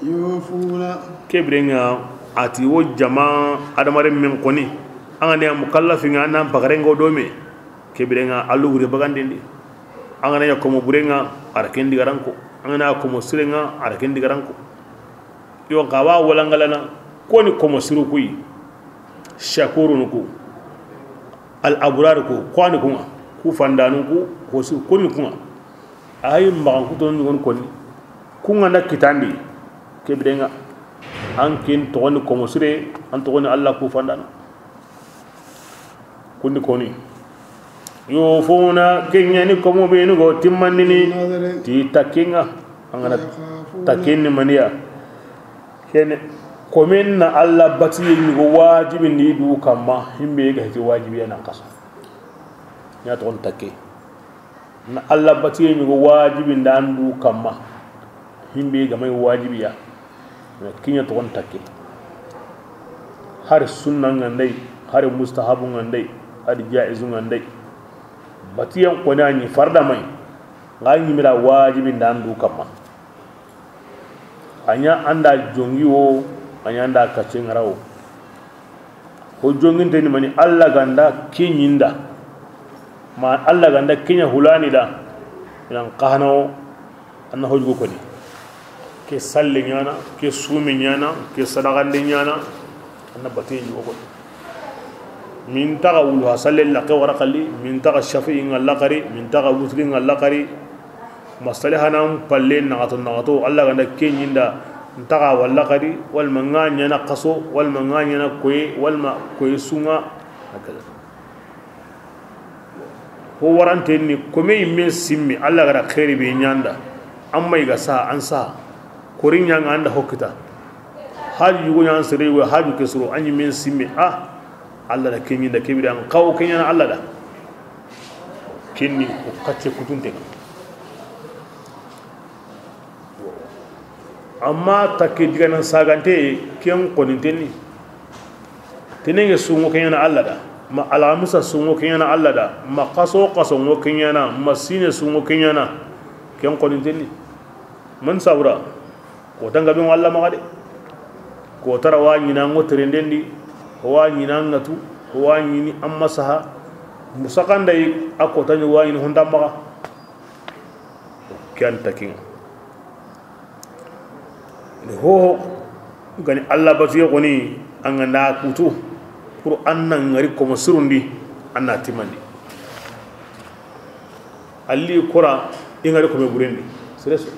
Yufuna. Ke birenŋa, ati wo jama adamaren men xoni. An ga na ɲa mukallafinŋa, an nan pagarenŋo do me. Ke birenŋa, Alla wure bagandindi. An ga na ɲa komo burenŋa, a ra ken digaranko. An ga na ɲa komo sirenŋa, a ra ken digaranko. Yo, nxa wa walangalana, koni komo siru kuyi. Shakurunu ku. Al abrar ku, kwani kunŋa. Ku fandanu ku, ko siru koni kunŋa. Ay, maxan kutonu ɲugonu koni. Kunŋa na kitandi. Ke birenŋa. An kin toxoni komo sire, an toxoni Alla ku fandana. Kundi koni. Yufuna, ke ɲa ni komo be ni go timmandini ti takkinŋa. An ga na takkinni maniya. Kene, komen na Alla batiye ɲugo wajibindi du kamma, himbe ga heti wajibiya nan kaso. Ɲa toxon takke. Na Alla batiye ɲugo wajibindi an du kamma, himbe ga may wajibiya. Ke ɲa toxon takke. Hari sunna ŋa ndey, hari mustahabu ŋa ndey, hari jaizu ŋa ndey. Batiyen xo na ɲi farda may. Nga ɲimira wajibindi an du kamma. A ɲa an da jongi wo, a ɲa an da kacce ŋara wo. Ho jonginte ni mani Alla ga nda ke ɲi nda. Ma Alla ga nda ke ɲa hulani da. Nan kahano, an na hojugo koni. Ke salle ɲana, ke sumi ɲana, ke sadaqande ɲana. An na batiye ɲugo koni. Min taxa wulu ha salle la ke wara xali, min taxa shafi'i ŋa la xari, min taxa wutri ŋa la xari. Masali hanan palle naxato naxato, Alla ga nda ke ɲi nda, n taxa walla xadi, walma nga ɲana xaso, walma nga ɲana koye, walma koye sunŋa. Hakaza. Ho waranten ni, kome yimme simmi, Alla ga da xeeri be ɲa nda, amma i ga sa, an sa, kori ɲa nga an da ho kita. Haju yugo ɲa an sere yugo, haju ke soro, an yimme simmi, a, Alla da ke ɲi nda, ke bire an xawo ke ɲana Alla da. Kenni ko kacce kutunte ŋa. Amma takke diganan sagante, ken xoninten ni. Tenenge sunŋo ke ɲana Alla da, ma alamisa sunŋo ke ɲana Alla da, ma xaso xasonŋo ke ɲana, ma sine sunŋo ke ɲana, ken xoninten ni. Man sabura, kota nga be Alla maxa de. Kota ra wa ɲina ŋo terenden di, wa ɲina ŋa tu, wa ɲini amma saha. Musakanda yi a kota ni wa ɲini honda maxa. Ke an takkinŋa. Ho gani Alla batuye xoni, an ga nda kutu, pour an na ŋari komo sirundi, an na timandi. Alli kora i ŋari kome burendi. Sere so.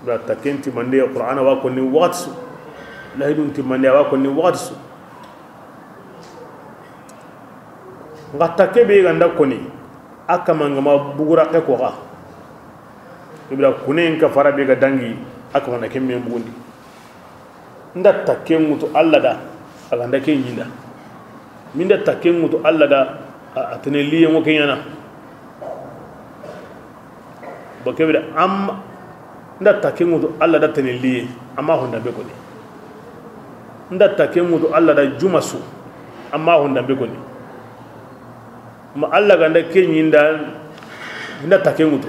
Bira takken timande Qur'ana wa konni waxati su. Lahidun timande wa konni waxati su. Nga takke be ga nda koni, a kama nga ma bugura ke ko ga. Ibra kunen ka fara be ga dangi, a kama na kemme bugundi. Nda takke ŋutu Alla da, a ga nda ke ɲi nda. Min da takke ŋutu Alla da, a, a tene liye ŋo ke ɲana. Bo ke bire am, nda takke ŋutu Alla da tene liye, amma honda be koni. Nda takke ŋutu Alla da juma su, amma honda be koni. Ma Alla ga nda ke ɲi nda, nda takke ŋutu.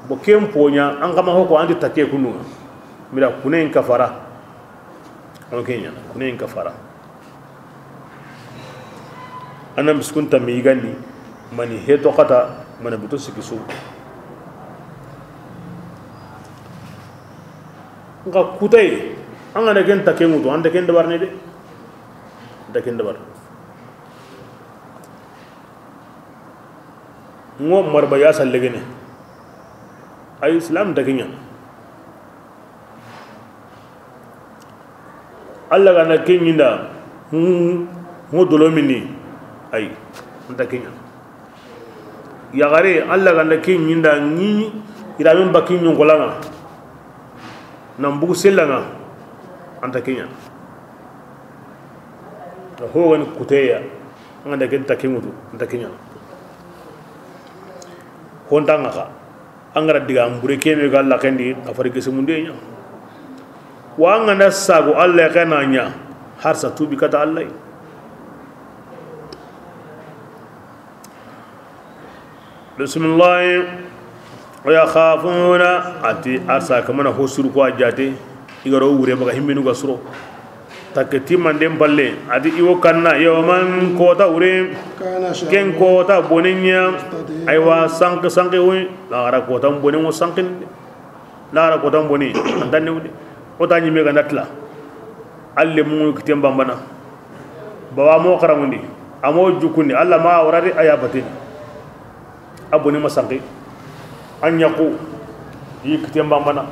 Bo ken poɲa, an kama hoko anti takke kununŋa. Mira kunen ka fara. An ke ɲana, kunen ka fara. An na miskun tammi yigandi, mani heto xata, mani buto sikki su. Nka kutaye, an ga na ken takke ŋutu, an ta ken dabarini de. An ta ken dabarini. Ŋo marba ya sallegene. Ay, Islam ta ke ɲana. Alla ga na ke ɲi nda, ŋo dolo mini. Ay, an ta ke ɲana. Yaxare, Alla ga nda ke ɲi nda, ŋi iramen bakki ɲonkolanga, nan bugu sellanga, an ta ke ɲana. Ho gani kuteya, an ga nda ke takke ŋutu, an ta ke ɲana. Hontanga xa. An ga ra diga mbure kebe ga Alla kendi, a fari gese munde ɲa. Wa an ga na sago Alla ke na ɲa, har sa tubi kata Alla. Bismillah. Wa yakhafuna, ati arsa kamana hosuru ko a jate. I ga ro wure maga himminu ga suro. Takke timmanden palle, ati i wo kanna yawman kota wure. Ken kota bonenya. Aywa, sanke sanke wi. Laxara kota bonen wo sankin. Laxara kota boni, an ta newde. O ta ɲime ga nda tila. Alle mu kiten bambana. Bawa mo xaramundi. A mo jukundi. Alla ma warade a ya batini. A boni ma sanki. A ɲaxu. Yi kiten bambana.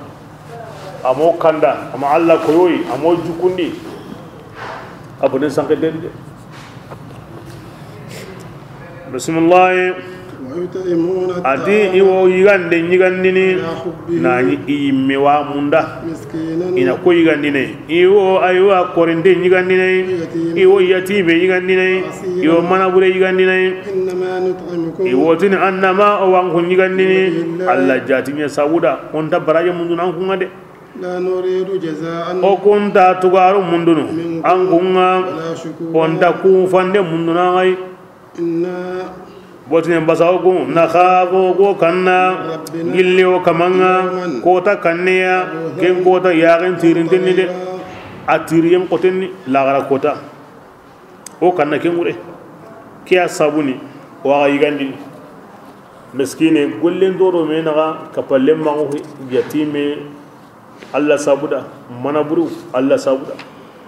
A mo kanda. A ma Alla koyoyi. A mo jukundi. A boni sanki den de. Bismillah. A ti i wo yigande ɲigandini, na ɲi i yimme wa munda. I na ko yigandine, i wo, aywa, korinte ɲigandine, i wo yatime yigandine, i wo manabure yigandine. I wo tini annama o wa an ku ɲigandini Alla jaatiɲe sabuda, o nta baraje mundunu an kunŋa de. O ku nta tugaru mundunu an kunŋa, o nta ku fande mundunu an ŋa yi. Botine basawo ku, nakhafu ku kanna gilli o kamanŋa, kota kanneya, ken kota yaxen tirintenni de, a tiriyen xotenni, laxara kota. O kanna ken ŋure, ke ya sabuni, o wa xa yigandini. Miskine, gollen doro me naxa, kapallen maxu, yatime, Alla sabuda, manaburu, Alla sabuda.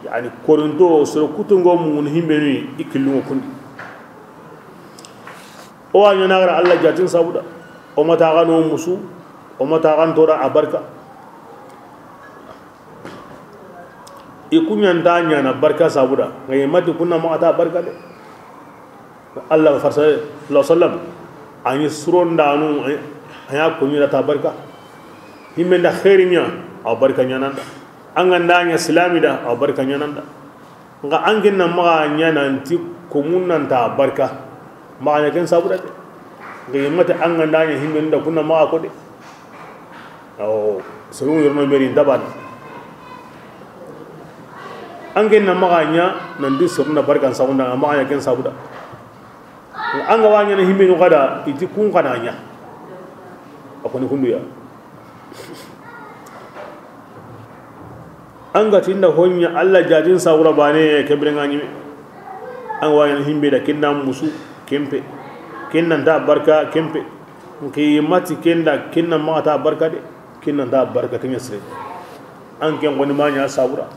Yani, korinto, soro kutungo mun himbenu, i killungo kundi. O wa ɲana gara Alla jaatin sabuda. O ma taxano musu, o ma taxan tora a barka. I kuɲanta ɲana barka sabuda. Ngai mati kunna maxata barka de. Alla farsa, sallallahu alaihi wasallam, a ɲi surondanu, a ɲa koɲira ta barka. Himme nda xeeri ɲa, a barka ɲananda. An ga nda ɲa silami da, a barka ɲananda. Nxa an ken na maxa ɲa nanti komun nanta barka. Maxa ɲa ken sabuda de. Nxa i mate an ga nda ɲa himme nda kunna maxa ko de. Awo, soro yorono meri nta bana. An ken na maxa ɲa nanti soro na barkan sabuda, maxa ɲa ken sabuda. An ga wa ɲana himmenu xada, i ti kun xana ɲa. A koni kunduya. An ga tinda hoɲa Alla jaatin sabuda bane, ke biren ŋa ɲime. An ga wa ɲana himbe da kinna musu, kempe. Kinna nta barka, kempe. Nki mati kenda, kinna maxata barka de. Kinna nta barka kenya sire. An ken xoni ma ɲa sabuda.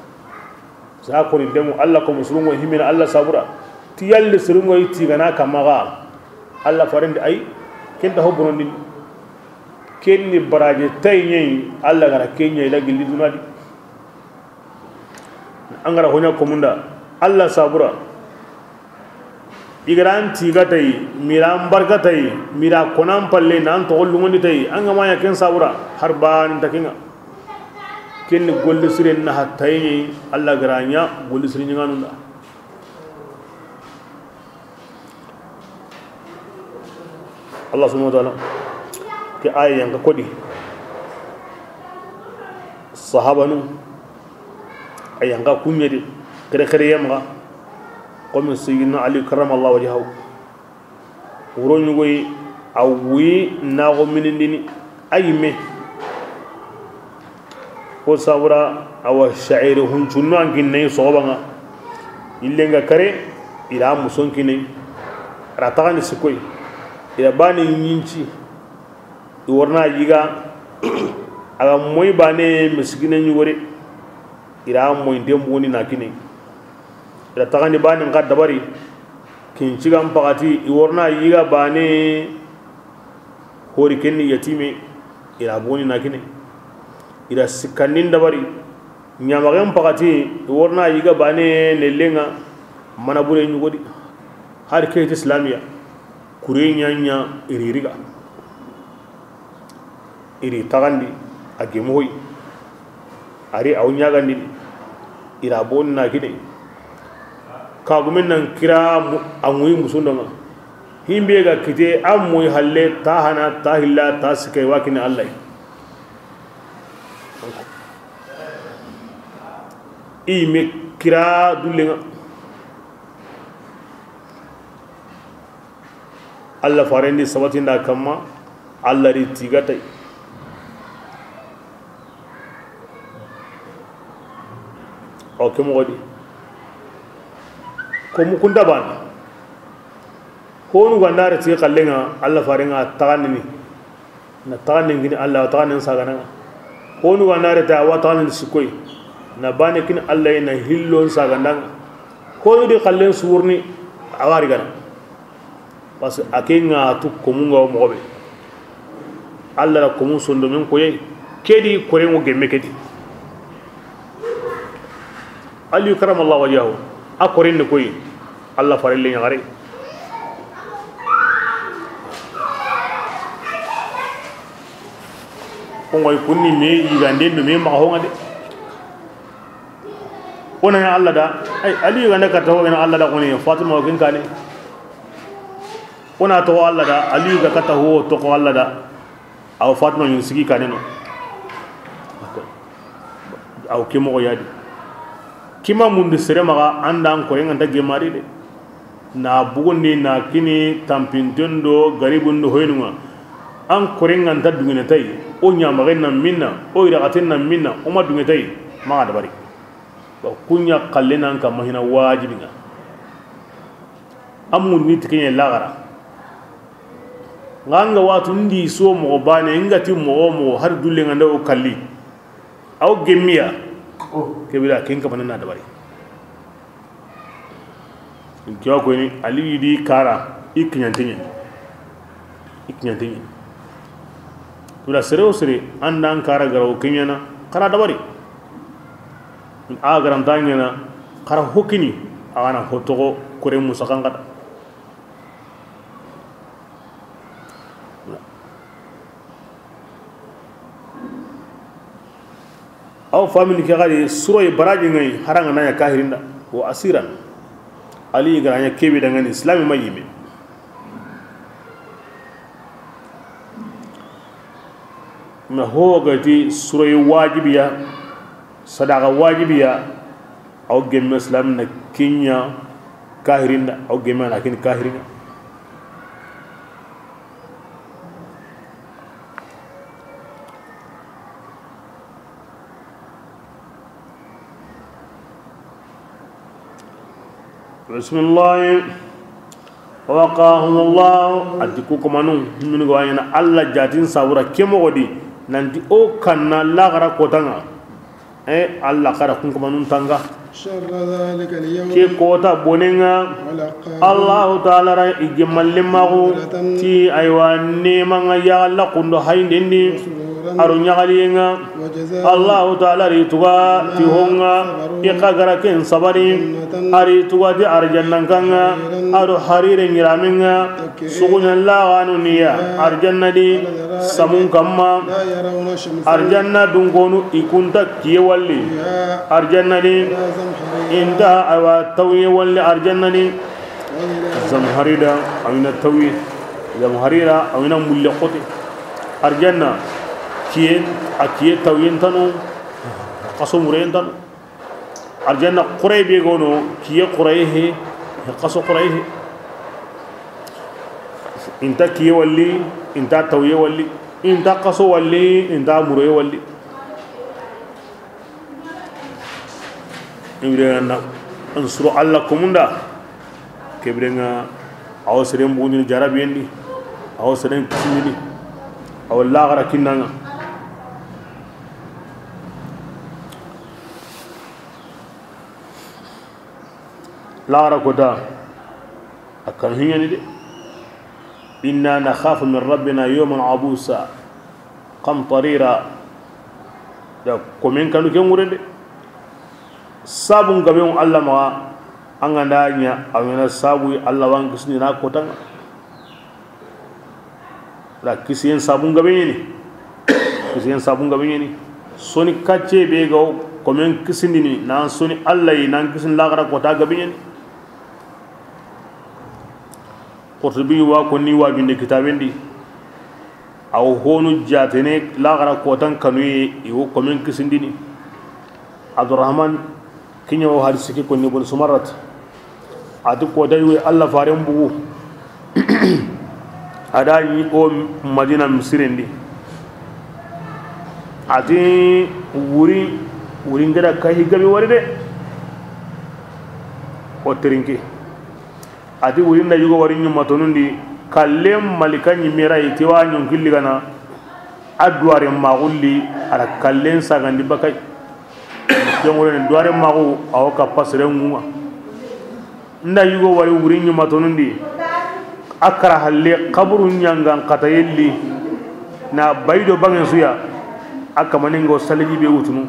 Sa koni demu Alla ko musulungo himina Alla sabuda. Ti yalli sirungo i tigana kamaga. Alla farendi ay, kenta ho bonondini. Kenni baraje tay ɲeyi, Alla gara kenya ila gilli dunadi. An gara hoɲa komunda, Alla sabuda. I gara an tiga tay, mira an barka tay, mira konan palle nan toxo lungondi tay, an ga ma ɲa ken sabuda, har bani ta kenŋa. Kenni golli siren na hatta yi, Alla gara ɲa golli siren ɲanganunda. Allah subhanahu wa ta'ala ke aya yan ka kodi sahabanu, a yan ka kuɲedi xere xere yemga, comme Sayyidina Ali karramallahu wajhahu. Wuro ɲugoyi a wuyi naxo minindini a yimme. Ko sabura awa sha'iri huncunno an kinnei soxobanŋa. Yillenga kare, ila muson kinei, ara taxandi sikkoy, ila bani ɲinci, i worna yiga, aga moyi bane miskine ɲugore, ila moyinte mbugundi na kinei, ila taxandi bani nxa dabari, kincigan paxati, i worna yiga bane, hori kenni yatime, ila boni na kine, ila sikkandin dabari, ɲamaxen paxati, i worna yiga bane nellenŋa, mana bure ɲugodi, hari keti islamiya, kure ɲaɲa iri riga, iri taxandi, a gemu hoy, ari aw ɲagandini, ira boni na kine, kagumen nan kira a ŋuyi musundonŋa. Himbe ga kite a moyi halle, ta hana, ta hilla, ta sikay wa kini Allah. I me kira dullenŋa. Allah farendi sabatinda kamma, Allah ri tigatay. O ke moxo di, ko mukunta bana. Honu gandare ti xallenŋa, Allah farenŋa taxandini, na taxandin kini Allah, taxandin sagananŋa. Honu gandare ta wa taxandin sikkoy, na bane kini Allah, na hillon sagandanŋa. Honu di xallen suwurni, a wari gana. Parce que a ke ŋa tu komun ŋa wo moxo be. Allah ra komun sondomen koye, kedi korenŋo gemme kedi. Aliyu karamallahu wajhahu, a koren ni koyi, Allah farelle ɲaxare. Xonŋoy kunni me yiganden do me maxa honŋa de. O na ɲa Alla da, ay, Aliyu ga na katta ho, o na Alla da xoni Fatima o ken kane. O na toxo Alla da, Aliyu ga katta ho toxo Alla da. Awa Fatima ɲi sigi kane no. Awa ke moxo ya di. Kima mundi sere maxa, an da an koren ŋa nta gemari de. Na bugundi na kini tampinten do garibun do hoyinun ŋa. An koren ŋa nta dungene tay, o ɲamaxen na minna, o yiraxaten na minna, o ma dunge tay, maxa dabari. Ba kuɲa xalle nan kamma hina wajibi ŋa. An mundi ti ke ɲa laxara. Ŋa ŋa watu ndi so moxo bane, nga ti moxo moxo har dulle ŋa nda o kalli. Aw gemmiya. Ke bira ken kamana na dabari. Kiwa ko ni Ali di kara, i kiɲante ɲi. I kiɲante ɲi. Tura sere o sere, an da an kara garawo kiɲana, kara dabari. A garanta ɲana, kara hokini, a ga na hotoxo kore musakan kata. Aw famini ke gadi suroyi baraji ŋa yi, haranga na ɲa kahirinda, wa asiran. Ali ga na ɲa kebe dangani, islami ma yime. Ma ho gati suroyi wajibiya, sadaqa wajibiya, aw gemme islam na kiɲa kahirinda, aw gemme na kin kahirinda. Bismillahi. Waqahumullahu, a ti ku komanu, himinu ga wa ɲana Alla jatin sabura ke moxo di, nanti o kanna laxara kotanŋa. E, Alla xara kun komanun tanga. شر ذلك اليوم. Ke kota bonenŋa. ولقاهم. Allahu Taala ra i gemmalle maxu. نضرة. Ti aywa nemanŋa ya Alla kundo hayindendi. وسرورا. Aro ɲaxaliyenŋa. وجزاهم. Allahu Taala ri tuga ti honŋa. بما صبروا. I xa gara ken sabari. جنة. Ari tuga ti arjannan kanŋa. ظفيرا. Aro harire ɲiramenŋa. Suguɲa laxanu niya arjanna di samun kamma. Arjanna dunkonu i kunta kiye walli arjanna di. Inta awa tawye walli arjanna di. Zamharida awina tawye. Zamharira awina mulle xote. Arjanna kiye, a kiye tawyen tano, xaso mureyen tano. Arjanna xurey be gono, kiye xurey he, xaso xurey he. Inta kiye walli, inta tawye walli, inta xaso walli, inta mureye walli. Ibrenga na an suro Alla komunda. Kebrenga awa seren bugundini jarabiyendi, awa seren kisindini, awa laxara kinnanga. Laxara kota a kan hiɲani de. Inna nakhafu min rabbina yawman abusa qamtarira. Da komen kanu ke ŋure de. Sabun gabe on Alla maxa, an ga nda ɲa a wena sabu Alla wan kisini na kotanŋa. La kisiyen sabun gabe ɲeni. Kisiyen sabun gabe ɲeni. Soni kacce be ga komen kisindini nan soni Alla yi nan kisin laxara kota gabe ɲeni. Qurtubi wa konni wajunde kitabendi. Aw honu jatene laxara kotan kanuye i wo komen kisindini. Abdurrahman Kiɲa wo hadisi ke konni boni Sumarat. A ti kota yuwe Alla faren bugu. A da ɲi o Madina misirendi. A ti wuri, wuri ngeda kahi gabe wari de. O terinke. A ti wuri nda yugo wari ɲuma tonundi. Kallen malika ɲimera i ti wa ɲonkilli gana. A duware maxulli a da kallen sagandi bakay. Jongolene duware maxu awo kappa sere ŋuŋa. Nda yugo wari wuri ɲuma tonundi. A kara halle xaburu ɲangan xata yelli. Na bayido bangen suya. A kamaningo saliji be wutunu.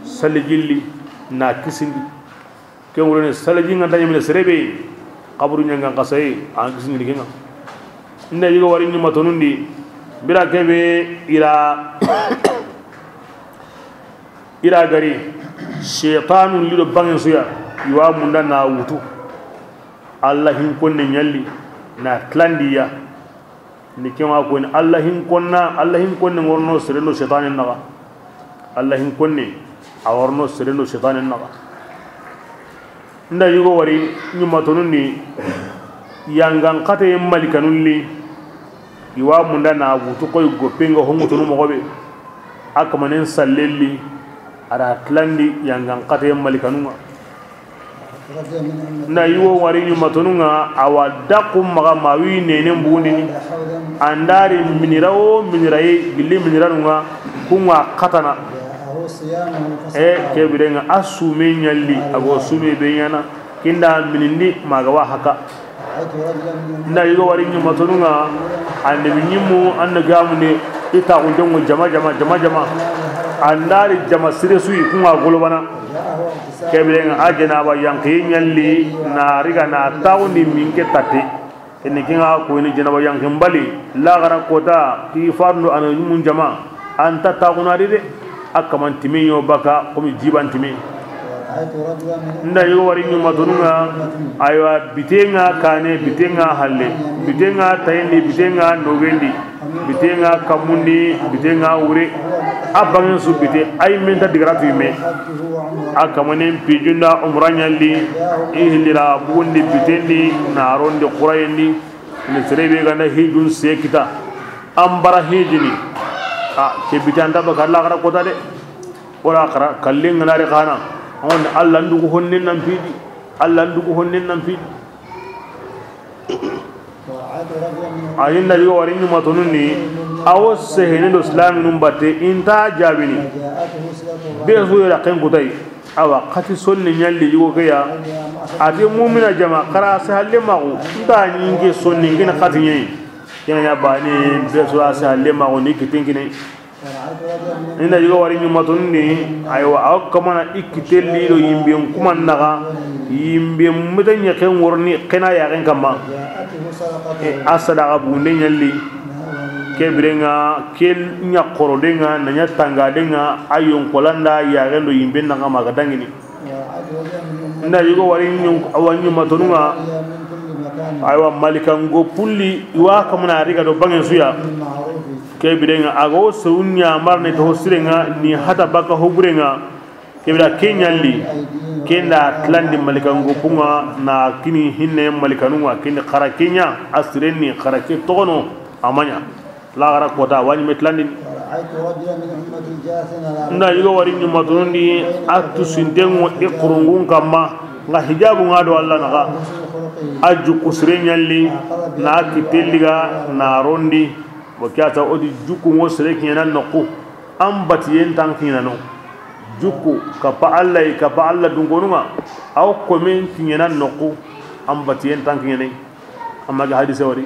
Salijilli na kisindi. Ken wurene salaji nga nta ɲemene serebe. Xaburu ɲangan xasaye an kisindini kenga. Nda yigo wari ɲuma tonundi. Bira kebe ira I ra gari, seytaanun li do banŋen su ya, i wa munda na wutu. Alla hin konne ɲalli, na tilandi ya. Ni ke ma ko ni Alla hin konna, Alla hin konne ŋa wa rono seren do seytaanen naxa. Alla hin konne, a wa rono seren do seytaanen naxa. N da yugo wari ɲumatonun di, yangan xatayen malikanun li, i wa munda na wutu koy goppe ŋa ho ŋutunu moxo be, a kamanen sallelli, a da tilandi yangan xatayen malikanun ŋa. N da yugo wari ɲumatonun ŋa, a wa daqu maxa ma wi nenen bugundini, a ndari minira wo minira ye, gilli miniranun ŋa, kun ŋa xatana. E, ke biren ŋa a sume ɲalli, a go sume be ɲana, ken da minindi ma ga wa haka. N da yugo wari ɲumatonun ŋa, annabi ɲimmu, anna gamunde, i taxunten ŋo jama, jama, jama, jama. A ndari jama sire su yi, kun ŋa golobana. Ke biren ŋa a janaba yanqiye ɲalli, na riga na taxundi minke tatte. Keni ke ŋa ko ni janaba yanqin bali, laxara kota, ti farndo ana ɲimun jama, an ta taxuna di de, a kaman time ɲo baka, komi jiban time. N da yugo wari ɲumatonun ŋa, aywa, biten ŋa kane, biten ŋa halle, biten ŋa tayendi, biten ŋa nogendi, biten ŋa kammundi, biten ŋa wure, a banŋen su bite, ay men ta digaratu yi me. A kamanen pijunda umra ɲalli, i hillira bugundi bitendi, na rondi xurayendi, ni sere be ga nda hijun se kita, an bara hijini, a ke bite an ta baka laxara kota de. Wala xara kallen ŋa na ri xana, on Alla ndugu honnen nan pidi, Alla ndugu honnen nan pidi. A yi n da yugo wari ɲumatonun ni, a wo sehene do silaminun batte, i nta jabini. Be su yera ken kutai, awa xati sonni ɲalli yugo ke ya. A ti mumina jama, xara se halle maxu, nta ɲinke sonni ngin xati ɲeyi. Ken ɲa bani, be su ra se halle maxu ni kitinkine. I n da yugo wari ɲumatonun di, aywa, a wa kamana i kitelli do yimben kuman naxa, yimben mete ɲexe ŋoroni xena yaxen kamma. E, a sadaxa bunde ɲalli. Ke biren ŋa, ke ɲa xoroden ŋa, na ɲa tangaden ŋa, a yonkolanda yaxen do yimben naxa ma ga dangini. N da yugo wari ɲum-, a wa ɲumatonun ŋa. Aywa, malikan go pulli, i wa kamana riga do banŋen su ya. Ke biren ŋa, a go sewun ɲamarne to siren ŋa, ni hata baka ho buren ŋa. Ke bira ke ɲalli, ken da tilandi malikan go kun ŋa, na kini hinne malikanun ŋa, ken di xara ke ɲa, a siren ni xara ke toxono, a ma ɲa. Laxara kota, a wa ɲi me tilandini. N da yugo wari ɲumatonun di, a tusinten ŋo i xurungun kamma, ŋa hijabu ŋa do Alla naxa. A jukku sire ɲalli, na kitelli ga, na rondi. Bo ke a ta o di jukku ŋo sere kiɲana noxu. An batiyen tan kiɲana no. Jukku, kappa Alla yi, kappa Alla dunkonun ŋa. A wo komen kiɲana noxu. An batiyen tan kiɲana. Amma ga hadise wari.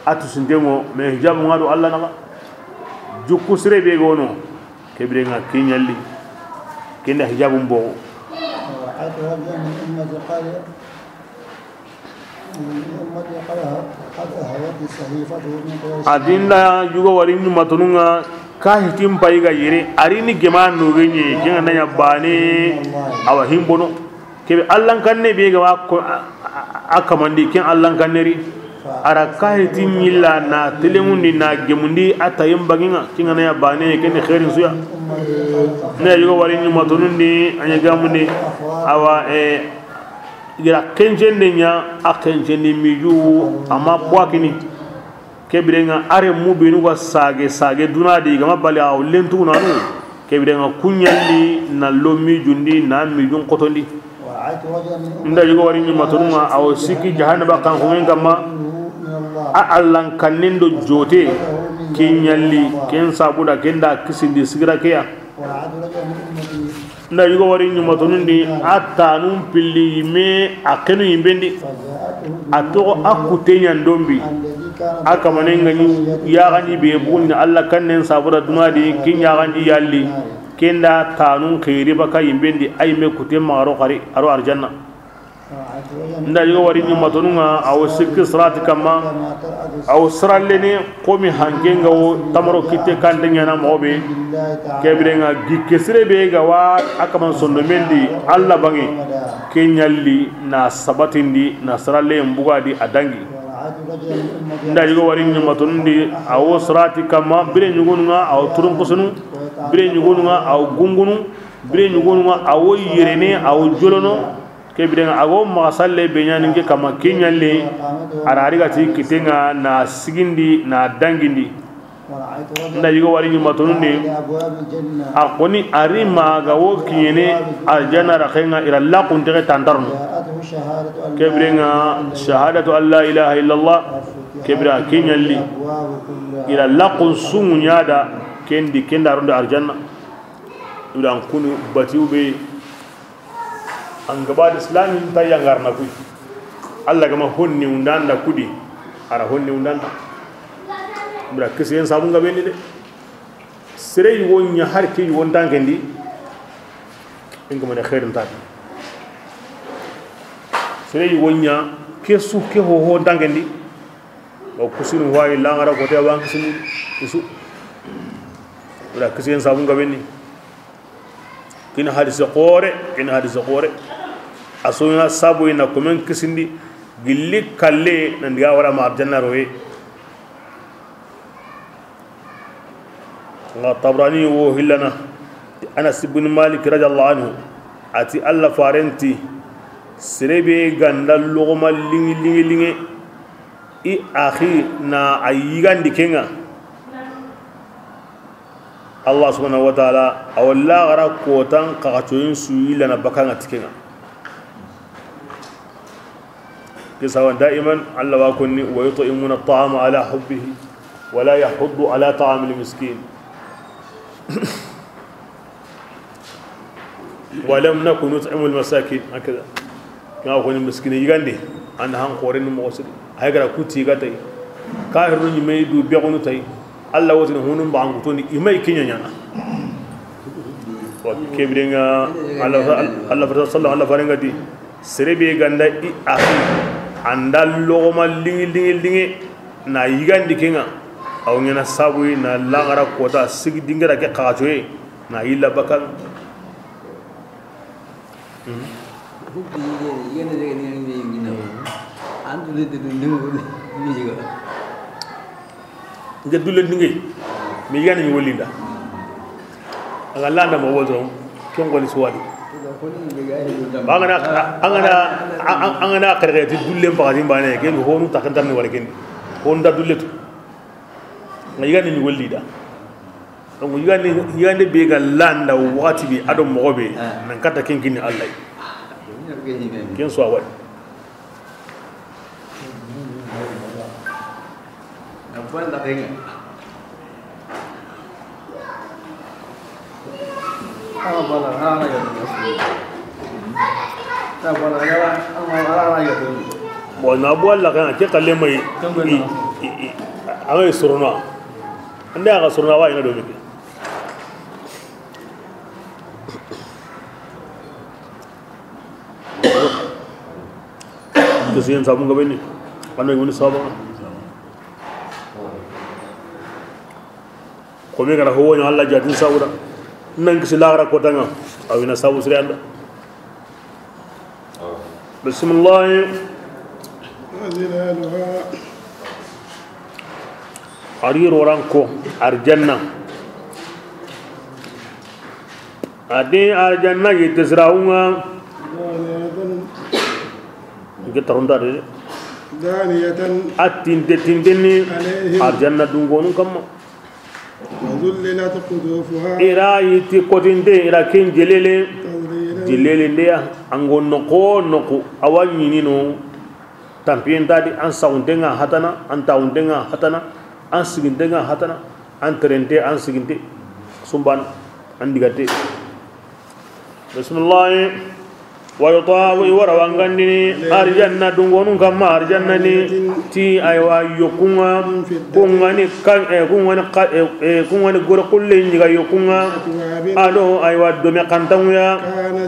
A tusinten ŋo, mais hijabu ŋa do Alla naxa. Jukku sire be gono, ke biren ŋa ke ɲalli. Ken da hijabun boxo. ورأيت رجلا من أمتي قد، من أمتي قد، قد أهوته صحيفته من قبل الشيطان. A di n da yugo wari ɲumatonun ŋa, ka hitin payi ga yere, a ri ni gema noge ɲi, ken ŋa na ɲa bane, a wa himbono. Kebe Allan kanne be ga wa ko, a, a, a kamandi, ken Allan kanne ri. A ra kahiti ɲilla na telemundi na gemundi a tayen banŋen ŋa, ken ŋa na ɲa bane, ken ni xeerin su ya. Ne yugo wari ɲumatonun di, a ɲa gamundi. Awa, e, i ga ra kencende ɲa, a kencendi miju, a ma bwakini. Ke biren ŋa a renmu benu ga sage sage duna di, i ga ma bali a wo lentugunanu. Ke biren ŋa ku ɲalli na lo mijundi, na mijun xotondi. N da yugo wari ɲumatonun ŋa, a wo sikki jahannaba kanxumen kamma. A Allan kannen do jote, ke ɲalli, ken sabuda, ken da kisindi sigira ke ya. N da yugo wari ɲumatonun di, a tanun pilli yimme, a xenu yimben di. A toxo a kutte ɲa n dombi. A kamanen ga ɲi yaxandi be bugundi Alla kannen sabuda duna di, ken yaxandi yalli. Ken da tanun xeeri baka yimben di, a yimme kutte maxa ro xari, a ro arjanna. N da yigo wari ɲumatonun ŋa, a wo sikki sirati kamma, a wo siralleni komi hanke ŋa wo tamaro kitte kante ɲaana moxo be. Ke biren ŋa gikke sire be ga wa a kaman sondomen di Alla banŋe, ke ɲalli na sabatindi, na sirallen bugadi a dangi. N da yigo wari ɲumatonun di, a wo sirati kamma, bire ɲugonun ŋa a wo turunkusunu, bire ɲugonun ŋa a wo gungunu, bire ɲugonun ŋa a wo yerene, a wo jolono. Ke biren ŋa a go maxa salle be ɲaani ke kamma, ke ɲalle a ra ri ga ti kitten ŋa na sigindi na dangindi. N da yigo wari ɲumatonun di, a xoni a ri ma ga wo kiɲene arjanna raxen ŋa, i ra laxuntexe tantarnu. Ke biren ŋa shahadatu an la ilaha illallah, ke bire ke ɲalli i ra laxun su ŋuɲa da, ken di ken da rondi arjanna. I ra n kunu batiwu be. An ga ba di islamin ta yangarna kuy. Alla ga ma honni undanda kudi, a ra honni undanda. Bira kisiyen sabun ga bendi de. Sere yugo ɲa har ke yugo ntankendi. In ga ma ne xeerin ta di. Sere yugo ɲa ke su ke ho ho ntankendi. O kusinu wayi langara ko te wan kisini isu. Bira kisiyen sabun ga bendi. Kin hadise xoore, kin hadise xoore. A soña sabu i na komen kisindi, gilli kalle, nan diga wara ma arjanna roye. Nga Tabrani wo hillana, Anas ibn Malik radiyallahu anhu, a ti Alla farenti, sere be ga nda logoma liŋi, liŋi, liŋi, i axi na a yigandi ke ŋa. Allah subhanahu wa ta'ala, a wa laxara kotan xaxacoyin su yillana bakka ŋa ti ke ŋa. Ke sawa daiman, Allah wa konni, "Wa yut'imuna at-ta'ama ala hubbihi, wa la yahuddu ala ta'amil miskin." "Wa lam nakun nut'imul masakin." Hakada. Nga ko ni miskine yigande, an han xore ni moxo siri. Hay gara kuti ga tay. Kahirun ni me du be gonu tay. Allah wotini hunun ba an kutoni i may kinya nyana. Wa ke bire ŋa Allah, Allah fa sallallahu, Allah farenga di. Sere be ga nda i axi, a nda logoma liŋi, liŋi, liŋi, na yigandi ke ŋa. Aw ŋena sabu na laxara kota sigi dingira ke xaxacoye, na yilla bakka ŋa. Hmm. Hubbi yigande, yigande de ni ni ni. An du de du ni ni yiga. Nge dulle ni nge. Mi yigande ni wolinda. A ga landa mo wodo, ken goni suwadi. Ba ngana, angana, angana xerxe ti dulle mpaxati mbane, ken honu taxantar ni wala ken. Honda dulle tu. Nga yigande ni wolinda. Donc yigande, yigande be ga landa waxati be, a do moxo be, nan kata ken kini Allah. Ken so awal. Bon, na bo Allah kan ke kalle mai. I, i, i, a ga sorona. Ande a ga sorona wa ina do mi. Kisiyen sabu nga beni. Ando yoni sabu. Ko me gara ho woni Allah jatin sabu da. Nan kisi laxara kota ŋa. Awina sabu sire anda. Bismillah. وظلالها. Ari roran ko arjanna. Adi arjanna yitte sirawunga. دانية. Nke tarunda de. دانية. A tinte tinteni. عليهم. Arjanna dungonun kamma. وذللت قطوفها. Ira yiti kotinte, ira ken jelele. تذليلا. Jelele ndeya. Ango noko noko. Awa ɲinino. Tampiyen ta di, an saxunten ŋa hatana, an taxunten ŋa hatana, an siginten ŋa hatana, an terente, an siginte, sumban, an digate. Bismillah. Wa yutafu, i wa rawangandini arjanna dungonun kamma, arjanna ni ti, aywa, yokkunga, kungani kan, eh, kungani ka-, eh, eh, kungani gore kulle nyiga yokkunga. Ado, aywa, dome kantanguya.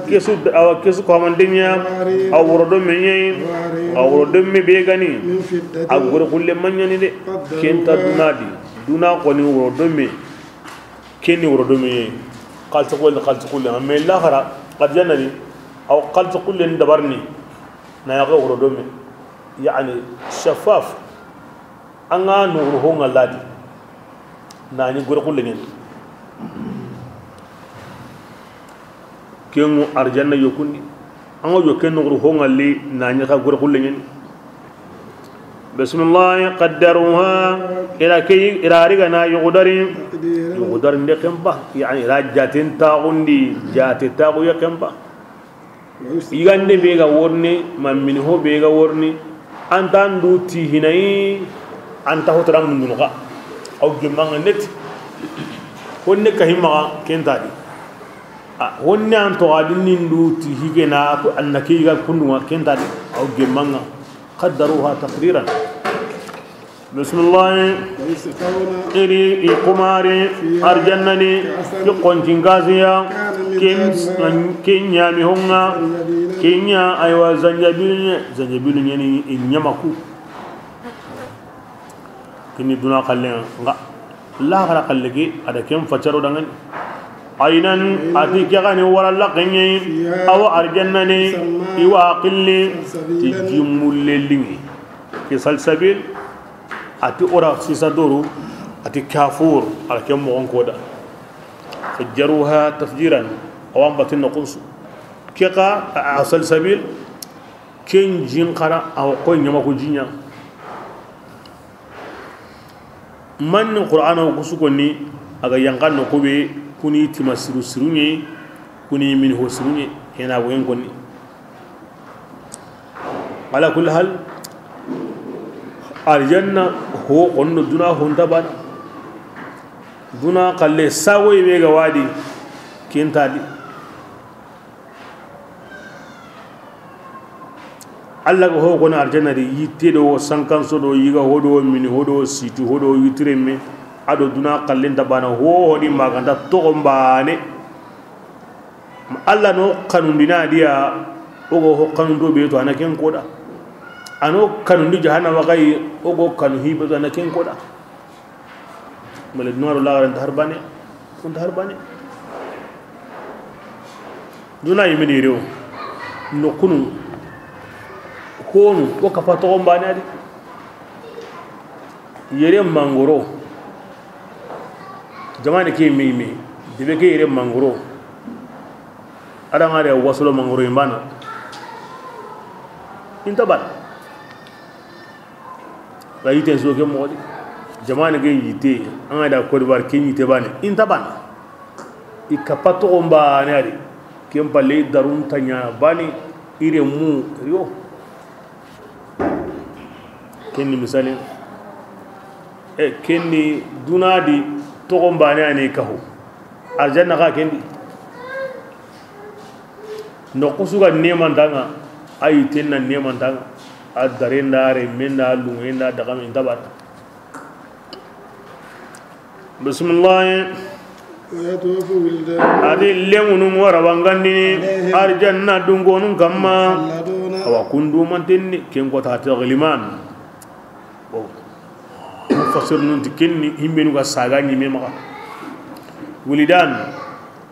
Kesu, awa, kesu ko amandenya. A woro dome nyi. A woro dome be gani. A gore kulle manyani de. Kenta dunadi. Duna koni woro dome. Kenni woro dome. Xalti kulle, xalti kulle. Amma lahara, arjanna ni. Aw xalti kulle ni dabarni. Na yaxe woro dome. Yani, shafaf. An ga noxuru ho ŋa ladi, na ɲi gore xulle ɲeni. Ken ŋa arjanna yokundi. An ga yo ken noxuru ho ŋa li, na ɲi xa gore xulle ɲeni. Bismillahi qaddaruha. I ra ke, i ra riga na yogudari. Yogudari nde ken ba, yani i ra jaten taxundi, jate taxu ya ken ba. Yigande be ga worni, ma mini ho be ga worni, an ta ndu ti hinayi, an ta hotara mundunu xa. Aw gemma ŋa neti. Honne ka himma xa, ken ta di. A, honne an to adi ni ndu ti hige na, ko an na ke yiga kundu ŋa, ken ta di. Aw gemma ŋa. Qaddaruha taqdiran. Bismillahi. ويسقون Iri i kumari فيها arjanna ni كأسا ki xontin gasiya. كان ken, مزاجها ken ɲami ho ŋa. زنجبيلا Ken ɲa, aywa, zanjabilu ɲa, zanjabilu ɲeni i ɲamaku. Kini duna xalle ŋa. Laxara xalle ke, a da ken facaro dangani. Aynan, a ti ke xa ni wara laxenye. Awa arjanna ni, i wa xilli ti jimulle lingi. Ke salsabil, a ti ora sisa doru, a ti kafur, a ke moxon koda. Fajjaruha tafjiran, awan batin na kunsu. Ke xa, a, a salsabil, ken jin xara, a wa koy ɲamaku jinya. Manni Qur'ana wo kusu konni, a ga yanqan no ko be, kuni tima siru siru ɲe, kuni mini ho siru ɲe, hena go en konni. Ala kulli hal, arjanna ho xonno duna ho nta bana. Duna xalle sawoy be ga wadi, ken ta di. Allah ga ho koni arjanna di, yitte do, sankanso do, yiga ho do, mini ho do, situ ho do, yitiremme, a do duna xallen ta bana, ho ho di maganta toxon bane. Allah no xanundi na diya, o go ho xanundo be to, a na ken koda. A no xanundi jahannama gayi, o go xanu hi be to, a na ken koda. Male duna do laxara nta har bane. Nta har bane. Duna yimini rewo. Nokkunu. Honu, o kapa toxon bane a di. Yere mangoro. Jamane ke me me. Debe ke yere mangoro. Adama de wasolo mangoro imbana. Inta bana. Ga yite so ke moxo di. Jamane ke yite, an ga da Côte d'Ivoire ke yite bane, inta bana. I kapa toxon bane a di. Ken palle i darun ta ɲa bane, i remu yo. Ken ni misali. E, ken ni duna di toxon bane a ni kahu. Arjanna xa ken di. Noxu su ga nemantaŋa, a yitten na nemantaŋa, a darenda, a remenda, a luŋenda, a daxame, inta bana. Bismillahi. ويطوف ولدان A di lemunu ŋa wara wangandini عليهم arjanna dungonun kamma. مخلدون Awa kundu mantenni, ken ko ta ta ghilman. Bon. Mufassirnun ti kenni himbenu ga saga ɲime maxa. Wulidan,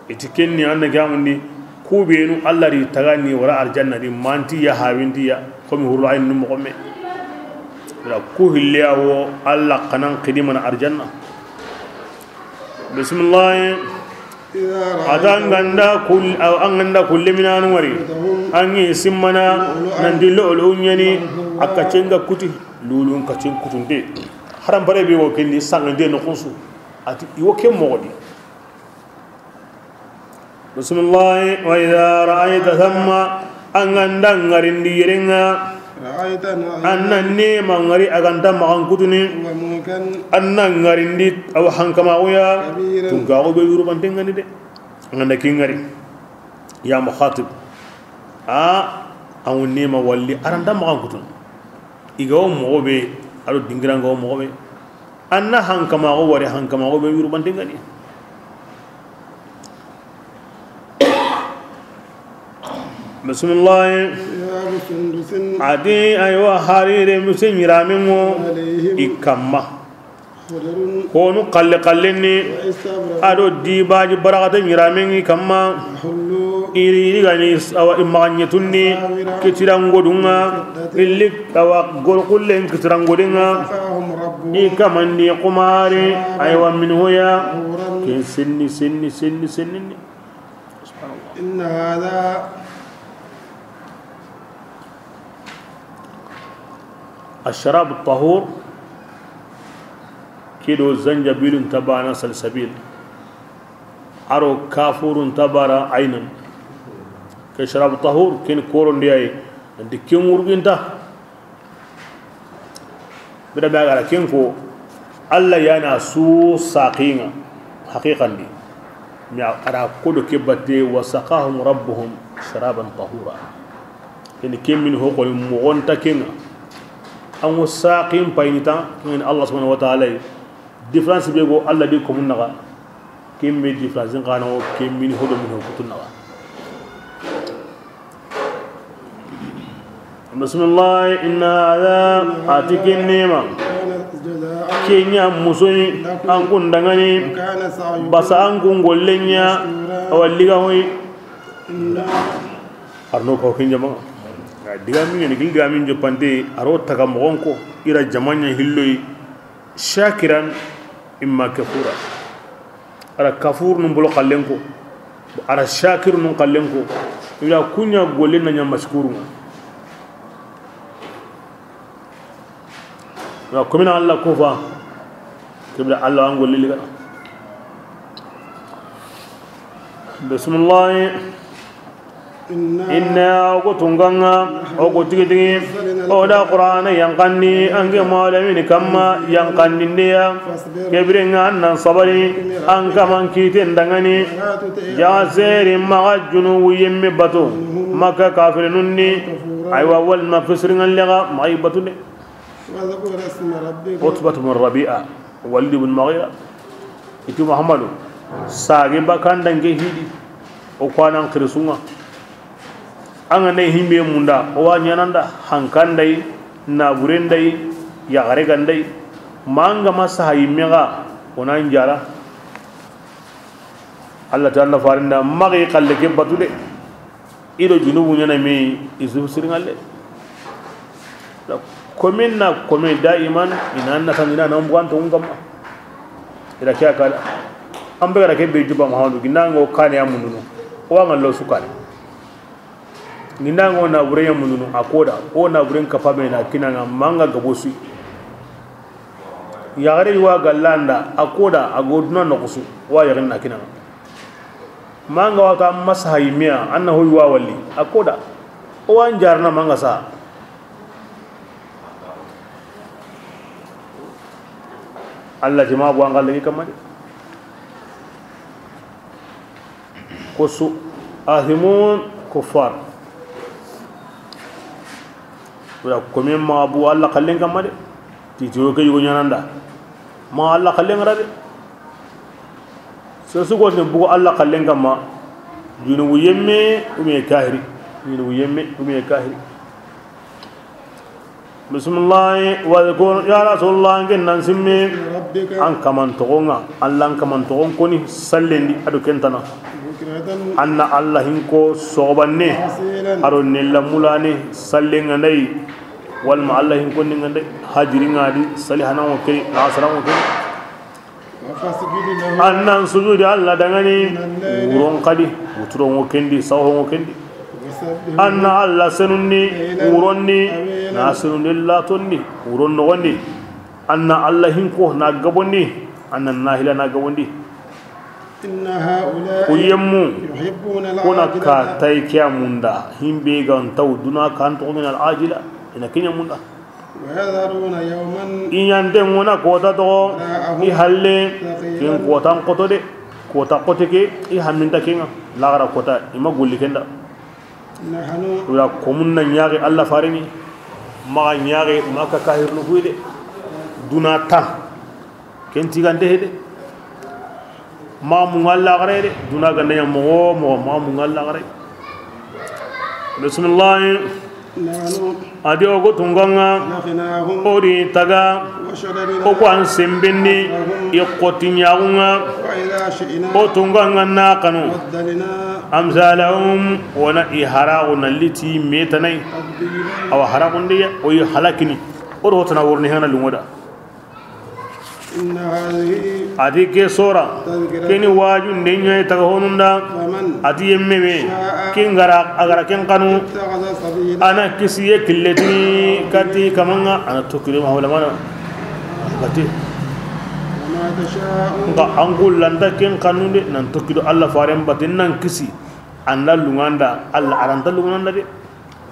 iti kenni anna gamundi, ku benu Allah ri tagani wara arjanna di manti ya hawinti ya, komi hurul ayn num xome. Wala ku hille awo Allah kanan qidimana arjanna. Bismillah. Ata an ganda kul-, aw an ganda kulle minanu wari. An yi simmana nan di lu'lu'u ɲani, a kaccen ga kuti, lu'lu'un kaccen kutunde. Haram bare be wo kendi sangande no kusu. Ati iwo ke moxo di. Bismillah. Wa idha ra'ayta thamma, an ganda ŋarindi yerenga. رأيت نعيما An na nema ŋari a ganta maxan kutuni. وملكا An na ŋarindi awa hankamaxuya. كبيرا Tunkaxu be yurubantengani de. An ganda ki ŋari. Ya mukhatib. A, an wo nema walli, a ra nta maxan kutun. I ga wo moxo be, a do dingira nga wo moxo be. An na hankamaxo wari, hankamaxo be yurubanten ga ni. Bisimilahi. ثياب سندس. A di, aywa, harire muse ɲiramen ŋo. عليهم. I kamma. Konu xalle xallen ni. A do dibaji baraxata ɲiramen ŋi kamma. Iri, iri gani awa i maxa ɲetunni kitirangodun ŋa. Illi awa gorkullen kitirangodun ŋa. I kamandi xumari. Aywa, min hoya. Ken senni, senni, senni, senni. Subhanallah. إن هذا الشراب الطهور. Kido zanjabilun tabana salsabil. Aro kafurun tabara aynan. Ke sharab tahur, ken koron diyaye. Nanti ken wurginta. Bida be a ga ra ken ko, Allah ya na su saqinga haqiqan di. Mi a ra ko do ke batte, wa saqahum rabbuhum sharaban tahura. Ken ken min ho ko mogonta kenga. An wo saqin paynita ken Allah subhanahu wa ta'ala. Différence be go Allah di ko mun naga. Ken be différence xana o ken min ho do min ho kutun naga. Bismillah, inna hadha, a ti ken nema. Kenya musoyi an kun dangani. Basa an kun gollenya. Awa liga hoyi. Arno ko ken jama. Diga min ni gil diga min jopante aro taga mogon ko ira jamanya hilloyi. Shakiran imma kafura. Ara kafur nun bolo xallen ko. Ara shakir nun xallen ko. Ila kunya golle na nya mashkurun. Wa kumina Allah kufa. Kibla Allah an golli liga. Bismillah. Inna, o ko tunganga, o ko tigi tigi, o da Qur'ana yanqandi, an ke malamin kamma yanqandindeya. Kebirenga an nan sabari, an kaman kiten dangani. Ja seri maxa junubu yemme bato, Makka kafirinun ni. Aywa, wal ma fisiringan lega maxa i batu de. Utbatu bin Rabi'a, Walid bin Mughira. Iti Muhammadu, sage bakandanke hidi, o kwanan xirisunga. An ga nda himbe munda, o wa ɲananda, hankanday, naburendai, yaxare gandai, ma an ga ma saha yimme ga, o nan jara. Allah ta an da farinda, maxi xalle ke batu de. I do junubu ɲana me, i su siringalle. Komin na kome daiman, i na natandina na mbuganto ŋun kamma. I da ke a kada. An be ga da ke be juba Muhammadu, gindango kane ya mundunu. O wa ŋallo su kane. Gindango na bure ya mundunu, a koda. O na buren kapame na kinanga manga gabosi. Yaxare wa gallanda, a koda, a goduna noxusu. Wa yaxin na kinanga. Manga wata masaha yimiya, an na hoy wa walli. A koda. O wa an jarna manga sa. Allah ti ma bu an galle kamma de. Ko su athimun kuffar. Wala komi ma bu Allah kallen kamma de. Titiro ke yugo ɲananda. Ma Allah kallen ra de. So su go ne bugo Allah kallen kamma. Junubu yemme, ou bien kahiri. Junubu yemme, ou bien kahiri. Bismillahi, wadhkur, ya Rasulullah, an ken nan simme. An kaman toxon ŋa, Allah an kaman toxon koni, sallendi, a do kentana. An na Allah hin ko soxobanne, a do nella mulane, sallen ŋa nday. Walma Allah hin ko ni ŋa nday, hajiri ŋa di, salihanan ŋo keni, nasaran ŋo keni. An nan sujudi Allah dangani, wuron kadi, wuturon ŋo kendi, sawhon ŋo kendi. An na Allah senundi, wurondi, na senundi latonni, wuron nogondi. An na Allah hinko na gabondi, an na nahila na gabondi. Ku yemmu, kuna ka tay kiya munda, himbe gan taw duna kan to min al ajila, ina kinya munda. I ɲanten ŋo na kota toxo, i halle, ken kotan xoto de, kota xote ke, i hamminta kenga, laxara kota, i ma golli kenda. Nahnu. Wala komun na ɲaxi Allah fareni, maxa ɲaxi Makka kahirinu kuyi de. Duna ta. Ken tigante he de. Maxa munga Allah xare de. Duna ganda ɲa moxo moxo, maxa munga Allah xare. Bismillah. Nahnu. A di o go tunga ŋa. Khalaqnahum. O di taga. Wa shadadna. O ko an sembendi. Aslahum. I xoti ɲaxu ŋa. Wa idha shi'na. O tunga ŋa na xanu. Baddalna. Amsalahum. O na i haraxu na liti metanai. Tabdila. Awa haraxundi o yi halakini. O do tana worni hana lungoda. Inna hadhihi. A di ke sora. Tadhkira. Keni waju nde ɲa taga honunda. Faman. A di yemme me. Sha'a. Ken gara a gara ken xanu. Ittakhadha sabila. A na kisiye killetini kati kamanga a na tokkido ma wala mana. Kati. Wa ma tasha'un. Nka an kullanta ken xanunde nan tokkido Allah faren batin nan kisi. Anda lunganda Allah aranta lunganda de.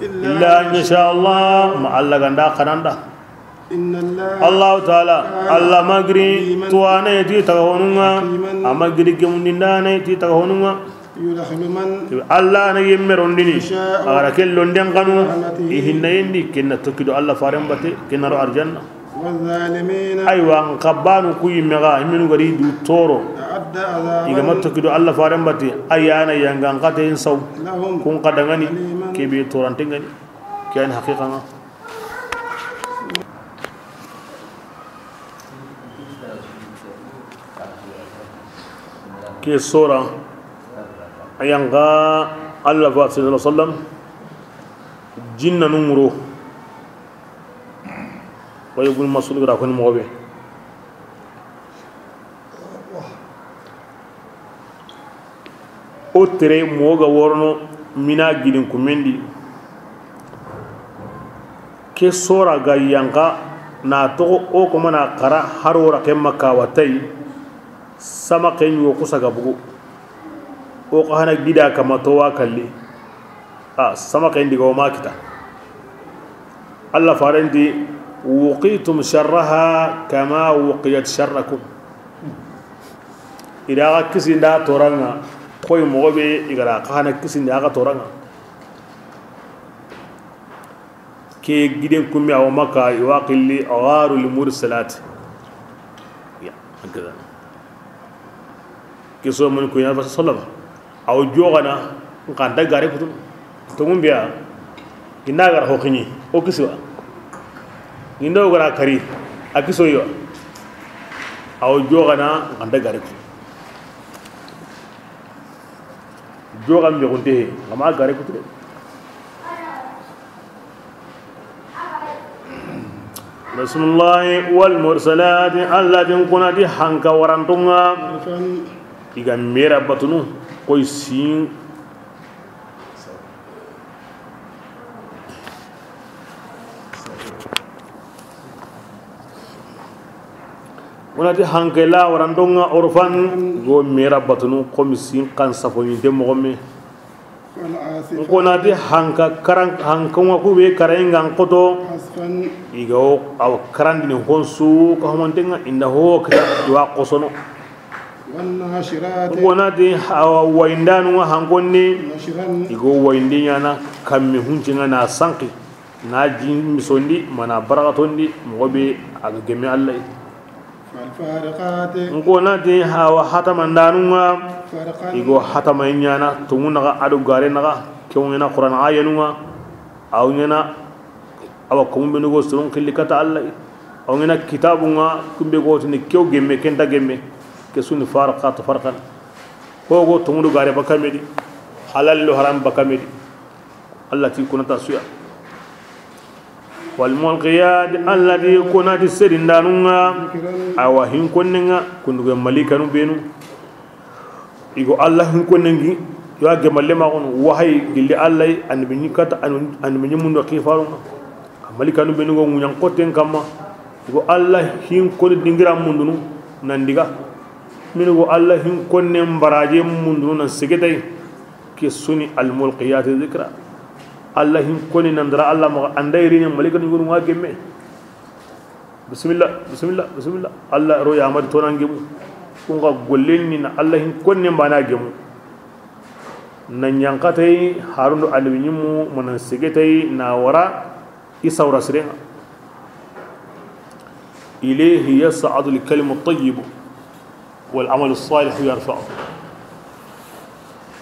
Illa an yasha Allah, ma Allah ganda xananda. Inna Allah. Allahu taala, Allah magiri, aliman, tuwana ti taga honunga, hakiman, a magiri gemundindana ti taga honunga. Yudkhilu man. Allah na yemme rondini, yasha'u, a gara kello nden xanu, rahmatihi, i hinna yendi, kenna tokkido Allah faren bate, kenna ro arjanna. Wadh-dhalimina. Aywa, n xabanu ku yimme ga, himinu gari du toro. A'adda 'adhaban. I ga ma tokkido Allah faren bate, ayana yangan xate in saw. Lahum. Kun xadangani, aliman, kebe torantengani. Ken haqiqa nga. Ke sora, a yanga Allah fa sallallahu alaihi wasallam, jinna nunguro. Wa Ibn Mas'ud gara koni moxo be. O tere moxo ga worono mina gidin kumendi. Ke sora ga yanka na toxo o komana xara haro ra ke maka watay. Sama ke ɲugo kusa ga bugu. O xa hana gida kama to wa kalli. A sama ke ndiga o ma kita. Allah farenti, wuqitum sharraha kama wuqiyat sharrakum. I da ga kisi nda toranga, koy moxo be i gara xa hana kisi nda ga toranga. Ke giden kumme awa maka i wa xilli gharul mursalat. Ya, hakaza. Ke so mun ko ya fa sallama. Aw jogana, nkan da gare kutu. To mun biya. Inda gara ho kini, o kisiwa. Inda o gara kari, a kiso yo. Aw jogana, nkan da gare kutu. Jogan be gunte, ngama gare kutu de. Bismillahi wal mursalati, Allah din kunati hanka warantunga. Iga mera batunu koy sin. Kunati hanke la warantunga urfan go mera batunu komi sin kan safo yinte mogomme. Nko nati hanka karan hanka wa kube karainga nkoto. Iga o aw karandini honsu ka homantenga inda ho kita iwa kosono. Nko nati awa waindanu nga hankonni. Igo waindi nyana kammi huncinga na sanki na jin misondi mana barakatondi mogobe aga gemme Allah. Nko nati hawa hatama ndanunga. Igo hatama nyana tungu naga adu gare naga kewnyana Qur'an ayanunga. Aw nyana awa komu benu go surun xilli kata Allah. Aw nyana kitabunga kumbe go tini kew gemme kenta gemme. Ke suni farqat farqan. Ko go tungu gare bakamedi. Halal lo haram bakamedi. Allah ti kunata suya. Wal mulqiyat, Allah di kunati serindanunga. Awa hinkonnenga kunduge malikanu benu. Igo Allah hinkonne ngi yo a gemalle ma kono wahay gilli Allah annabi ni kata annabi ni mundo xifarunga. Malikanu benu go munyan koten kamma. Igo Allah hinkoni dingira mundunu nan diga. Min go Allah hinkonne mbaraje mundunu nan segetay. Ke suni al mulqiyati dhikra. Allah hinkoni nan dara Allah ma andayri ni malikanu go wa gemme. Bisimilla, bisimilla, bisimilla. Allah ro yamari tonan gemu. Kunga gollen ni na Allah hin konne mbana gemu. Na ɲankatey Harun do Annabi ɲimmu, ma nan segetey na wara i sawra sirenŋa. Ilayhi yas'adu al-kalimu at-tayyibu wal amalu as-salihu yarfa'u.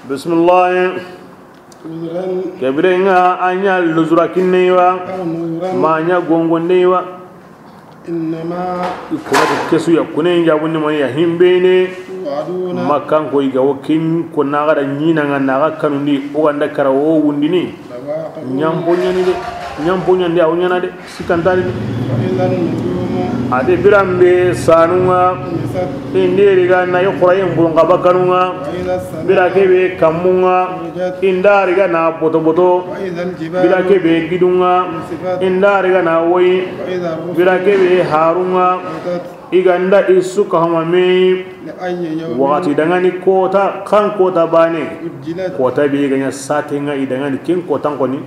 Bismillah. Ke birenŋa a ɲa luzura kinney wa, ma a ɲa gongondey wa. Innama. I kunati kesu ya, kunen jabundi mani ya, himbene. Tu'aduna. Makkan ko i ga wo kin ko na ga da ɲina ŋa na ga kanundi, o ganda kara wo wundini. Lawaqi'u. Ɲampo ɲani de, ɲampo ɲandi a wo ɲana de, sikantani de. Wa idhan nujumu. A de birambe sanunŋa. Tumisat. Inderi ga na i xurayen bulunga bakanunŋa. Wa idha as-sama'u. Bira kebe kamunŋa. Kurijat. Indari ga na boto boto. Wa idha al-jibalu. Bira kebe gidunŋa. Nusifat. Indari ga na woyi. Wa idha ar-rusul. Bira kebe harunŋa. Qutat. I ganda i su ka homa me. Li ayyi yawmin. Wakati dangani kota, kan kota bane. Ujjilat. Kota be ga ɲa satenŋa i dangani ken kotan koni.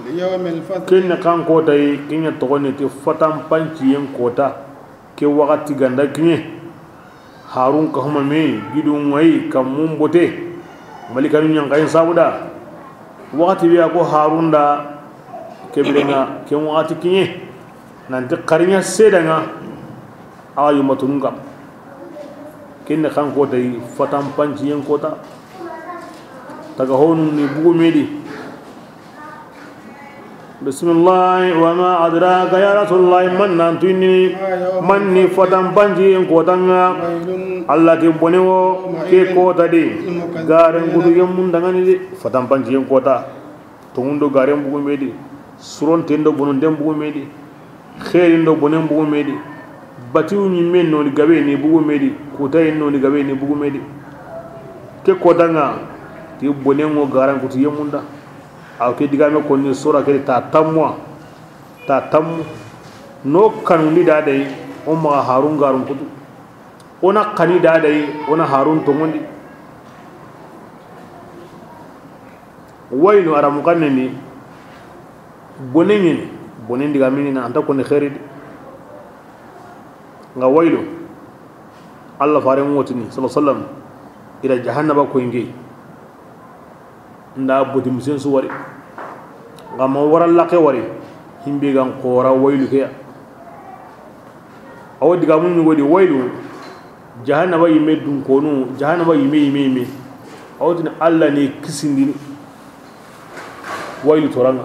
Li yawmil fasl. Ken kan kota yi, ken ɲa togoni ti fatan panciyen kota. Ke wakati ganda kiɲe. Harun ka huma me, gidun ŋayi, kammun bote. Malikanu ɲankayin sabuda. Wakati be a ko Harun da, ke birenŋa, ken wakati kiɲe. Nanti xariɲa sedanŋa, awa yumatunun kam. Kenne kan kota yi, fatan panciyen kota. Taga honun ni bugu medi. Bismillah, wa ma adraka ya Rasulullah, man nan tuyini, man ni fatan panci en kotanŋa. Allah ti bone wo ke kota de, garen kutu yemmun dangani de, fatan panci en kota. Tongundo garen bugu medi, suronten do bononten bugu medi. Xeerin do bonen bugu medi. Batiwu ɲimmen noni gabe ni bugu medi. Kutayen noni gabe ni bugu medi. Ke kotanŋa ti bonen ŋo garan kutu yemunda. Aw ke digame konni sora ke ta tammuwa. Ta tammu. No kanundi da dai, o maxa Harun garun kutu. O na xani da dai, o na Harun tongondi. Waylu aramu xannen ni, bonen ɲeni, bonen diga mini na anta koni xeeri de. Nga waylu, Allah faren ŋotini, sallallahu alaihi wasallam, ila jahannaba ko inge. Nda boti misen su wari. Nga ma wara laqe wari, himbe gan xora waylu ke ya. Awo diga mun ɲugo di waylu, jahannaba yime dun konu, jahannaba yime, yime, yime. Awo tini Allah ni kisindini. Waylu toranga.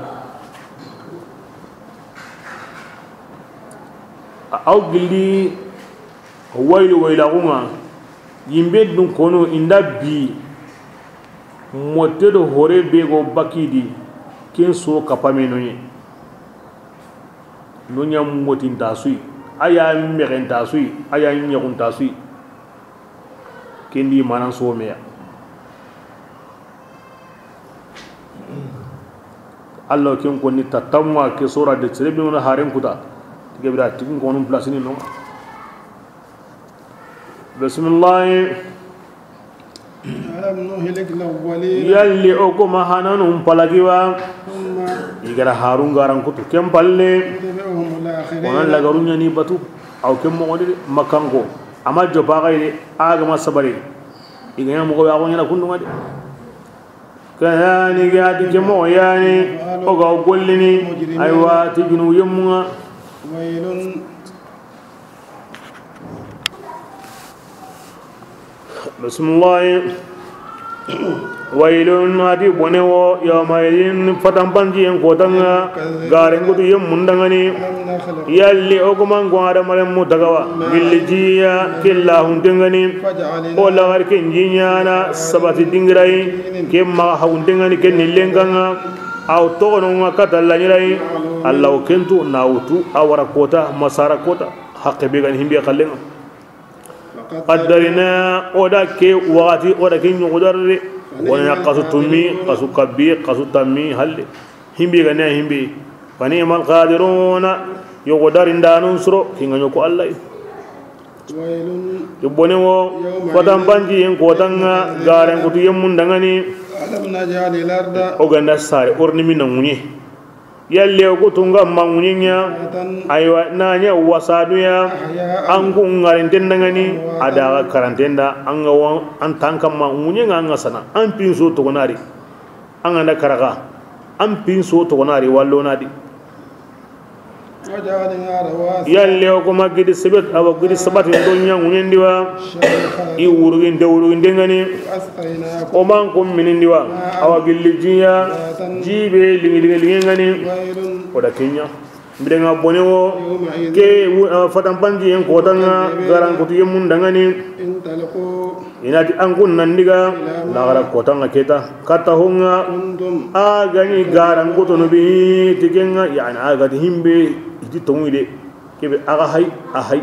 Aw gilli waylu waylaxunŋa, yimbe dun kono inda bi, motte do hore be go bakidi, ken so kapame noye. No ɲa motinta suyi, a ya mexenta suyi, a ya ɲexunta suyi. Kendi manan someya. Allah ken konni tatamma ke sora de sere be wona haren kuta. Tige bira tikin ko non place ni no. Bismillah. Alam nuhlik al-awwalin. Yalli o ko ma hananun palagi wa. Thumma. I gara Harun garan kutu ken palle. Nutbi'uhum al-akhirin. Wonan lagarun ɲa ni batu. Aw ken moxo de Makkanko. Ama jopa xay de. A ga ma sabari. I ga ɲa moxo be a xo ɲana kundunŋa de. Kayani ga ti ke moxo yani, o ga gollini, aywa, ti junu yemmunŋa. Bismillah. Waylun, a ti bone wo, yawma idin, fatanpantiyen kotanŋa, garen kutu yemmun danŋani. Yalli o guman ko adamaren mu tagawa, gilli jiya, killa huntenŋani. O lagari ken jiɲana, sabati dingirayi, ken maxa hawuntenŋani, ken nillenkanŋa. Aw toxononŋa kata laɲirayi, Allah o kentu, na wutu, a wara kota, masara kota, haqqe be gani himbe xallenŋa. Qaddarina, o da ke waxati, o da ke ɲogodarde. Wona xasu tummi, xasu kabbi, xasu tammi, halle. Himbi ga ne himbi. Fa ni'mal qadiruna, yogodarindanun suro, kinga ɲoko Allah. Ti bone wo, fatanpantiyen kotanŋa, garen kutu yemmun danŋani. Alam naj'alil arda. O ganda sare, orni mina ŋuɲe. Yalle o kutunga ma ŋuɲenya. Aywa, nanya wasaduya. An ku ŋarinten danŋani, a daga karantenda, an ga wan, an tanka ma ŋuɲenga an ga sana, an pinso togonari. An ga na karaga, an pinso togonari wallonadi. وجعلنا رواسي Yalle o kuma gidi sebet, awa gidi sabatin do ɲa ŋuɲendi wa. شامخات I wuruginde, wuruginde ŋani. وأسقيناكم O man kun minindi wa. ماء Awa gilli jiya, غدقا jibe lingi, lingi, lingi ŋani. ويل O da kenya. Mbirenga bone wo, يومئذ ke wu-, a, fatanpantiyen kotanga, garankutuyen mundangani. انطلقوا I na ti an kun nan diga, إلى ما lagara kotanga keta, katta honga, كنتم a gani garankutunu bi, tikenga, yani a gati himbe, iti tongu de, kebe aga hay, a hay.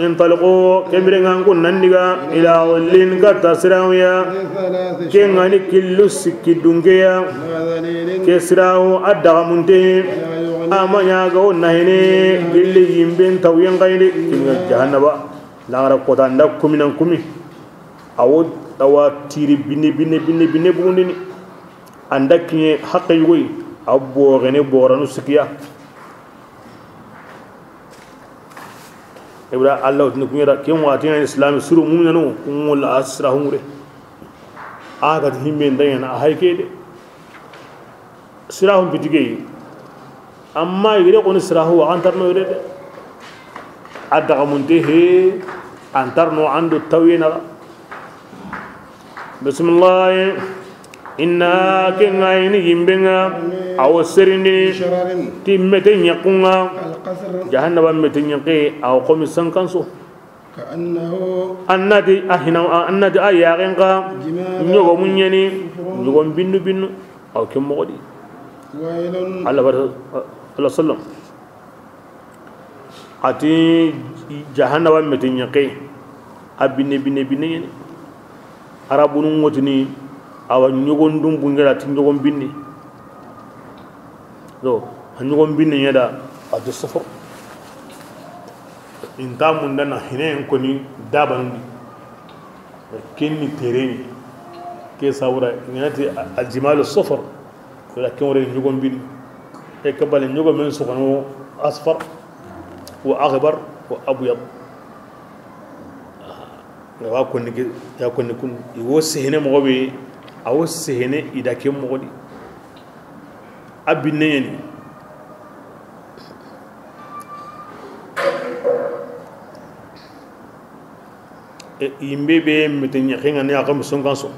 انطلقوا ke mbirenga an kun nan diga, إلى ظل katta sirahuya, ذي ثلاث ke ŋani killu sikki dunkeya, لا ذليل ke sirahu a dagamunte, ولا يغني a ma ɲaga o nahene, gilli yimben tawyen kayde, kinga jahannaba, lagara kota nda kuminan kumi, awo, awa tiri binne, binne, binne, binne bugundini, anda kiɲe hakke yugoyi, a bogene bogoranu sikkiya. Ibra Allah wutini kuɲera, ken wati ŋa islam suru muminanu, kungola a sirahu ŋure. A gati himbe ndayana, a hay ke de. Sirahu bitige. Amma yire koni sirahu, a antarno yire de. A dagamunte he, antarno ando tawyena. Bismillah. Inna ke ŋa yi ni yimbe ŋa, awo serindini, ti mete ɲakunga, jahannaba mete ɲake, awo komi sankanso. Annati a hina, annati a yaxen ka, ɲogo muɲeni, ɲogon binnu binnu, awo ke moxo di. Allah bata, Allah sallam. A ti jahannaba mete ɲake, a binne, binne, binne ɲeni. Arabunu ŋotini, awa ɲogon dun bungera ti ɲogon binne. Do, a ɲogon binne ɲeda, a ti sofo. Inta mundana hine en koni dabanundi. Kenni tereni. Ke sawura, ŋenati aljimalu sofo. Wala ken wore ɲogon bin. E kabale ɲogo men soxono asfar wa akhbar wa abyad. Nga wa konni ke, ya konni kun. I wo sehene moxo be, a wo sehene i da ke moxo di. A binne ɲeni. E, yimbe be mete ɲaxe ŋa ni a xa musonkanso.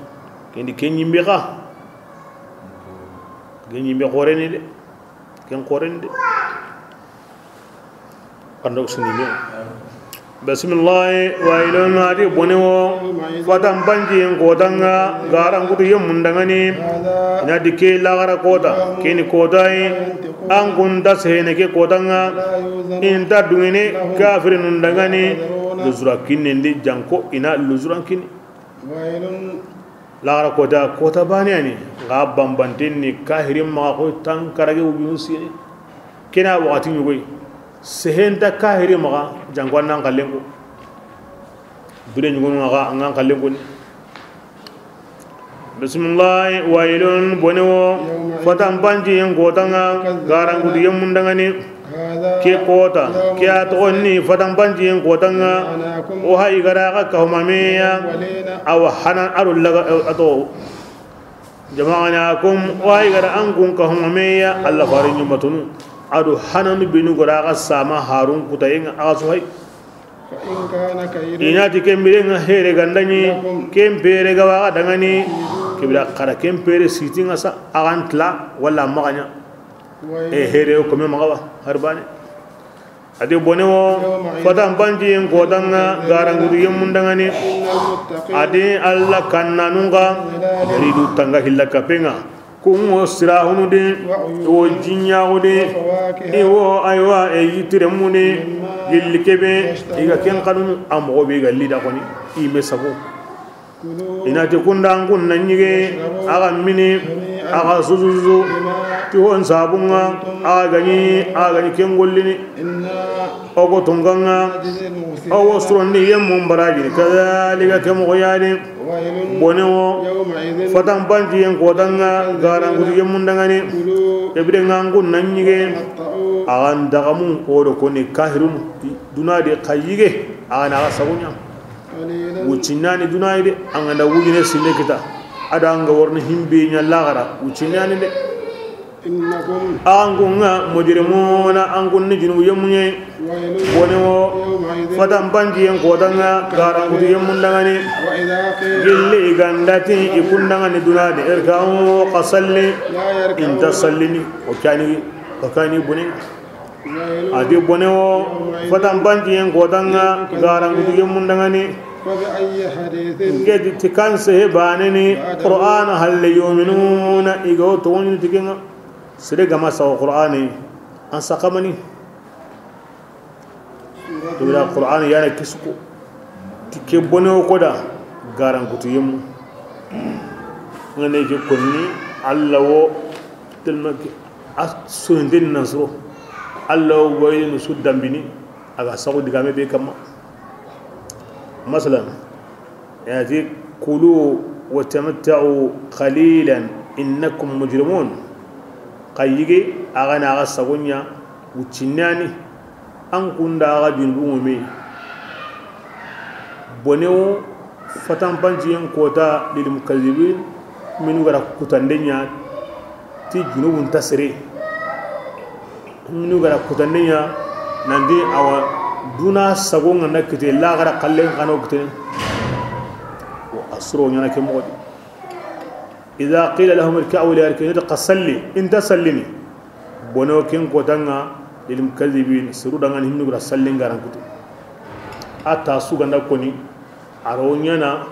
Kendi ken yimbe xa. Ken yimbe xoreni de. Ken xoreni de. Ando suni me. Bismillah, wa ilon adi bone wo. Fatan banji en kotanga, garankutu yemundangani. Ina di ke lagara kota, keni kotai. An kun da sehene ke kotanga, inta dungene kafirinun dangani, luzura kinnendi janko ina luzuran kinni. Lagara kota, kota bane ani, nga bambanten ni kahirin maxa ko tan karage wujunu sini. Kena waxati ɲugoy, sehenta kahirin maxa, janko an nan kallen ko. Bire ɲugonu maxa, an nan kallen ko ni. Bismillah, wailun, bone wo, fatan banji en kotanga, garankutu yemundangani. Ke kota, ke a toxo ni fatan banji en kotanga. O hay gara ga ka huma meya. Awa hanan aro laga, ato. Jama'anakum, o hay gara an kun ka huma meya. Allah farin yumatunu. Ado hananu binu gara ga sama harun kutayenga aso hay. Inati ken birenga here gandani, ken pere ga waga dangani, kibira kara ken pere sitinga sa, agantla, wala maganya. E here o kome magawa, harbane. Ade bone wo, fatan banji en kotanga, garangudu yemundangani. Ade Allah kannanunga, ridu tanga hilla kapenga. Kungo sirahunu de, i wo jinyaxu de, i wo aywa e yitiremu de, gilli kebe, i ga ken xanunu, a moxo be ga lida xoni, i me sago. Inati kunda an kun na ɲige, axa mini, axa sususu, ti hon sabunga, axa gani, axa gani ken gollini. Ogo tonganga, ogo surondi yemmun barajini, kadhalika ke moxo yani. Bone wo, fatan banji en kotanga, garangudu yemundangani. Ebide ngangu na ɲige, axa ndagamu, odo koni kahirunu, duna de xa yige, axa na axa sagunya. Wucinani duna de, an ganda wujine sinde kita. A da an ga warini himbe ɲa laxara, wuccinne a ni de. إنكم An kun ŋa mujrimuna, an kun ni junubu yemmu ɲa yi. ويل Bone wo, يومئذ fatan panciyen koota ŋa, garankutu yemmun danŋa ni. وإذا قيل Gilli i ga da ti i kun danŋa ni duna di, اركعوا xa salli. لا يركعون. I nta sallini, o ke ni, o ke ni bone. A ti bone wo, fatan panciyen koota ŋa, garankutu yemmun danŋa ni. فبأي حديث Nke ti, ti kan sehe baane ni, بعده Qur'ana halle, يؤمنون, i ga wo toŋoɲini ti ke ŋa. Sere ga ma saxu Qur'ana, an saxa mani. Ibra Qur'ana ya na kisuko. Ti ke bone wo koota, garankutu yemmu. Ŋa ne ke konni, Alla wo, tellement que a soninten na soro. Alla wo wayinu su dambini, a ga saxu digaame be kamma. Masalan, a ti, كلوا وتمتعوا قليلا إنكم مجرمون. Xa yige, a ga na xa sago ɲa, wuccinne a ni. An kun da xa junubu ŋo me. Bone wo, fatan panciyen koota, للمكذبين, minu ga ra kutande ɲa ti junubun ta sere. Minu ga ra kutande ɲa, nan ti awa duna sago ŋa na kite, laxara xallen xa na wo kite. Wo a soro ɲa na ke moxo di. إذا قيل لهم اركعوا لا يركعون, xa salli, i nta sallini. Bone wo ken koota ŋa, للمكذبين, seru danŋa ni himmi ga ra sallin garankutu. A ta su ga da koni, a ro ɲa na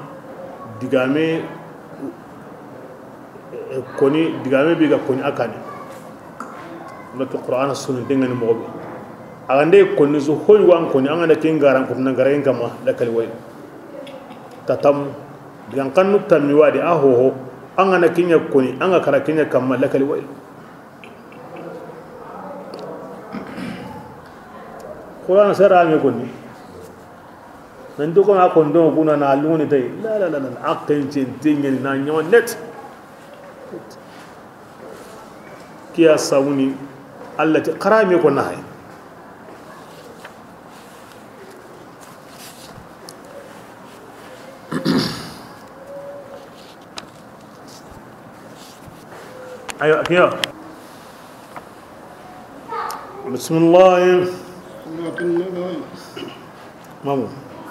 digaame koni, digaame be ga koni a kaane. Nda ke Qur'ana soninten ŋa ni moxo be. A ga nde koni su hoy wan koni, an ga na ken garankutu na garayen kamma, lakali way. Tatam, digan xannu tammi wa di, a hoho, an ga na ken ɲa koni, an ga kara ken ɲa kamma, lakali way. Qur'ana sere me koni. Nan ti ko na ko ndo kuna na luni tay. La, la, la, la. Akken cen tengen na ɲawa net. Kiya sawuni Alla ti xara me ko na hay. Ayo, kiya. بسم الله. سورة النبأ. مامو.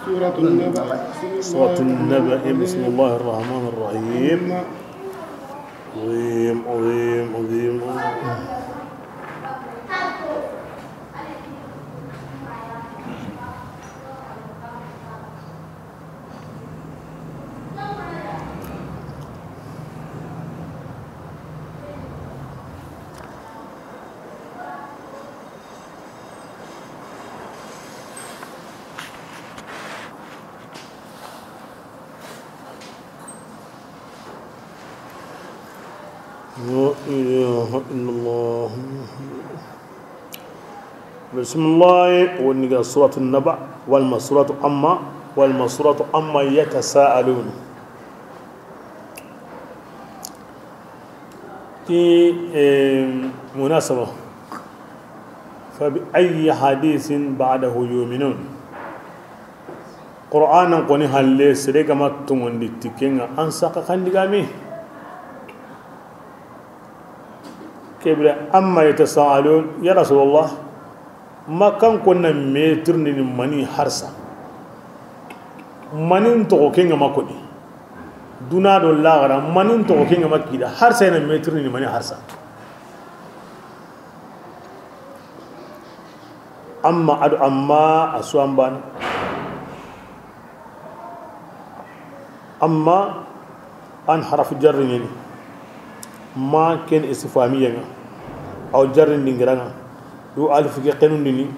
سورة النبأ. بسم الله سورة النبأ. الرحمن بسم الرحيم. الله الرحمن الرحيم. عظيم، عظيم، عظيم. لا إله إلا الله. بسم الله. Wo ni ga سورة النبأ, walma سورة عما, walma سورة عما يتساءلون. Ti, eh, munasaba. فبأي حديث بعده يؤمنون. Qur'anan koni halle, sere ga ma tonŋundi ti ke ŋa, an saxa kan digaame. Ke bire, عما يتساءلون, ya Rasulullah, Makkankon na me tirindini mani harsa? Mani n toxo ke ŋa ma koni. Duna do laxara, mani n toxo ke ŋa ma kida harsa, i na me tirindini mani harsa? Amma a do عما, a su an baane. Amma an harafu jarri ɲa ni. ما ken istifhamiya ŋa. Aw jarrin dingira ŋa. Do alif ke xenundini.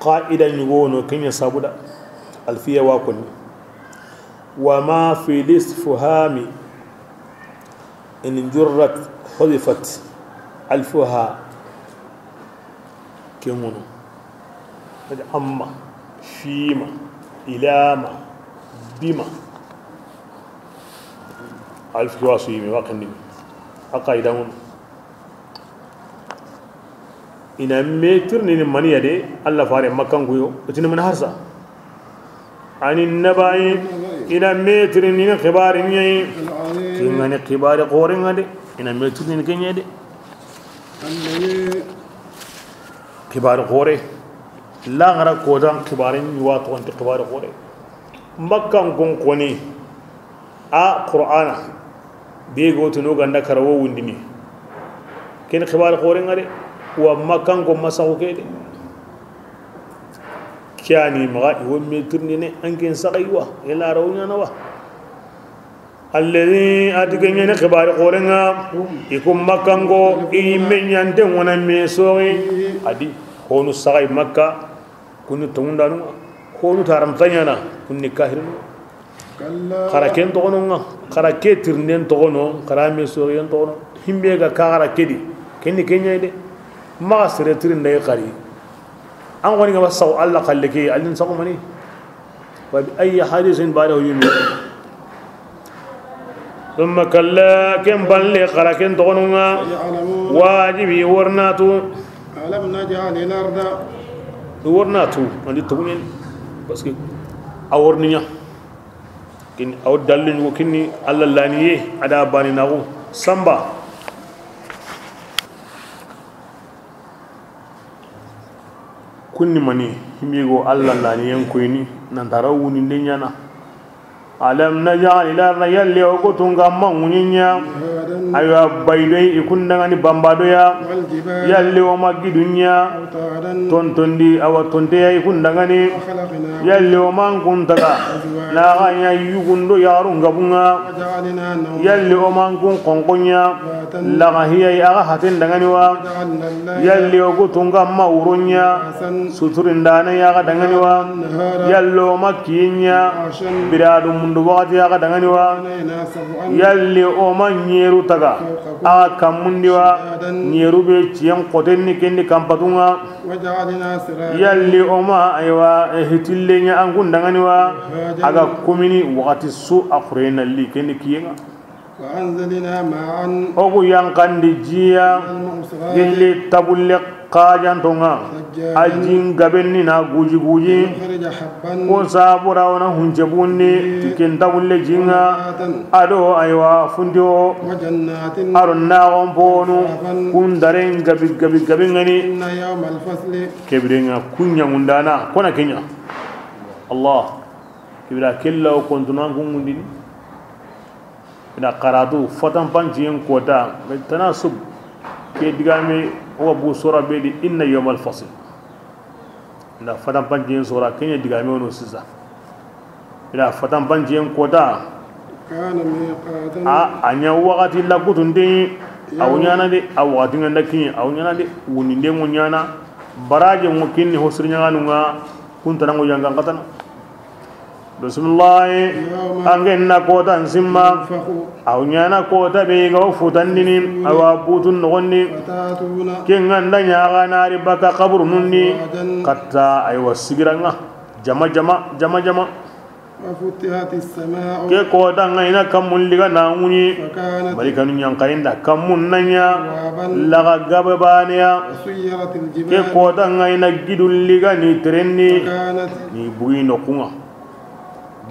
Qaida ɲugo no ke ɲa sabuda. Alfiya wa koni. وما في الاستفهام إن جرت حذفت ألفها. Ke ŋono. Kadi عما, فيما, إلى ما, بما. Alif ke wa su yime, wa xendini. A qaida ŋono. I na me tirindini mani ya de, Alla fare Makkanko yo, i tini mani harsa. عن النبأ, i na me tirindini xibaari ɲa yi. Ŋa ni xibaare xoore ŋa de. I na me tunini ke ɲa de. Xibaare xoore. Laxara kotan xibaare ni wa toxonti xibaare xoore. Makkankon koni a Qur'ana be go tunu ganda karawo wundini. Ken xibaare xoore ŋa de. Wa Makkankon masaxu ke de. Kiyani maxa i wo me tunini an ken saxay wa. Ila rawu ɲana wa. Alladhi, a ti ke ɲa ni xibaare xoore ŋa, i ku Makkanko, i me ɲante ŋona me soxi, a di, honu saxay Makka, kuni tongundanu, honu taram taɲana, kuni kahirinu. Xara ken toxono ŋa, xara ke tirinden toxono, xara me soxiyen toxono, himbe ga ka xara ke di, ken ni ke ɲa de, maxa sere tirinda xari. An xoni ga ba saxu Alla xalle ke, allin saxu mani. Wa bi ayyi hadithin ba'dahu yu'minun. Thumma kalla, ken balle xara ken toxono ŋa. Wajibi wornatu. Alam naj'alil arda. Wornatu, andi togunen. Parce que a worniya. Kin aw dalli ɲugo kinni Alla laniye, a da bani naxu samba. Kunni mani, himigo Alla laniyen koyni, nantara wuninde ɲana. Alam naj'alil arda, yalli o gotunga ma ŋuɲiɲa. Aywa, baydoy i kundangani bambadoya. Yalli o ma giduɲa. Tontondi, awa tonteya i kundangani. Yalli o man kun taga. Naxa ɲa yugundo yaxarun gabunga. Yalli o man kun xonxoɲa. Laga hiyai axa haten dangani wa. Yalli o gutunga ma wuroɲa. Suturindana yaxa dangani wa. Yalli o ma kiyiɲa. Biradu mundu waxati yaxa dangani wa. Yalli o ma ɲeru taga axa kammundi wa. Ɲeru be ciyen xotenni kendi kampatunga. Yalli o ma, aywa, hitille ɲa an kundangani wa. Aga kumini waxati su a xurena li kendi kiyenga. وأنزلنا ماء. O gu yanqandi jiya. من المعصرات. Gelli tabulle xajantonga. ثجاجا. A jin gabenni na guji guji. لنخرج حبا. Ko sabura wona hunce bunni. به. Ti ken tabulle jinga. ونباتا. Ado aywa fundi o. وجنات. Aro naxon ponu. ألفافا. Kundaren gabi gabi gabi ngani. إن يوم الفصل. Kebirenga kunya ngundana kona kenya. Allah. Kibira kella o kontunan kungundini. Ina karatu fatanpanciyen kota, tanasub. Ke digame, o wa bu sora be di, inna yawmal fasl. Ina fatanpanciyen sora, kenya digame wono sisa. Ina fatanpanciyen kota. كان ميقاتا. A, a ɲa waxati lakutundi. Aw ɲana de, a waxati nganda kini, aw ɲana de, wuninde ŋo ɲana. Baraje ŋo kinni hosri ɲaganunga, kuntana ŋo yangan katana. Bismillahi. يوم. Angen na kota nsimma. ينفخ. Aw ɲana kota be ga futandini. الصور. Awa butun nogondi. فتأتون. Kenganda ɲaga nari baka kaburu nundi. أفواجا. Katta aywa sigiranga. Jama jama, jama jama. وفتحت السماء. Ke kota nga ina kammun liga na ŋuni. فكانت. Malikanu ɲankarinda kammun nanya. سرابا. Laga gabe baneya. وسيرت الجبال. Ke kota nga ina gidun liga ni terenni. فكانت. Ni bugi nokunga.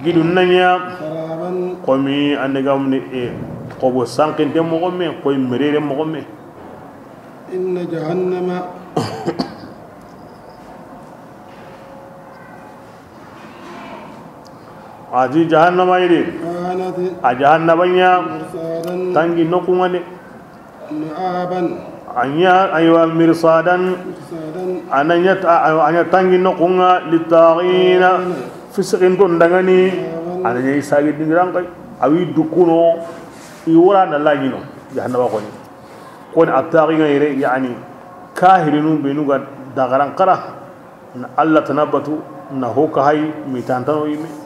Gidun nanya. سرابا. Komi andigamni e. Kobo sankinte mogomme, koy merere mogomme. إن جهنم. Ati jahannama yiri. كانت. A jahannaba ɲa. مرصادا. Tangi nokunga de. مآبا. A ɲa, aywa, mirsadan. مرصادا. A na ɲa ta-, a, a ɲa tangi nokunga, للطاغين. Fisiqinton dangani. مآبا. A na ɲa i sagi dingiran kay. Awi dukuno. I wora na laɲino. Jahannaba koni. Koni a taxi nga yere, yani, kahirinu benu ga dagaran xara. Na Allah tana batu, na ho ka hay, mi tantano yime.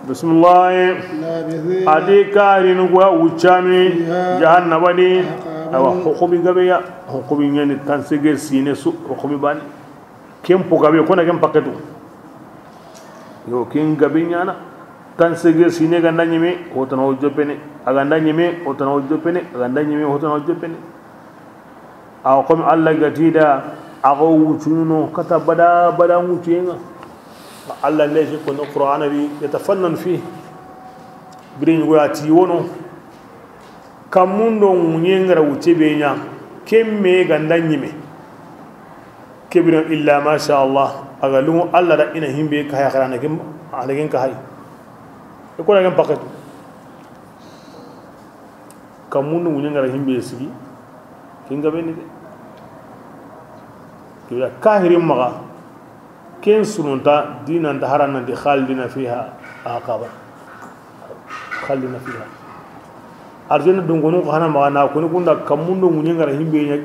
Bismillah. لابثين. Adi kahirinu ga wuccami. فيها. Jahannaba di. أحقابا. Awa, hukubi gabeya. Hukubi ɲani tansege sine su, hukubi bani. Ken po gabe, kona ken paketu. Yo, ken gabe ɲana. Tansege sine ganda ɲeme, o tana o jopene. A ganda ɲeme, o tana o jopene. A ganda ɲeme, o tana o jopene. Awa, comme Allah gatida, a go wucuno kata bada, bada wucuyenga. Allah ne ke kono Qur'ana bi, yatafannan fi. Birin yugo ya ti wono. Kammun do ŋuɲe ŋa ra wuce be ɲa, ken me ga nda ɲime. Ke biren illa ma sha Allah, a ga lungu Allah da i na himbe ka haya xarana ken, a na ken ka hay. E ko na ken paketu. Kammun do ŋuɲe ŋa ra himbe sigi, ken ga beni de. Ke bira kahirin maxa, ken sununta dinanta harananti khalidina fiha, a xaba khalidina fiha. Arjanna dungonu xana maxa na koni kunda kammun do ŋuɲe ŋa ra himbe ɲa,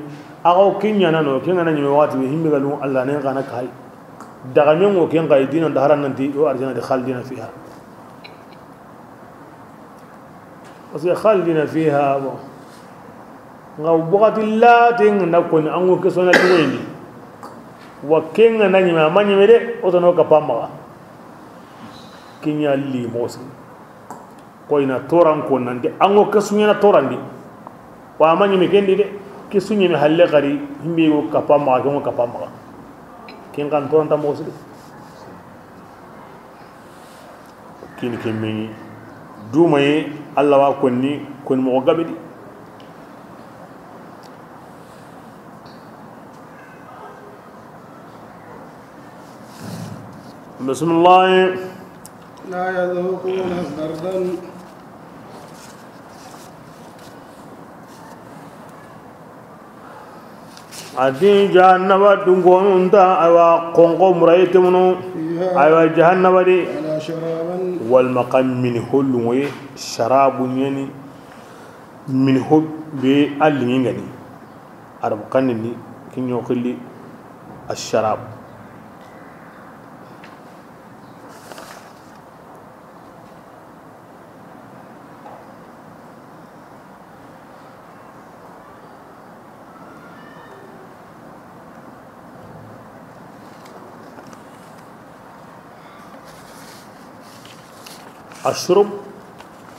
a xaw ken ɲa na no, ken ga na ɲime waxati be himbe ga lungu Allah ne xana ka hay. Daga mengo ken xay dinanta harananti o arjanna di khalidina fiha. Parce que khalidina fiha, bon. Nga wakati late nga na koni an ŋo ke sona dugoyindi. Wa ke nga na ɲime, a ma ɲime de, o tono ka pamaxa. Ke ɲa li mosi. Koyna toran ko nanti an ŋo ke suɲana torandi. Wa a ma ɲime kendi de, ke suɲime halle xari, himbe go ka pamaxa, ke ŋo ka pamaxa. Ken kan toranta mosi de. Kini ke meɲi dumaye, Allah wa konni, konni moxo gabe di. Bismillah. لا يذوقون بردا. A ti jahannaba dunkonunta, aywa, xonxo muraye temunu, فيها aywa, jahannaba di. ولا شرابا. Walma xa mini holluŋoye, sharabu ɲani, mini ho be a liŋi ŋa ni. Arabu xanni ni, ke ɲo xilli, asharab. Ashurub,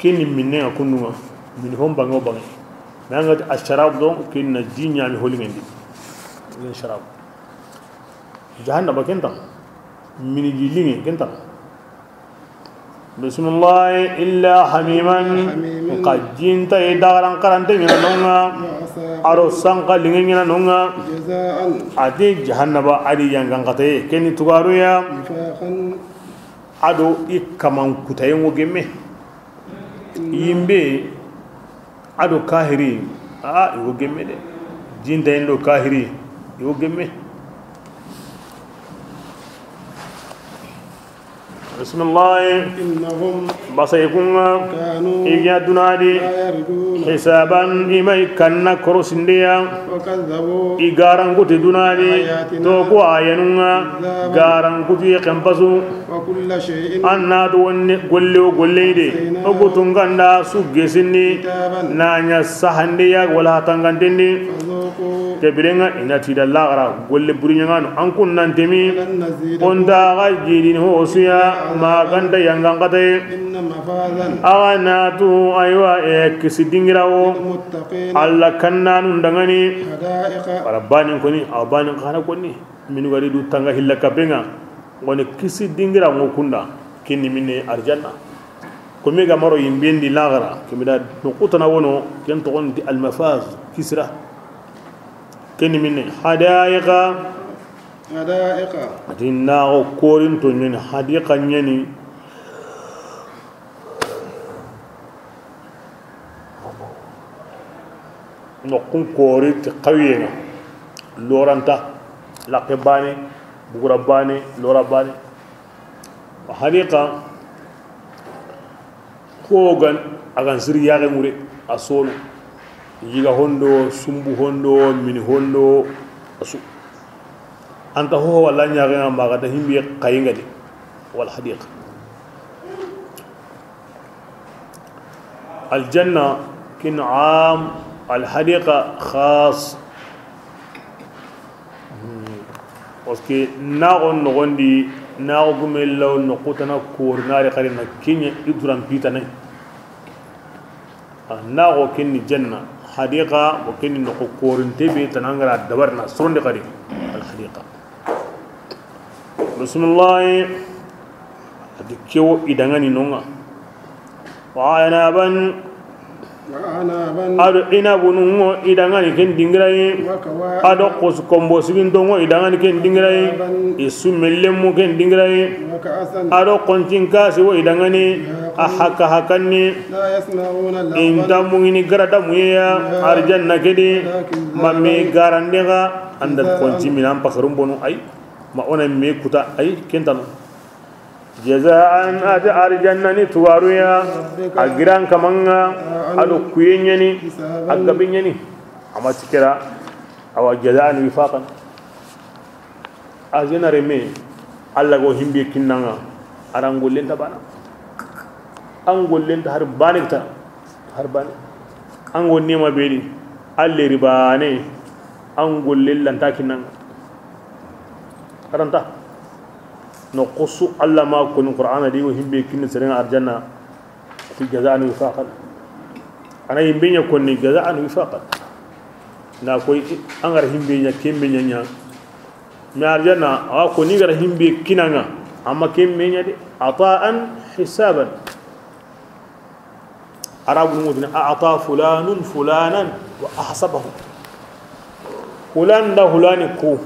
ke ni minne ŋa kundu ŋa, mini hon bange o bange. Mais an ga ti asharab don, ke na ji ɲami holiŋendi. Ni sharab. Jahannaba ken ta. Mini ji liŋe ken ta. Bismillah, illa hamiman. حميما. Xa jinta i dagaran karante ɲana no ŋa. وغساقا. Aro sanka liŋe ɲana no ŋa. جزاء. A ti jahannaba a di yangan xataye, ke ni tugaruya. وفاقا. A do i kaman kutaye ŋo gemme. Yimbe, a do kahiri, a, i wo gemme de. Jintayen do kahiri, i wo gemme. Bismillah. إنهم Basa i kun ŋa, كانوا i ga duna di, لا يرجون hisaban, i ma i kanna korosindeya. وكذبوا I garankuti duna di, بآياتنا to ku ayanun ŋa, كذابا garankuti xenpasu. وكل شيء An na do wonne golle o golle de, أحصيناه o ku tunganda su gesindi, كتابا na ɲa sahandeya wala tangandendi. فذوقوا Ke biren ŋa i na ti da laxara golle buri ɲaŋanu an kun nan temi. فلن نزيدكم O nta xa jidini ho suya, إلا عذابا ma ganta yangan xataye. إن مفازا Awa na tu, aywa, e, kisi dingira wo. للمتقين Allah kannanu ndangani. حدائق Wala banin koni, awa banin xana koni. Minu gari du tanga hilla kapenga. Woni kisi dingira ŋo kunda. Kini minne arjanna. Komi ga maro yimbendi laxara. Kemi da no kutana wono. Ken toxon di almafaz. Kisira. Kini minne hadaiqa. حدائق A ti naxo korinto ɲani, hadiqa ɲani. Noxun kori ti xawiye ŋa. Loranta, laxe bane, bugura bane, lora bane. Hadiqa, xo gan, a gan siri yaxe ŋure, a sono. Yiga hondo, sumbu hondo, mini hondo, a su. Anta ho wala ɲaxe ŋa maxa da himbe xayi ŋa di. Wal hadiqa. Aljanna kin am, alhadiqa khas. Parce que naxo noxondi, naxo gume law noxu tana kori nari xari na kiɲe i duran pitane. Naxo kinni janna, hadiqa, o kinni noxo korinte be tanangara dabarna sorondi xari. Alhadiqa. Bismillah. A ti ke wo i danŋa ni no ŋa. Wa anaban. Ado inabunun ŋo i danŋa ni ken dingira yi. Ado kombo siginto ŋo i danŋa ni ken dingira yi. I su mellenmu ken dingira yi. Ado kontin kasi wo i danŋa ni. A haka hakanni. Inta mungini garada muyeya. Arjanna kedi. Ma me garande ga. Anda konti minan pakarun bonu ay. Ma ona me kuta ay kentano. Jazaan, a ti arjanna ni tuwaruya. A giran kamanŋa. Ado kuye ɲani. A gabe ɲani. Ama ti kera. Awa jazaan wifaqan. Arjanna reme. Alla go himbe kinnanŋa. Aran gollen ta bana. An gollen ta har bane ta. Har bane. An go nema beri. Alle ribane. An gollen lanta kinnanŋa. Aranta. No xusu Alla ma koni Qur'ana di, wo himbe kinni serenŋa arjanna. Ti jazaan wifaqan. Ana himbe ɲa konni jazaan wifaqan. Na koy an gar himbe ɲa kembe ɲa ɲa. Mi arjanna awa koni gar himbe kinanŋa. Amma kembe ɲa de ataan hisaban. Arabu ŋutini a'ta fulanun fulanan wa ahsabahu. Fulan da fulani ku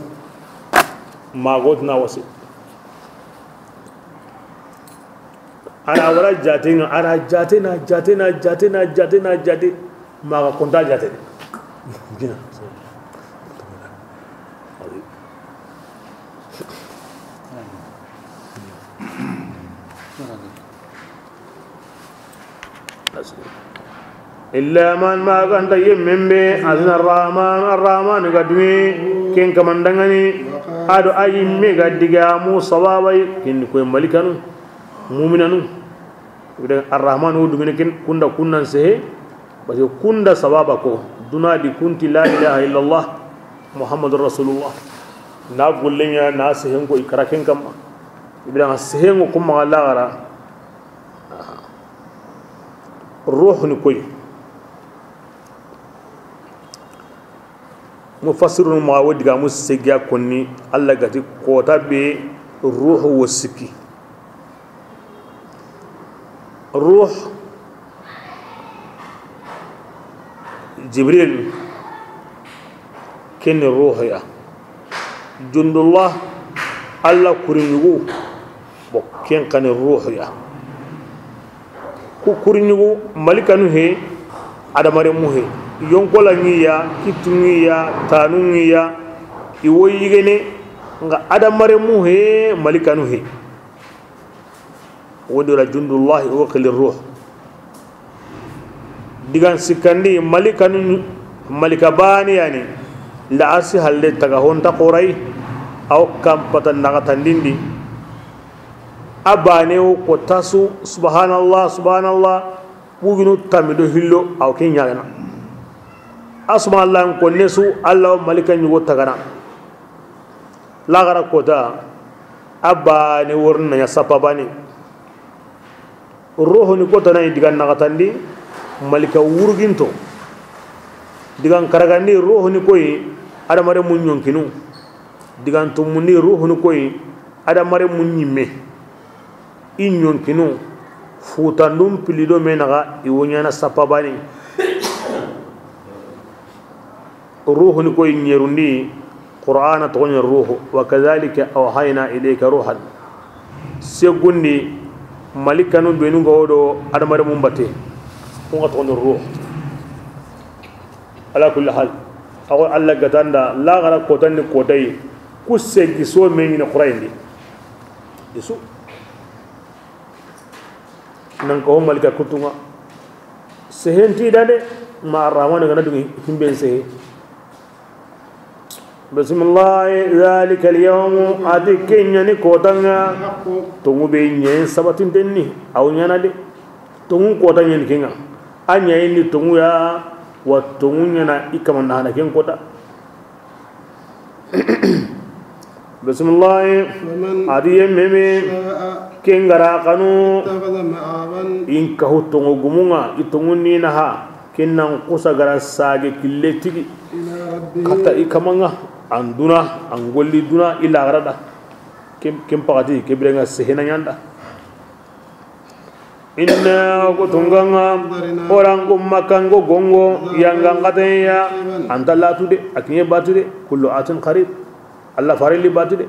magotina wasi. Ana wala jatenŋa, ana jatena, jatena, jatena, jatena, jate. Maga konta jate. Illa man, ma ganta yemmen be, azina arrahman, arrahman ga dumi, ken kamandanŋani, ado a yimme ga digamu sababay, ken koy malikanu, muminanu. Arrahman wo dugine ken kunda kunnan sehe, parce que kunda sababa ko, duna di kunti la ilaha illallah, Muhammadur Rasulullah. Na golleɲa, na sehen ko i kara ken kamma. Ibrahima sehen ko kuma lagara. Ruhu ni koy. Mufassirun ma wo digamu segiya konni, Alla gati kota be ruhu wo sikki. Ruh, Jibril, ken ni ruhu ya. Jundullah, Alla kuriɲugu, bo ken xa ni ruhu ya. Ku kuriɲugu, malikanu he, adamarenmu he, yonkola ŋiya, kittu ŋiya, tanu ŋiya, i wo yigene, nga adamarenmu he, malikanu he. Wodi wala jundullahi, o xili ruh. Digan sikkandi, malikanu, malika bani yani, la arsi halle taga honta qoray, aw kampata naxatandindi. A bane wo ko tasu, subhanallah, subhanallah, buginu tamido hillo, aw ke ɲagana. A subhanallah ko nesu, Allah malika ɲugo tagana. Lagara kota, a bane worna ɲa sapa bane. Rohoni kota na digan naxatandi, malika wurginto. Digan karagandi, rohoni koyi, adamare mun ɲonkinu. Digan tumundi, rohoni koyi, adamare mun ɲimme. I ɲonkinu, futandun pilido me naxa, i wo ɲana sapa bane. Ruhu ni koy ɲerundi, Qur'ana toxoɲe ruhu, wa kadhalika awhayna ilayka ruhan. Segundi, malikanu benu ga wodo adamare mun batte, kun ga toxoɲe ruhu. Ala kulli hal, ago Allah gatanda, lagara kotandi kotayi, ku segi so me ɲini Qur'ayindi. Isu. Nan ko malika kutunga. Sehenti dade, ma Arrahmanu gana dungi himben sehe. Bismillah, dhalika al-yawm, ati kenya ni kotanga. Tongu be nyen sabatin denni, aw nyana de. Tongu kotanga ni kenga. Anya ni tongu ya, wa tongu nyana ikamanda hana ken kota. Bisimilahi. Faman, adi ye meme, sha'a, ken gara kanu, ittakhadha ma'aban, in kahu tongo gumunga, i tongu ni naha, ken nan kusa gara sage kille tigi. Ila rabbihi. Kata i kamanga, an duna, an golli duna, i lagarada. Ken, ken pagati, ke birenga sehena ɲanda. Inna, ko tunŋa ŋa, o ran ku Makkanko gonŋo, yangan xaten ya, an ta latu de, a kiɲe batu de, kullu atin qarib. Alla farili batu de.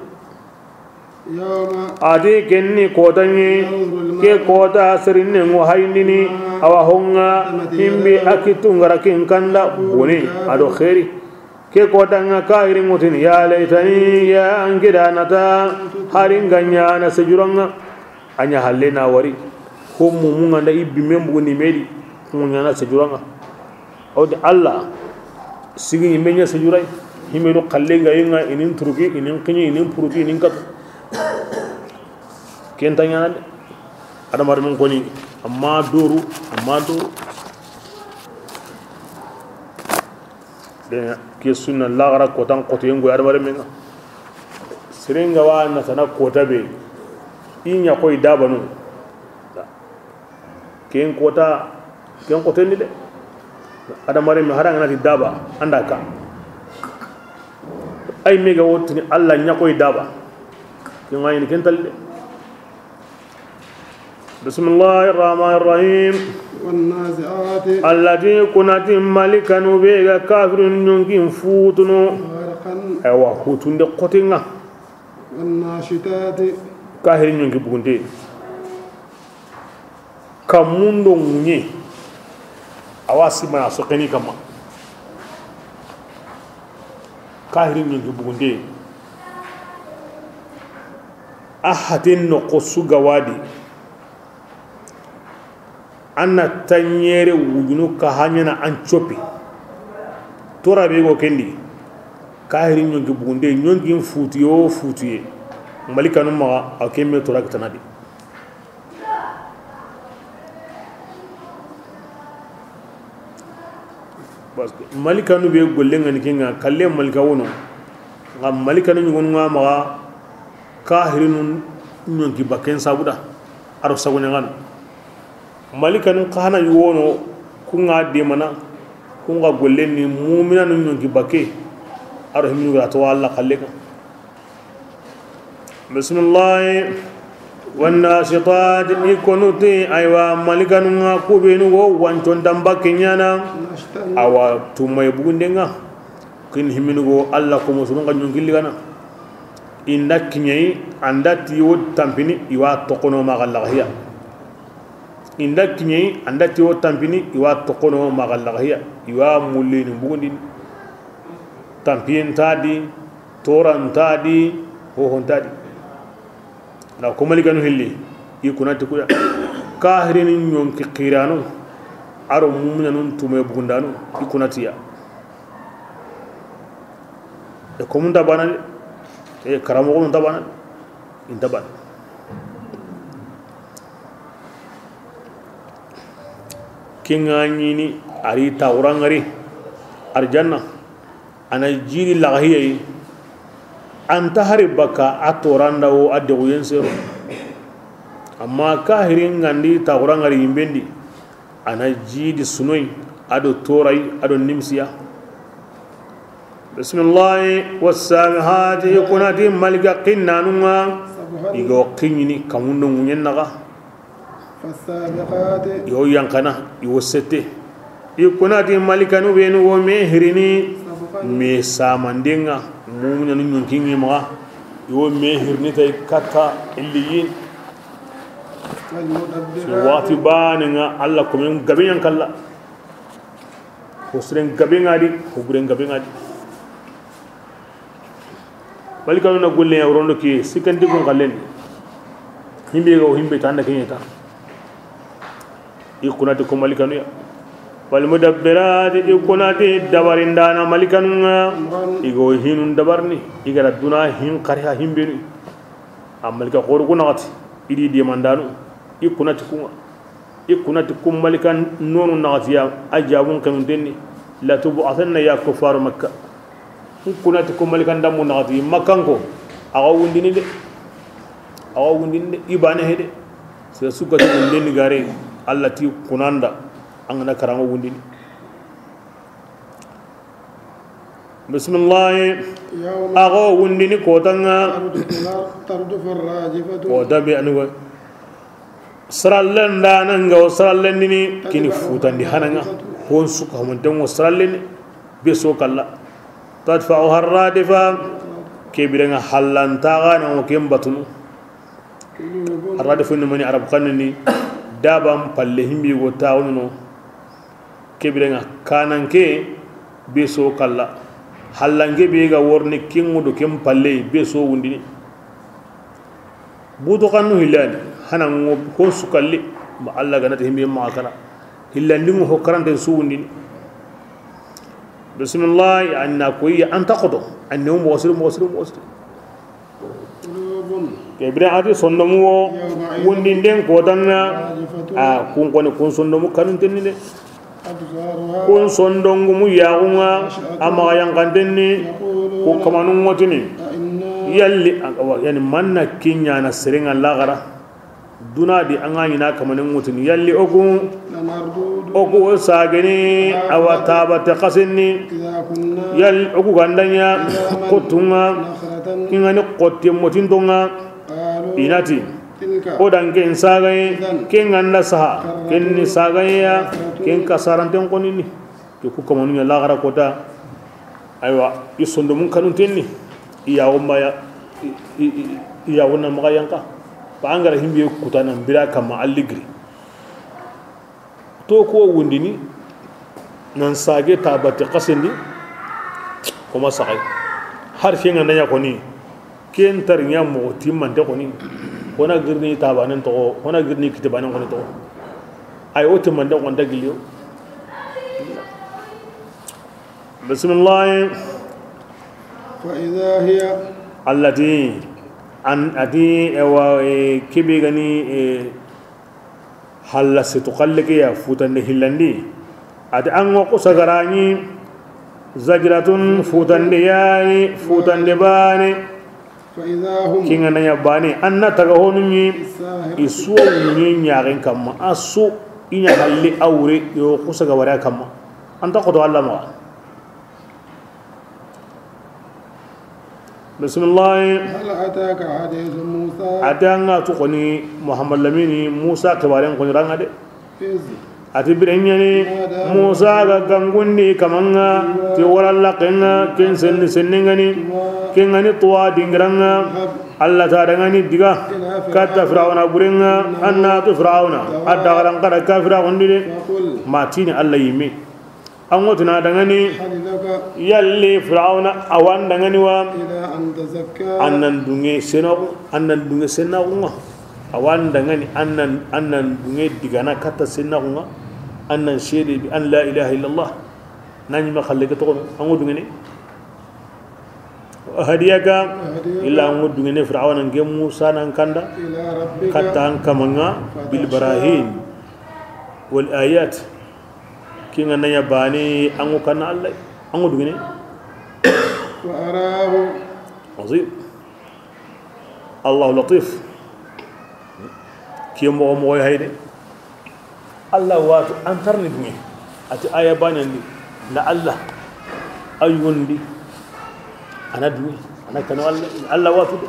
A ti ken ni kota ɲi, ke kota sirinnen ŋo hayindini, awa honŋa, himbe a kittu ŋa ra ken kanda, bone, a do xeeri. Ke kota ŋa kahiri ŋo tini, ya laytani, ya an ke da na ta, hari n ga ɲaana sejuran ŋa. A ɲa halle na wari, ko mumu ŋa nda i bimen bugu ni me di, ko ɲaana sejuran ŋa. O de Alla, sigi i me ɲa sejuray, himenu xalle ga yi ŋa, i nin turuki, i nin xiɲi, i nin puruti, i nin katu. Ken ta ɲaana de. Adamarenmun koni, amma doru, amma doru. De, ke sunna laxara kotan xotoyen goy adamarenmen ŋa. Seren ga wa na tana kota be, i ɲa koy dabanu. Ken kota, ken xoten ni de. Adamarenme hari an ga na ti daba, an da ka. Ay me ga wotini Alla ɲa koy daba. Ken ŋa ɲi ken tali de. Bismillahi rahmani rahim. والنازعات. Alla ti, kunati malikanu be ga kafirin ɲonkin futunu. غرقا. Awa, hutunde xoten ŋa. والناشطات. Kahirin ɲonki bugunte. Kammun do ŋuɲe. Awa simana soxeni kamma. Kahirin ɲonki bugunte. A haten noxo su ga wa di. An na taɲere wujunu ka haɲana an copi. Tora be go ken di. Kahirin ɲonki bugunte, ɲonkin futuye o futuye. Malikanu maxa, a ke me tora kitana di. Parce que malikanu be gollen ŋa ni ken ŋa, kalle malika wono. Ŋa malikanu ɲugonu ŋa maxa, kahirinun ɲonki bakken sabuda. A do sago ɲaŋanu. Malikanu xa na ɲugono, ku ŋa demana, ku ŋa gollen ni muminanu ɲonki bakke. A do himinu ga to Alla xalle ka. Bismillahi. والناشطات, i konuti, aywa, malikanu ŋa ku benu go wancon damba ke ɲaana. نشطا. Awa, tumay bugunden ŋa. Kin himinu go Alla ko musulun ga ɲonki ligana. Inda kiɲeyi, an da ti wo tampini, i wa toxono maxa laxahiya. Inda kiɲeyi, an da ti wo tampini, i wa toxono maxa laxahiya. I wa mullini bugundini. Tampiyen ta di, toran ta di, hohon ta di. Na ko malikanu hilli, i kunati kuya. Kahirini ɲonki xiranu, a do muminanun tume bugundanu, i kunatiya. E komun ta bana de, e karamoxonun ta bana de, in ta bana. Ken ŋa ɲini, a ri taxuran ŋari arjanna. A na jiri laxahiyeyi, an ta hari bakka a toranda wo a dexuyen sero. Amma kahirin ŋa ndi taxuran ŋari yimben di, a na jidi sunoyi, a do torayi, a do nimsiya. Bismillahi. والسابحات, i kunati malika xinnanu ŋa, سبحا. I go xiɲini kamundo ŋuɲen naxa. فالسابقات. I wo yanqana, i wo sette. I kunati malikanu benu wo me hirini, سبقا. Me samanden ŋa, muminanu ɲonki ŋi maxa. I wo me hirini tay katta illiyin. فالمدبرات. So waxati bane ŋa, Alla komen gabe ɲan kalla. Ko siren gabe ŋa di, ko buren gabe ŋa di. Malikanu na golle ya rondo ke, sikanti kun kallen. Himbe go himbe tanda kenyeta. I kunati ko malikanu ya. والمدبرات, i kunati dabarindana malikanu ŋa. I go hinun dabarni, i gara duna hin kariha himbenu. A malika xoru ku naxati, i di demandanu, i kunati ku ŋa. I kunati ku malikan nonu naxatiya, a jabun xenuntenni, لتبعثن يا كفار مكة. I kunati ku malikan dammu naxati, Makkanko, a ga wundini de. A ga wundini de, i bane he de. Se sukati wundini gare, Alla ti kunanda, an ga na karanŋo wundini. Bismillahi. يوم. A ga wundini kota ŋa. ترجف الر-، ترجف الراجفة. Kota be ani go. Sarallen da nan ga o sarallen ni kini futandi hananga. Hon su ka hon tengo sarallen be so kalla. Tatfa'uha ar-radifa. Ke birenga hallanta ga na o ken batunu. Ar-radifu ni mani, arab xanni, daban palle himbi go tawuno. Ke birenga kananke be so kalla. Hallanke be ga worni kingu do ken palle be so wundini. Buto xannu hillandi, hana ngo ho su kalli, ma Allah ganati himbe ma kala. Hillandi ngo ho karanten su wundini. Bismillah, anna koyi an ta xoto, anne mo wasiru, mo wasiru, mo wasiru. Ke bire ati sondomu wo, wundinden kotanna, a kun koni kun sondomu kanun tenni de. Kun sondongumu yaxunga, a maxa yankantenni, ku kamanun ŋotini. Yalli, yani manna kiɲana serenga laxara. Duna di an ga ɲina kamanen ŋutini. Yalli oku, oku o sageni, awa tabate xasenni. Yalli oku gandanya, kotunga, kingani kotte motintonga. Inati, o dan ken sagaye, ken ganda saha, ken ni sagaye ya, ken kasaranten konini. Ke ku kamanu ɲa laxara kota. Aywa, i sondomun kanuntenni. I yaxo maya, i yaxo na maxa yanka. Ba angara himbe kutana mbira kama alligri. To ko wundini nan sage tabati xasendi. Koma saxay. Har fiye nga nanya koni. Ken tar ɲa moxo timmante xoni. Xona girni tabanen toxo, xona girni kitibanen xoni toxo. Ay o timmante xonta giliyo. Bismillah. فإذا هي. Allati an ati ewa, e, kibi gani, e, Halla setu xalle ke ya futande hillandi. Ati an ŋo kusa garani. Zajratun, futande yani, futande bane. فإذا هم. Kinga nanya bane, anna taga honu ni. بالساهرة. Isu ni nyagen kamma. Asu inya halli awre yo kusa gawara kamma. Anta koto Allah ma. Bismillah. هل أتاك حديث موسى؟ Ati an ga tu xoni Muhammad Lamini, Musa kibaren xoni ranga de. إذ. Ati biren ɲani, نادى. Musa ga gangundi kamanga, ti wala lakenga, ken senni sennengani, ken gani tuwa dingiranga, Allah ta dangani diga, katta Firawuna burenga, anna tu Firawuna, adda garan kada kafira xondire, فقل. Matini Allah yime. An ŋo tuna dangani. هل لك. Yalli Firawuna, awan dangani wa. إلى أن تزكى. Annan dunge seno, annan dunge senna kunga. Awan dangani, annan, annan dunge digana katta senna kunga. Annan shede bi an la ilaha illallah. Nani ma xalle ke toxo, an ŋo dungene. وأهديك. Illa an ŋo dungene Firawuna nge Musa nan kanda. إلى ربك. Katta an kamanga. فتخشى. بالبراهين والآيات. Kinga nanya bani, an ŋo kanna Allah, an ŋo dugene. وأراه. Azim. Allahu latif. Kiye moxo moxo hayde. Allah watu antarni dunge. Ati aya bani andi. Na Allah. Ayundi. Ana dunge. Ana kanu Allah. Allah watu de.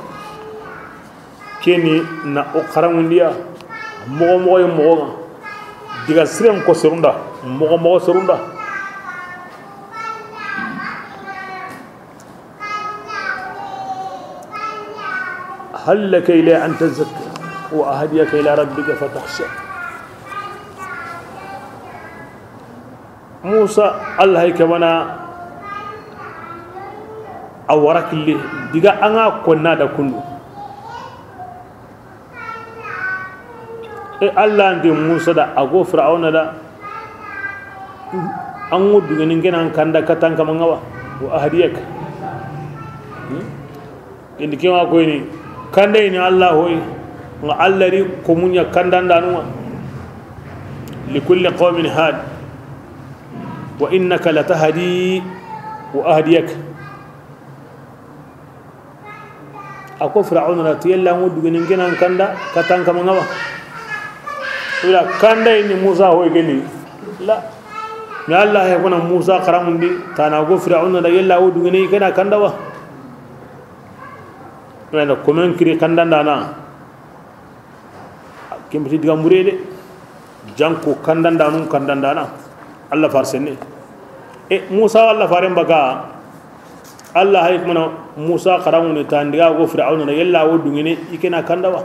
Keni na o xaranŋundiya, moxo moxo ye moxo ŋa, diga siren ko serunda, moxo moxo serunda. هل لك إلى أن تزكى وأهديك إلى ربك فتخشى. Musa, Allah hay kamana a wara kille, diga an ga konna da kundu. E Allah andi Musa da, a go Firawuna da, an ŋo dugeni ngenan kanda katan kamanga wa, wa ahdiyaka. Hmm? Indi kewa koyni, kanda ini Allah hoy, nga Allah ri ko munya kanda ndanuma. Likulli qawmin had, wa innaka latahdi wa ahdiyaka. A ko Firawuna na ti yalla ŋo dugeni ngenan kanda katan kamanga wa. Ila kanda ini Musa hoy geni. La. Mi Allah he kona Musa xaramundi, tana go Firawuna da yalla wo dugeni kena kanda wa. Wala komen kiri kanda ndana. Ken biti digan bure de. Janko kandandanun kandandana. Allah far senne. E, Musa Allah faren baga. Allah hay kuma Musa xaranŋu ni tandiga go Fir'auna na yella wo dungene i ke na kandawa.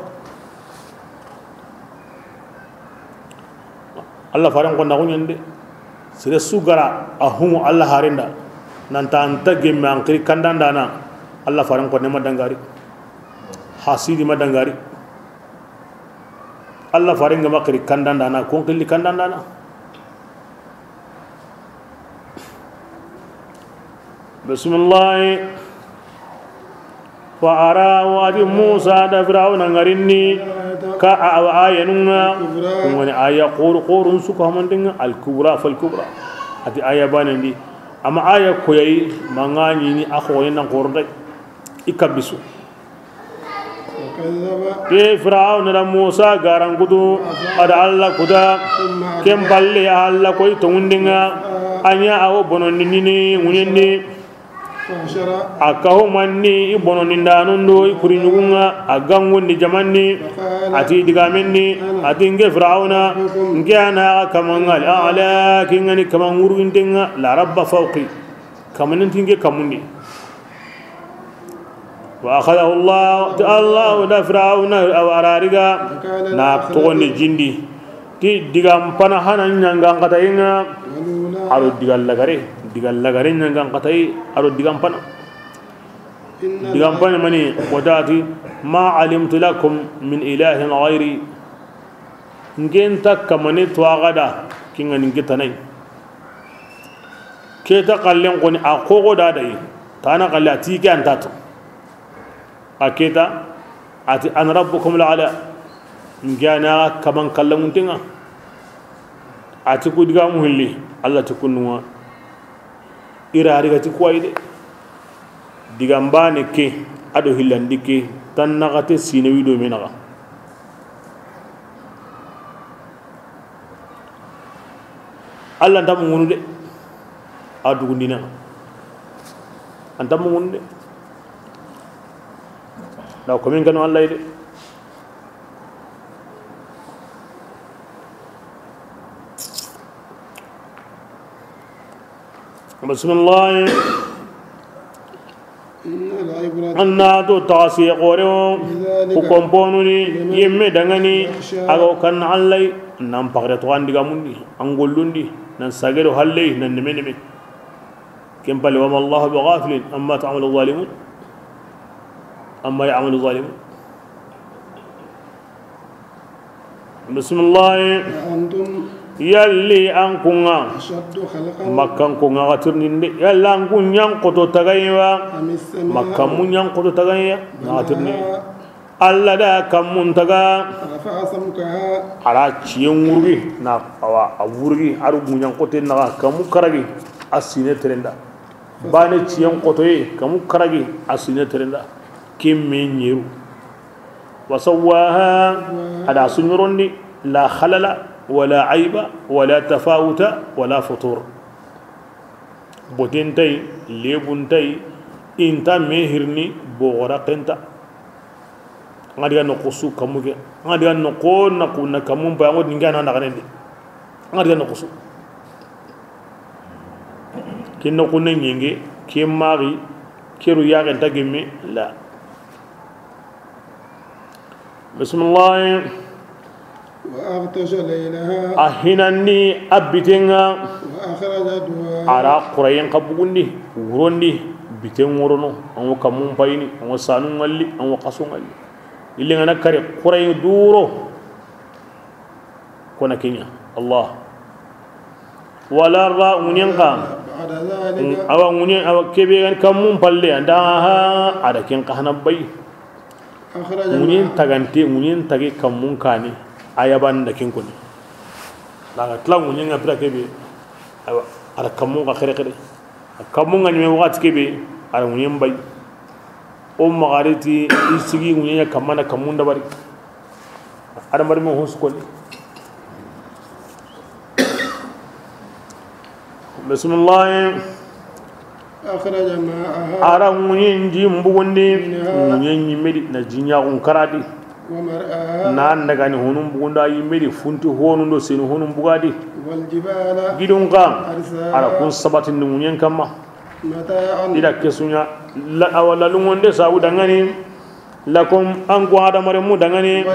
Allah faren ko na gunyande. Sere su gara a humu Allah harenda. Nanta anta gemme an xiri kandandana. Allah faren ko ne ma dangari. Hasidi ma dangari. Allah faren ga ma xiri kandandana, kon xilli kandandana. Bismillah. Fa ara, wa ati Musa da Fir'auna ŋarini ka a, a, ayanun ŋa. Kun ŋa ni aya xoru xorun su ko hamanten ŋa, al kubra fal kubra. Ati aya banendi. Amma aya koyayi mangani ni a xoyi nan xorday. I kabisu. Ke Firawuna da Musa garankutu, a da Allah kuta, ken palle a Allah koy tonŋundinŋa, a ɲa a wo bonondi ni ŋuɲendi. A kaho manni i bonondindanun do i kuri ɲugunŋa, a gangundi jamanni, a ti digamenni, a ti nke Firawuna, nke a na xa kamanŋa, al a'la, ke ŋa ni kaman ŋurgintenŋa, la rabba fawqi, kamanin ti nke kamundi. Wa akhadahu Allah, ti Allah da Firawuna a wa a riga na toxondi jindi. Ti digan pana hana ɲangan katayi ŋa, a ro digan lagare, digan lagare ɲangan katayi, a ro digan pana. Digan pana mani, wata ti, ma alimtu lakum min ilahin ghayri. Nke nta kamane to a ga da, ke ŋa ni nke tanayi. Ke ta kallen koni a xoxo da dayi. Tana kalle a ti ke anta to. A ke ta, a ti ana rabbukum al a'la. Nke a na xa kaman kallanŋuntenŋa. A ti ku digamu hilli, Allah ti kunnuwa. I ra riga ti kuwayi de. Digambane ke, a do hillandi ke, tan naxate sine wi do me naxa. Allah nta mungunu de. A dugundina. Anta mungunu de. Da komin kanu Allah de. Bismillah. An na to taxasi xore o, ku komponuni, yemme dangani, a ga wo kan Allah, nan paxre to an digamundi, an gollundi, nan sagedo halle, nan neme neme. Ken palle, wa ma Allahu bi ghafilin amma ta'malu zalimun, amma ya'malu zalimun. Bismillah. أأنتم Yalli an kunŋa, أشد خلقا Makkan kunŋa ga tirindinde. Yalla an kun ɲan xoto tagaye wa, أم السماء Makkan mu ɲan xoto tagaye ya, na ga tirindinde. بناها Allah da kammun taga. رفع سمكها A ra ciyen wurgi, na awa, a wurgi, a ru ɲan xote na kamu karagi, a sine terenda. Bane ciyen xotoye, kamu karagi, a sine terenda. Kimme ɲeru. وسواها A da su ɲorondi, لا خلل ولا عيب ولا تفاوت ولا فطور. Boten tay, lebun tay, inta mehirni, bogora kenta. An ga diga noxo su kamu ke, an ga diga noxo na ku na kamu ba, an ga diga na daga nende. An ga diga noxo su. Ken noxo ne ɲenge, ke mari, ke ru ya nta gemme, la. Bismillah. وأغطش ليلها A hinandi a bitenŋa. وأخرج ضحاها A ra xurayen xa bugundi, wurondi, biten worono, an wo kamun payini, an wo sanu ŋalli, an wo xaso ŋalli. Illi ŋa na kare xurayen duro. Kona kenya, Allah. والأرض ŋuɲen xa. بعد ذلك Awa ŋuɲen, awa kebe gan kamun palle, anda ha, a da ken xa hana bay. أخرج Ŋuɲen tagante, ŋuɲen tage kamun kani. Aya ban da ken koni. Daga tla ŋuɲen ŋa bira kebe. Awa, a da kamun xa xere xere. Kamun ŋa ɲime waxati kebe, a da ŋuɲen bay. O maxariti, i sigi ŋuɲen ɲa kamana kamun dabari. Adamari mo hon su koni. Bismillah. أخرج ماءها A ra ŋuɲen ji mbugundi, منها ŋuɲen ɲimedi, na ji ɲaxun karadi. Nan daga ni honun bugunda yimme di, funti honun do seni honun bugadi. Gidun kan, a ra kun sabatindi ŋuɲen kamma. I da ke su ɲa, awa lalungonde sabu dangani. Lakum, an ku hadamarenmu dangani.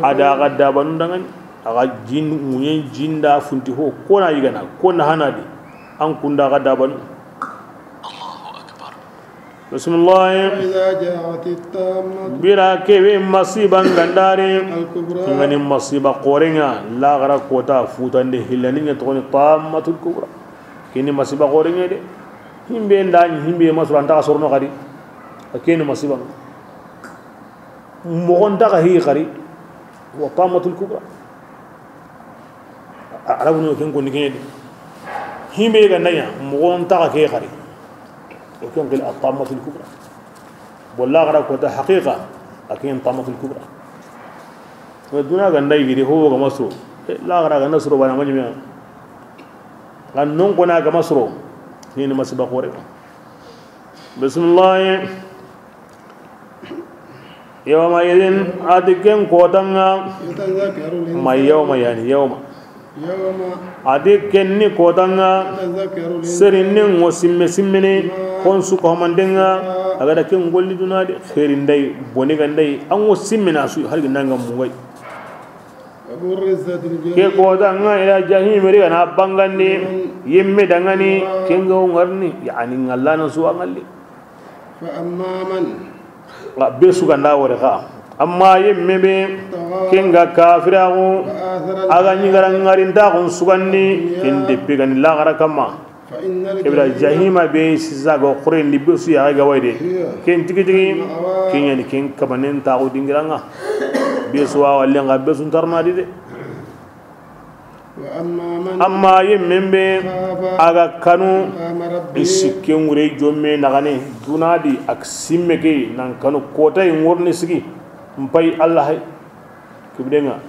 A da ga dabanu dangani. A ga jin, ŋuɲen jinda funti ho, ko na yigana, ko na hanadi. An kunda ga dabanu. Bismillahi. Bira kebe masiba ngandari. Ngani masiba korenga, laxara kota futande hillani ɲa togoni tammatul kubra. Kini masiba korenga de. Himbe ndani, himbe masura nta sorono kadi. Kini masiba. Moxo nta xa hi xari. Wa tammatul kubra. Arabu no ken ko ni ken de. Himbe ga nanya moxo nta xa ke xari. O ken qil at-tammatul kubra. Bolla gara ko ta haqiqa, a ken tammatul kubra. Wa duna ga nday gidi ho ga masro. La gara ga nasro bana majmiya. Kan non ko na ga masro. Ni masiba xore. Bismillah. Yawma idin, a ti ken kotanga. Ma yawma, yani yawma. A ti ken ni kotanga. Serinne ŋo simme simmene. Kon su ko mandenga. A ga da ken golli duna di. Xeeri nday, boni ga nday. An ŋo simmena su har ginanga mungay. Ke kotanga ila jahim ri gana bangandi. Yimme dangani. Ken ga ngarni. Yani ngallana su angalli. Xa be su ga nda wori xa. Amma yimme be, ken ga kafiraxu, a ga ɲi gara ŋarintaxun sugandi, ken deppe gani laxara kamma. Ke bira jahima be sisa ga xorendi be su yaxe ga wayde. Ken tigi tigi, ken ɲani ken kamanen taxu dingiranga. Be su wa wallen ga be su ntarnadi de. Amma yimme be a ga kanu i sikke ŋure jomme naxane duna di a simme ke nan kanu kota i ŋorni sigi n pay Allah hay. Kibdenga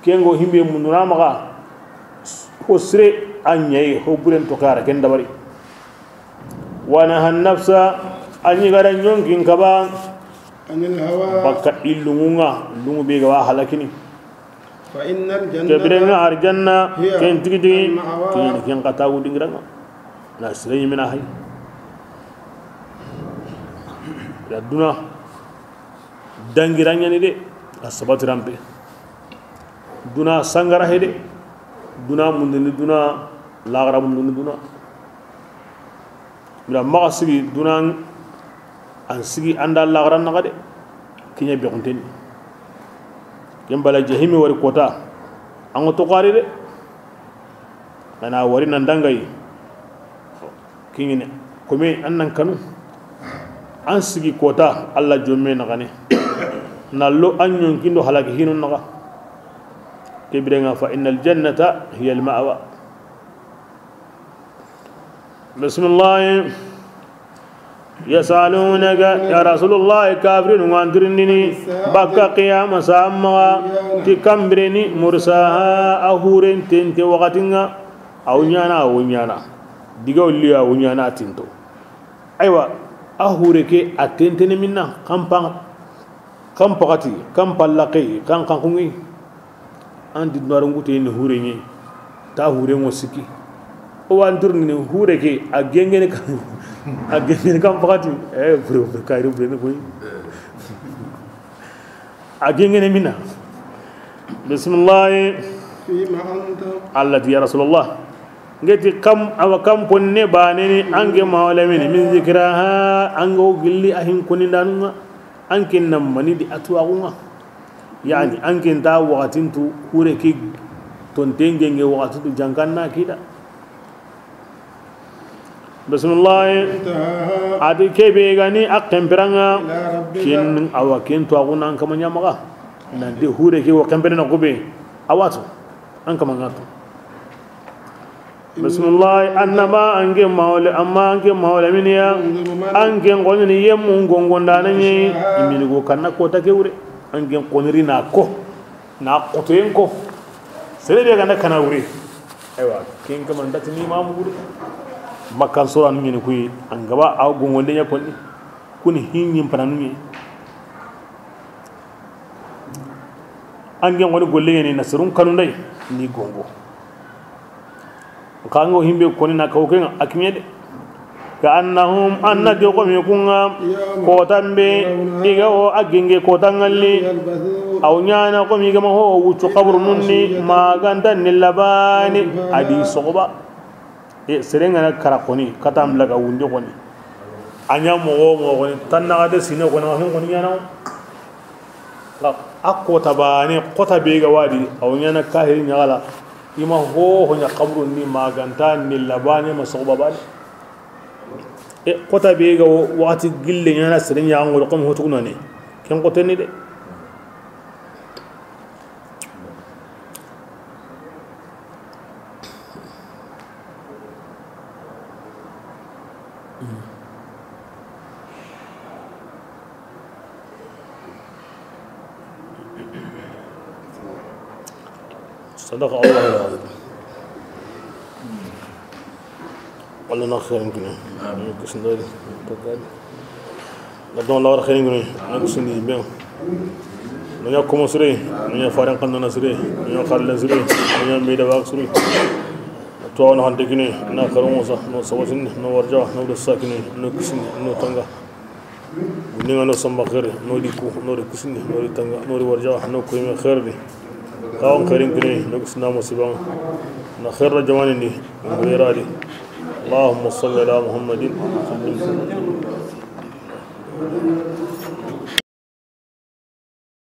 kengo himbe munduna maxa ho sire a ɲayi ho buren to kara ken dabari. Wa naha nafsa, a ɲi gara ɲonkin kaba. Anil hawa. Bakka illungunga, lungu be ga wa halakini. Ke birenga arjanna, ken tigi tigi, ken ken katagu dingiranga. Na sire ɲimina hay. Ya duna dangiranga ni de, a sabatirampe. Duna sangara hede, duna mundini duna, laxara mundini duna. Mira maxa sigi duna, an sigi anda laxara naxa de. Kiɲa be xunteni. Ken bala jahimi wari kota. An ŋo toxari de. Ana wari nan dangayi. Kiɲini kome an nan kanu. An sigi kota Allah jomme naxane. Na lo an ɲonkindo halaki hinu naxa. Ke birenga fa innal jannata hiya al ma'wa. Bismillah. Yasalunaka, ya Rasulullah, kafirinu ŋa an tirindini bakka qiyama samma ti kambireni mursaha a huren tente wakatinga. A wuɲana, a wuɲana. Diga wulli a wuɲana tinto. Aywa, a hure ke a tentene minna kampa. Kan pakati, kan pallaqe, kan kankungi. An di noirungu te ni hure ni. Ta hure ŋo siki. O wa an tirindini hure ke a gengene kan, a gengene kan pakati. Eh, bure bure kayri bure ni koy. A gengene mina. Bismillah. Fima anta. Allah ti ya Rasulullah. Ngeti kam awa kam ponne baneni ange mawlamini min zikraha ango gilli ahin koni danunga. Anken nan mani di atuwaxunga. Yani anken ta waxatintu hure ki tontengenge waxatintu jankanna kida. Bismillahi. Ati kebe gani a kempiranga. Kin awa kin tuwaxuna an kama ɲamaxa. Nanti hure ki wa kempirina kube. Awatu an kama ngatu. Bismillahi, annama anke mawle, amma anke mawle miniya. Anke ngonini yemmu ngongondana ni. Imini go kanna kota ke wure. Anke ngoniri na ko. Na kotoyen ko. Sere be ganda kana wure. Aywa, ken kama ndati ni mamu wure. Makkan sura nini kuyi. Angaba aw gongonde nya konni. Kuni hinyin pananu ni. An gen xoni golle ɲa ni na serun kanu nda yi ni gongo. Xa an ga wo himbe koni na kaw ken ŋa a kiɲe de. Ka annahum, an na ti xo mi kun ŋa, kotan be i ga wo a genge kotan ŋa li. A wo ɲaana xo mi i ga ma ho wuccu xaburunun ni ma ga nta ni labane a di soxuba. E seren ga na kara xoni kata n bila ga wundi xoni. A ɲa moxo wo moxo xoni tannaxate sine xoni a hin xoni ɲaana. A kota baane, kota be ga wa di, a wo ɲaana kahiri ɲaxala. I ma ho ho ɲa xaburun ni ma ga nta ni labane ma soxuba baane. E kota be ga wo waxati gille ɲaana sere ɲaxan ŋolo comme ho tugunane. Ken kote ni de. صدق الله العظيم. Alla na xeerin kini. Amin. Kisindari. Na don lawar xeerin kini. Na kisindi ben. Na ɲa komo sire. Na ɲa faran kan na sire. Na ɲa xarla sire. Na ɲa meda wa sire. To na hande kini. Na xaron sa. No sawasin. No warja. No sakini. No kisindi. No tanga. Ni ŋa no samba xeeri, no di ku, no di kisindi, no di tanga, no di warja, no ko yime xeeri di. Kawon xeerin kini, no kisina musiba. Na xeerla jamaanen di, no yera di. اللهم صل على محمد.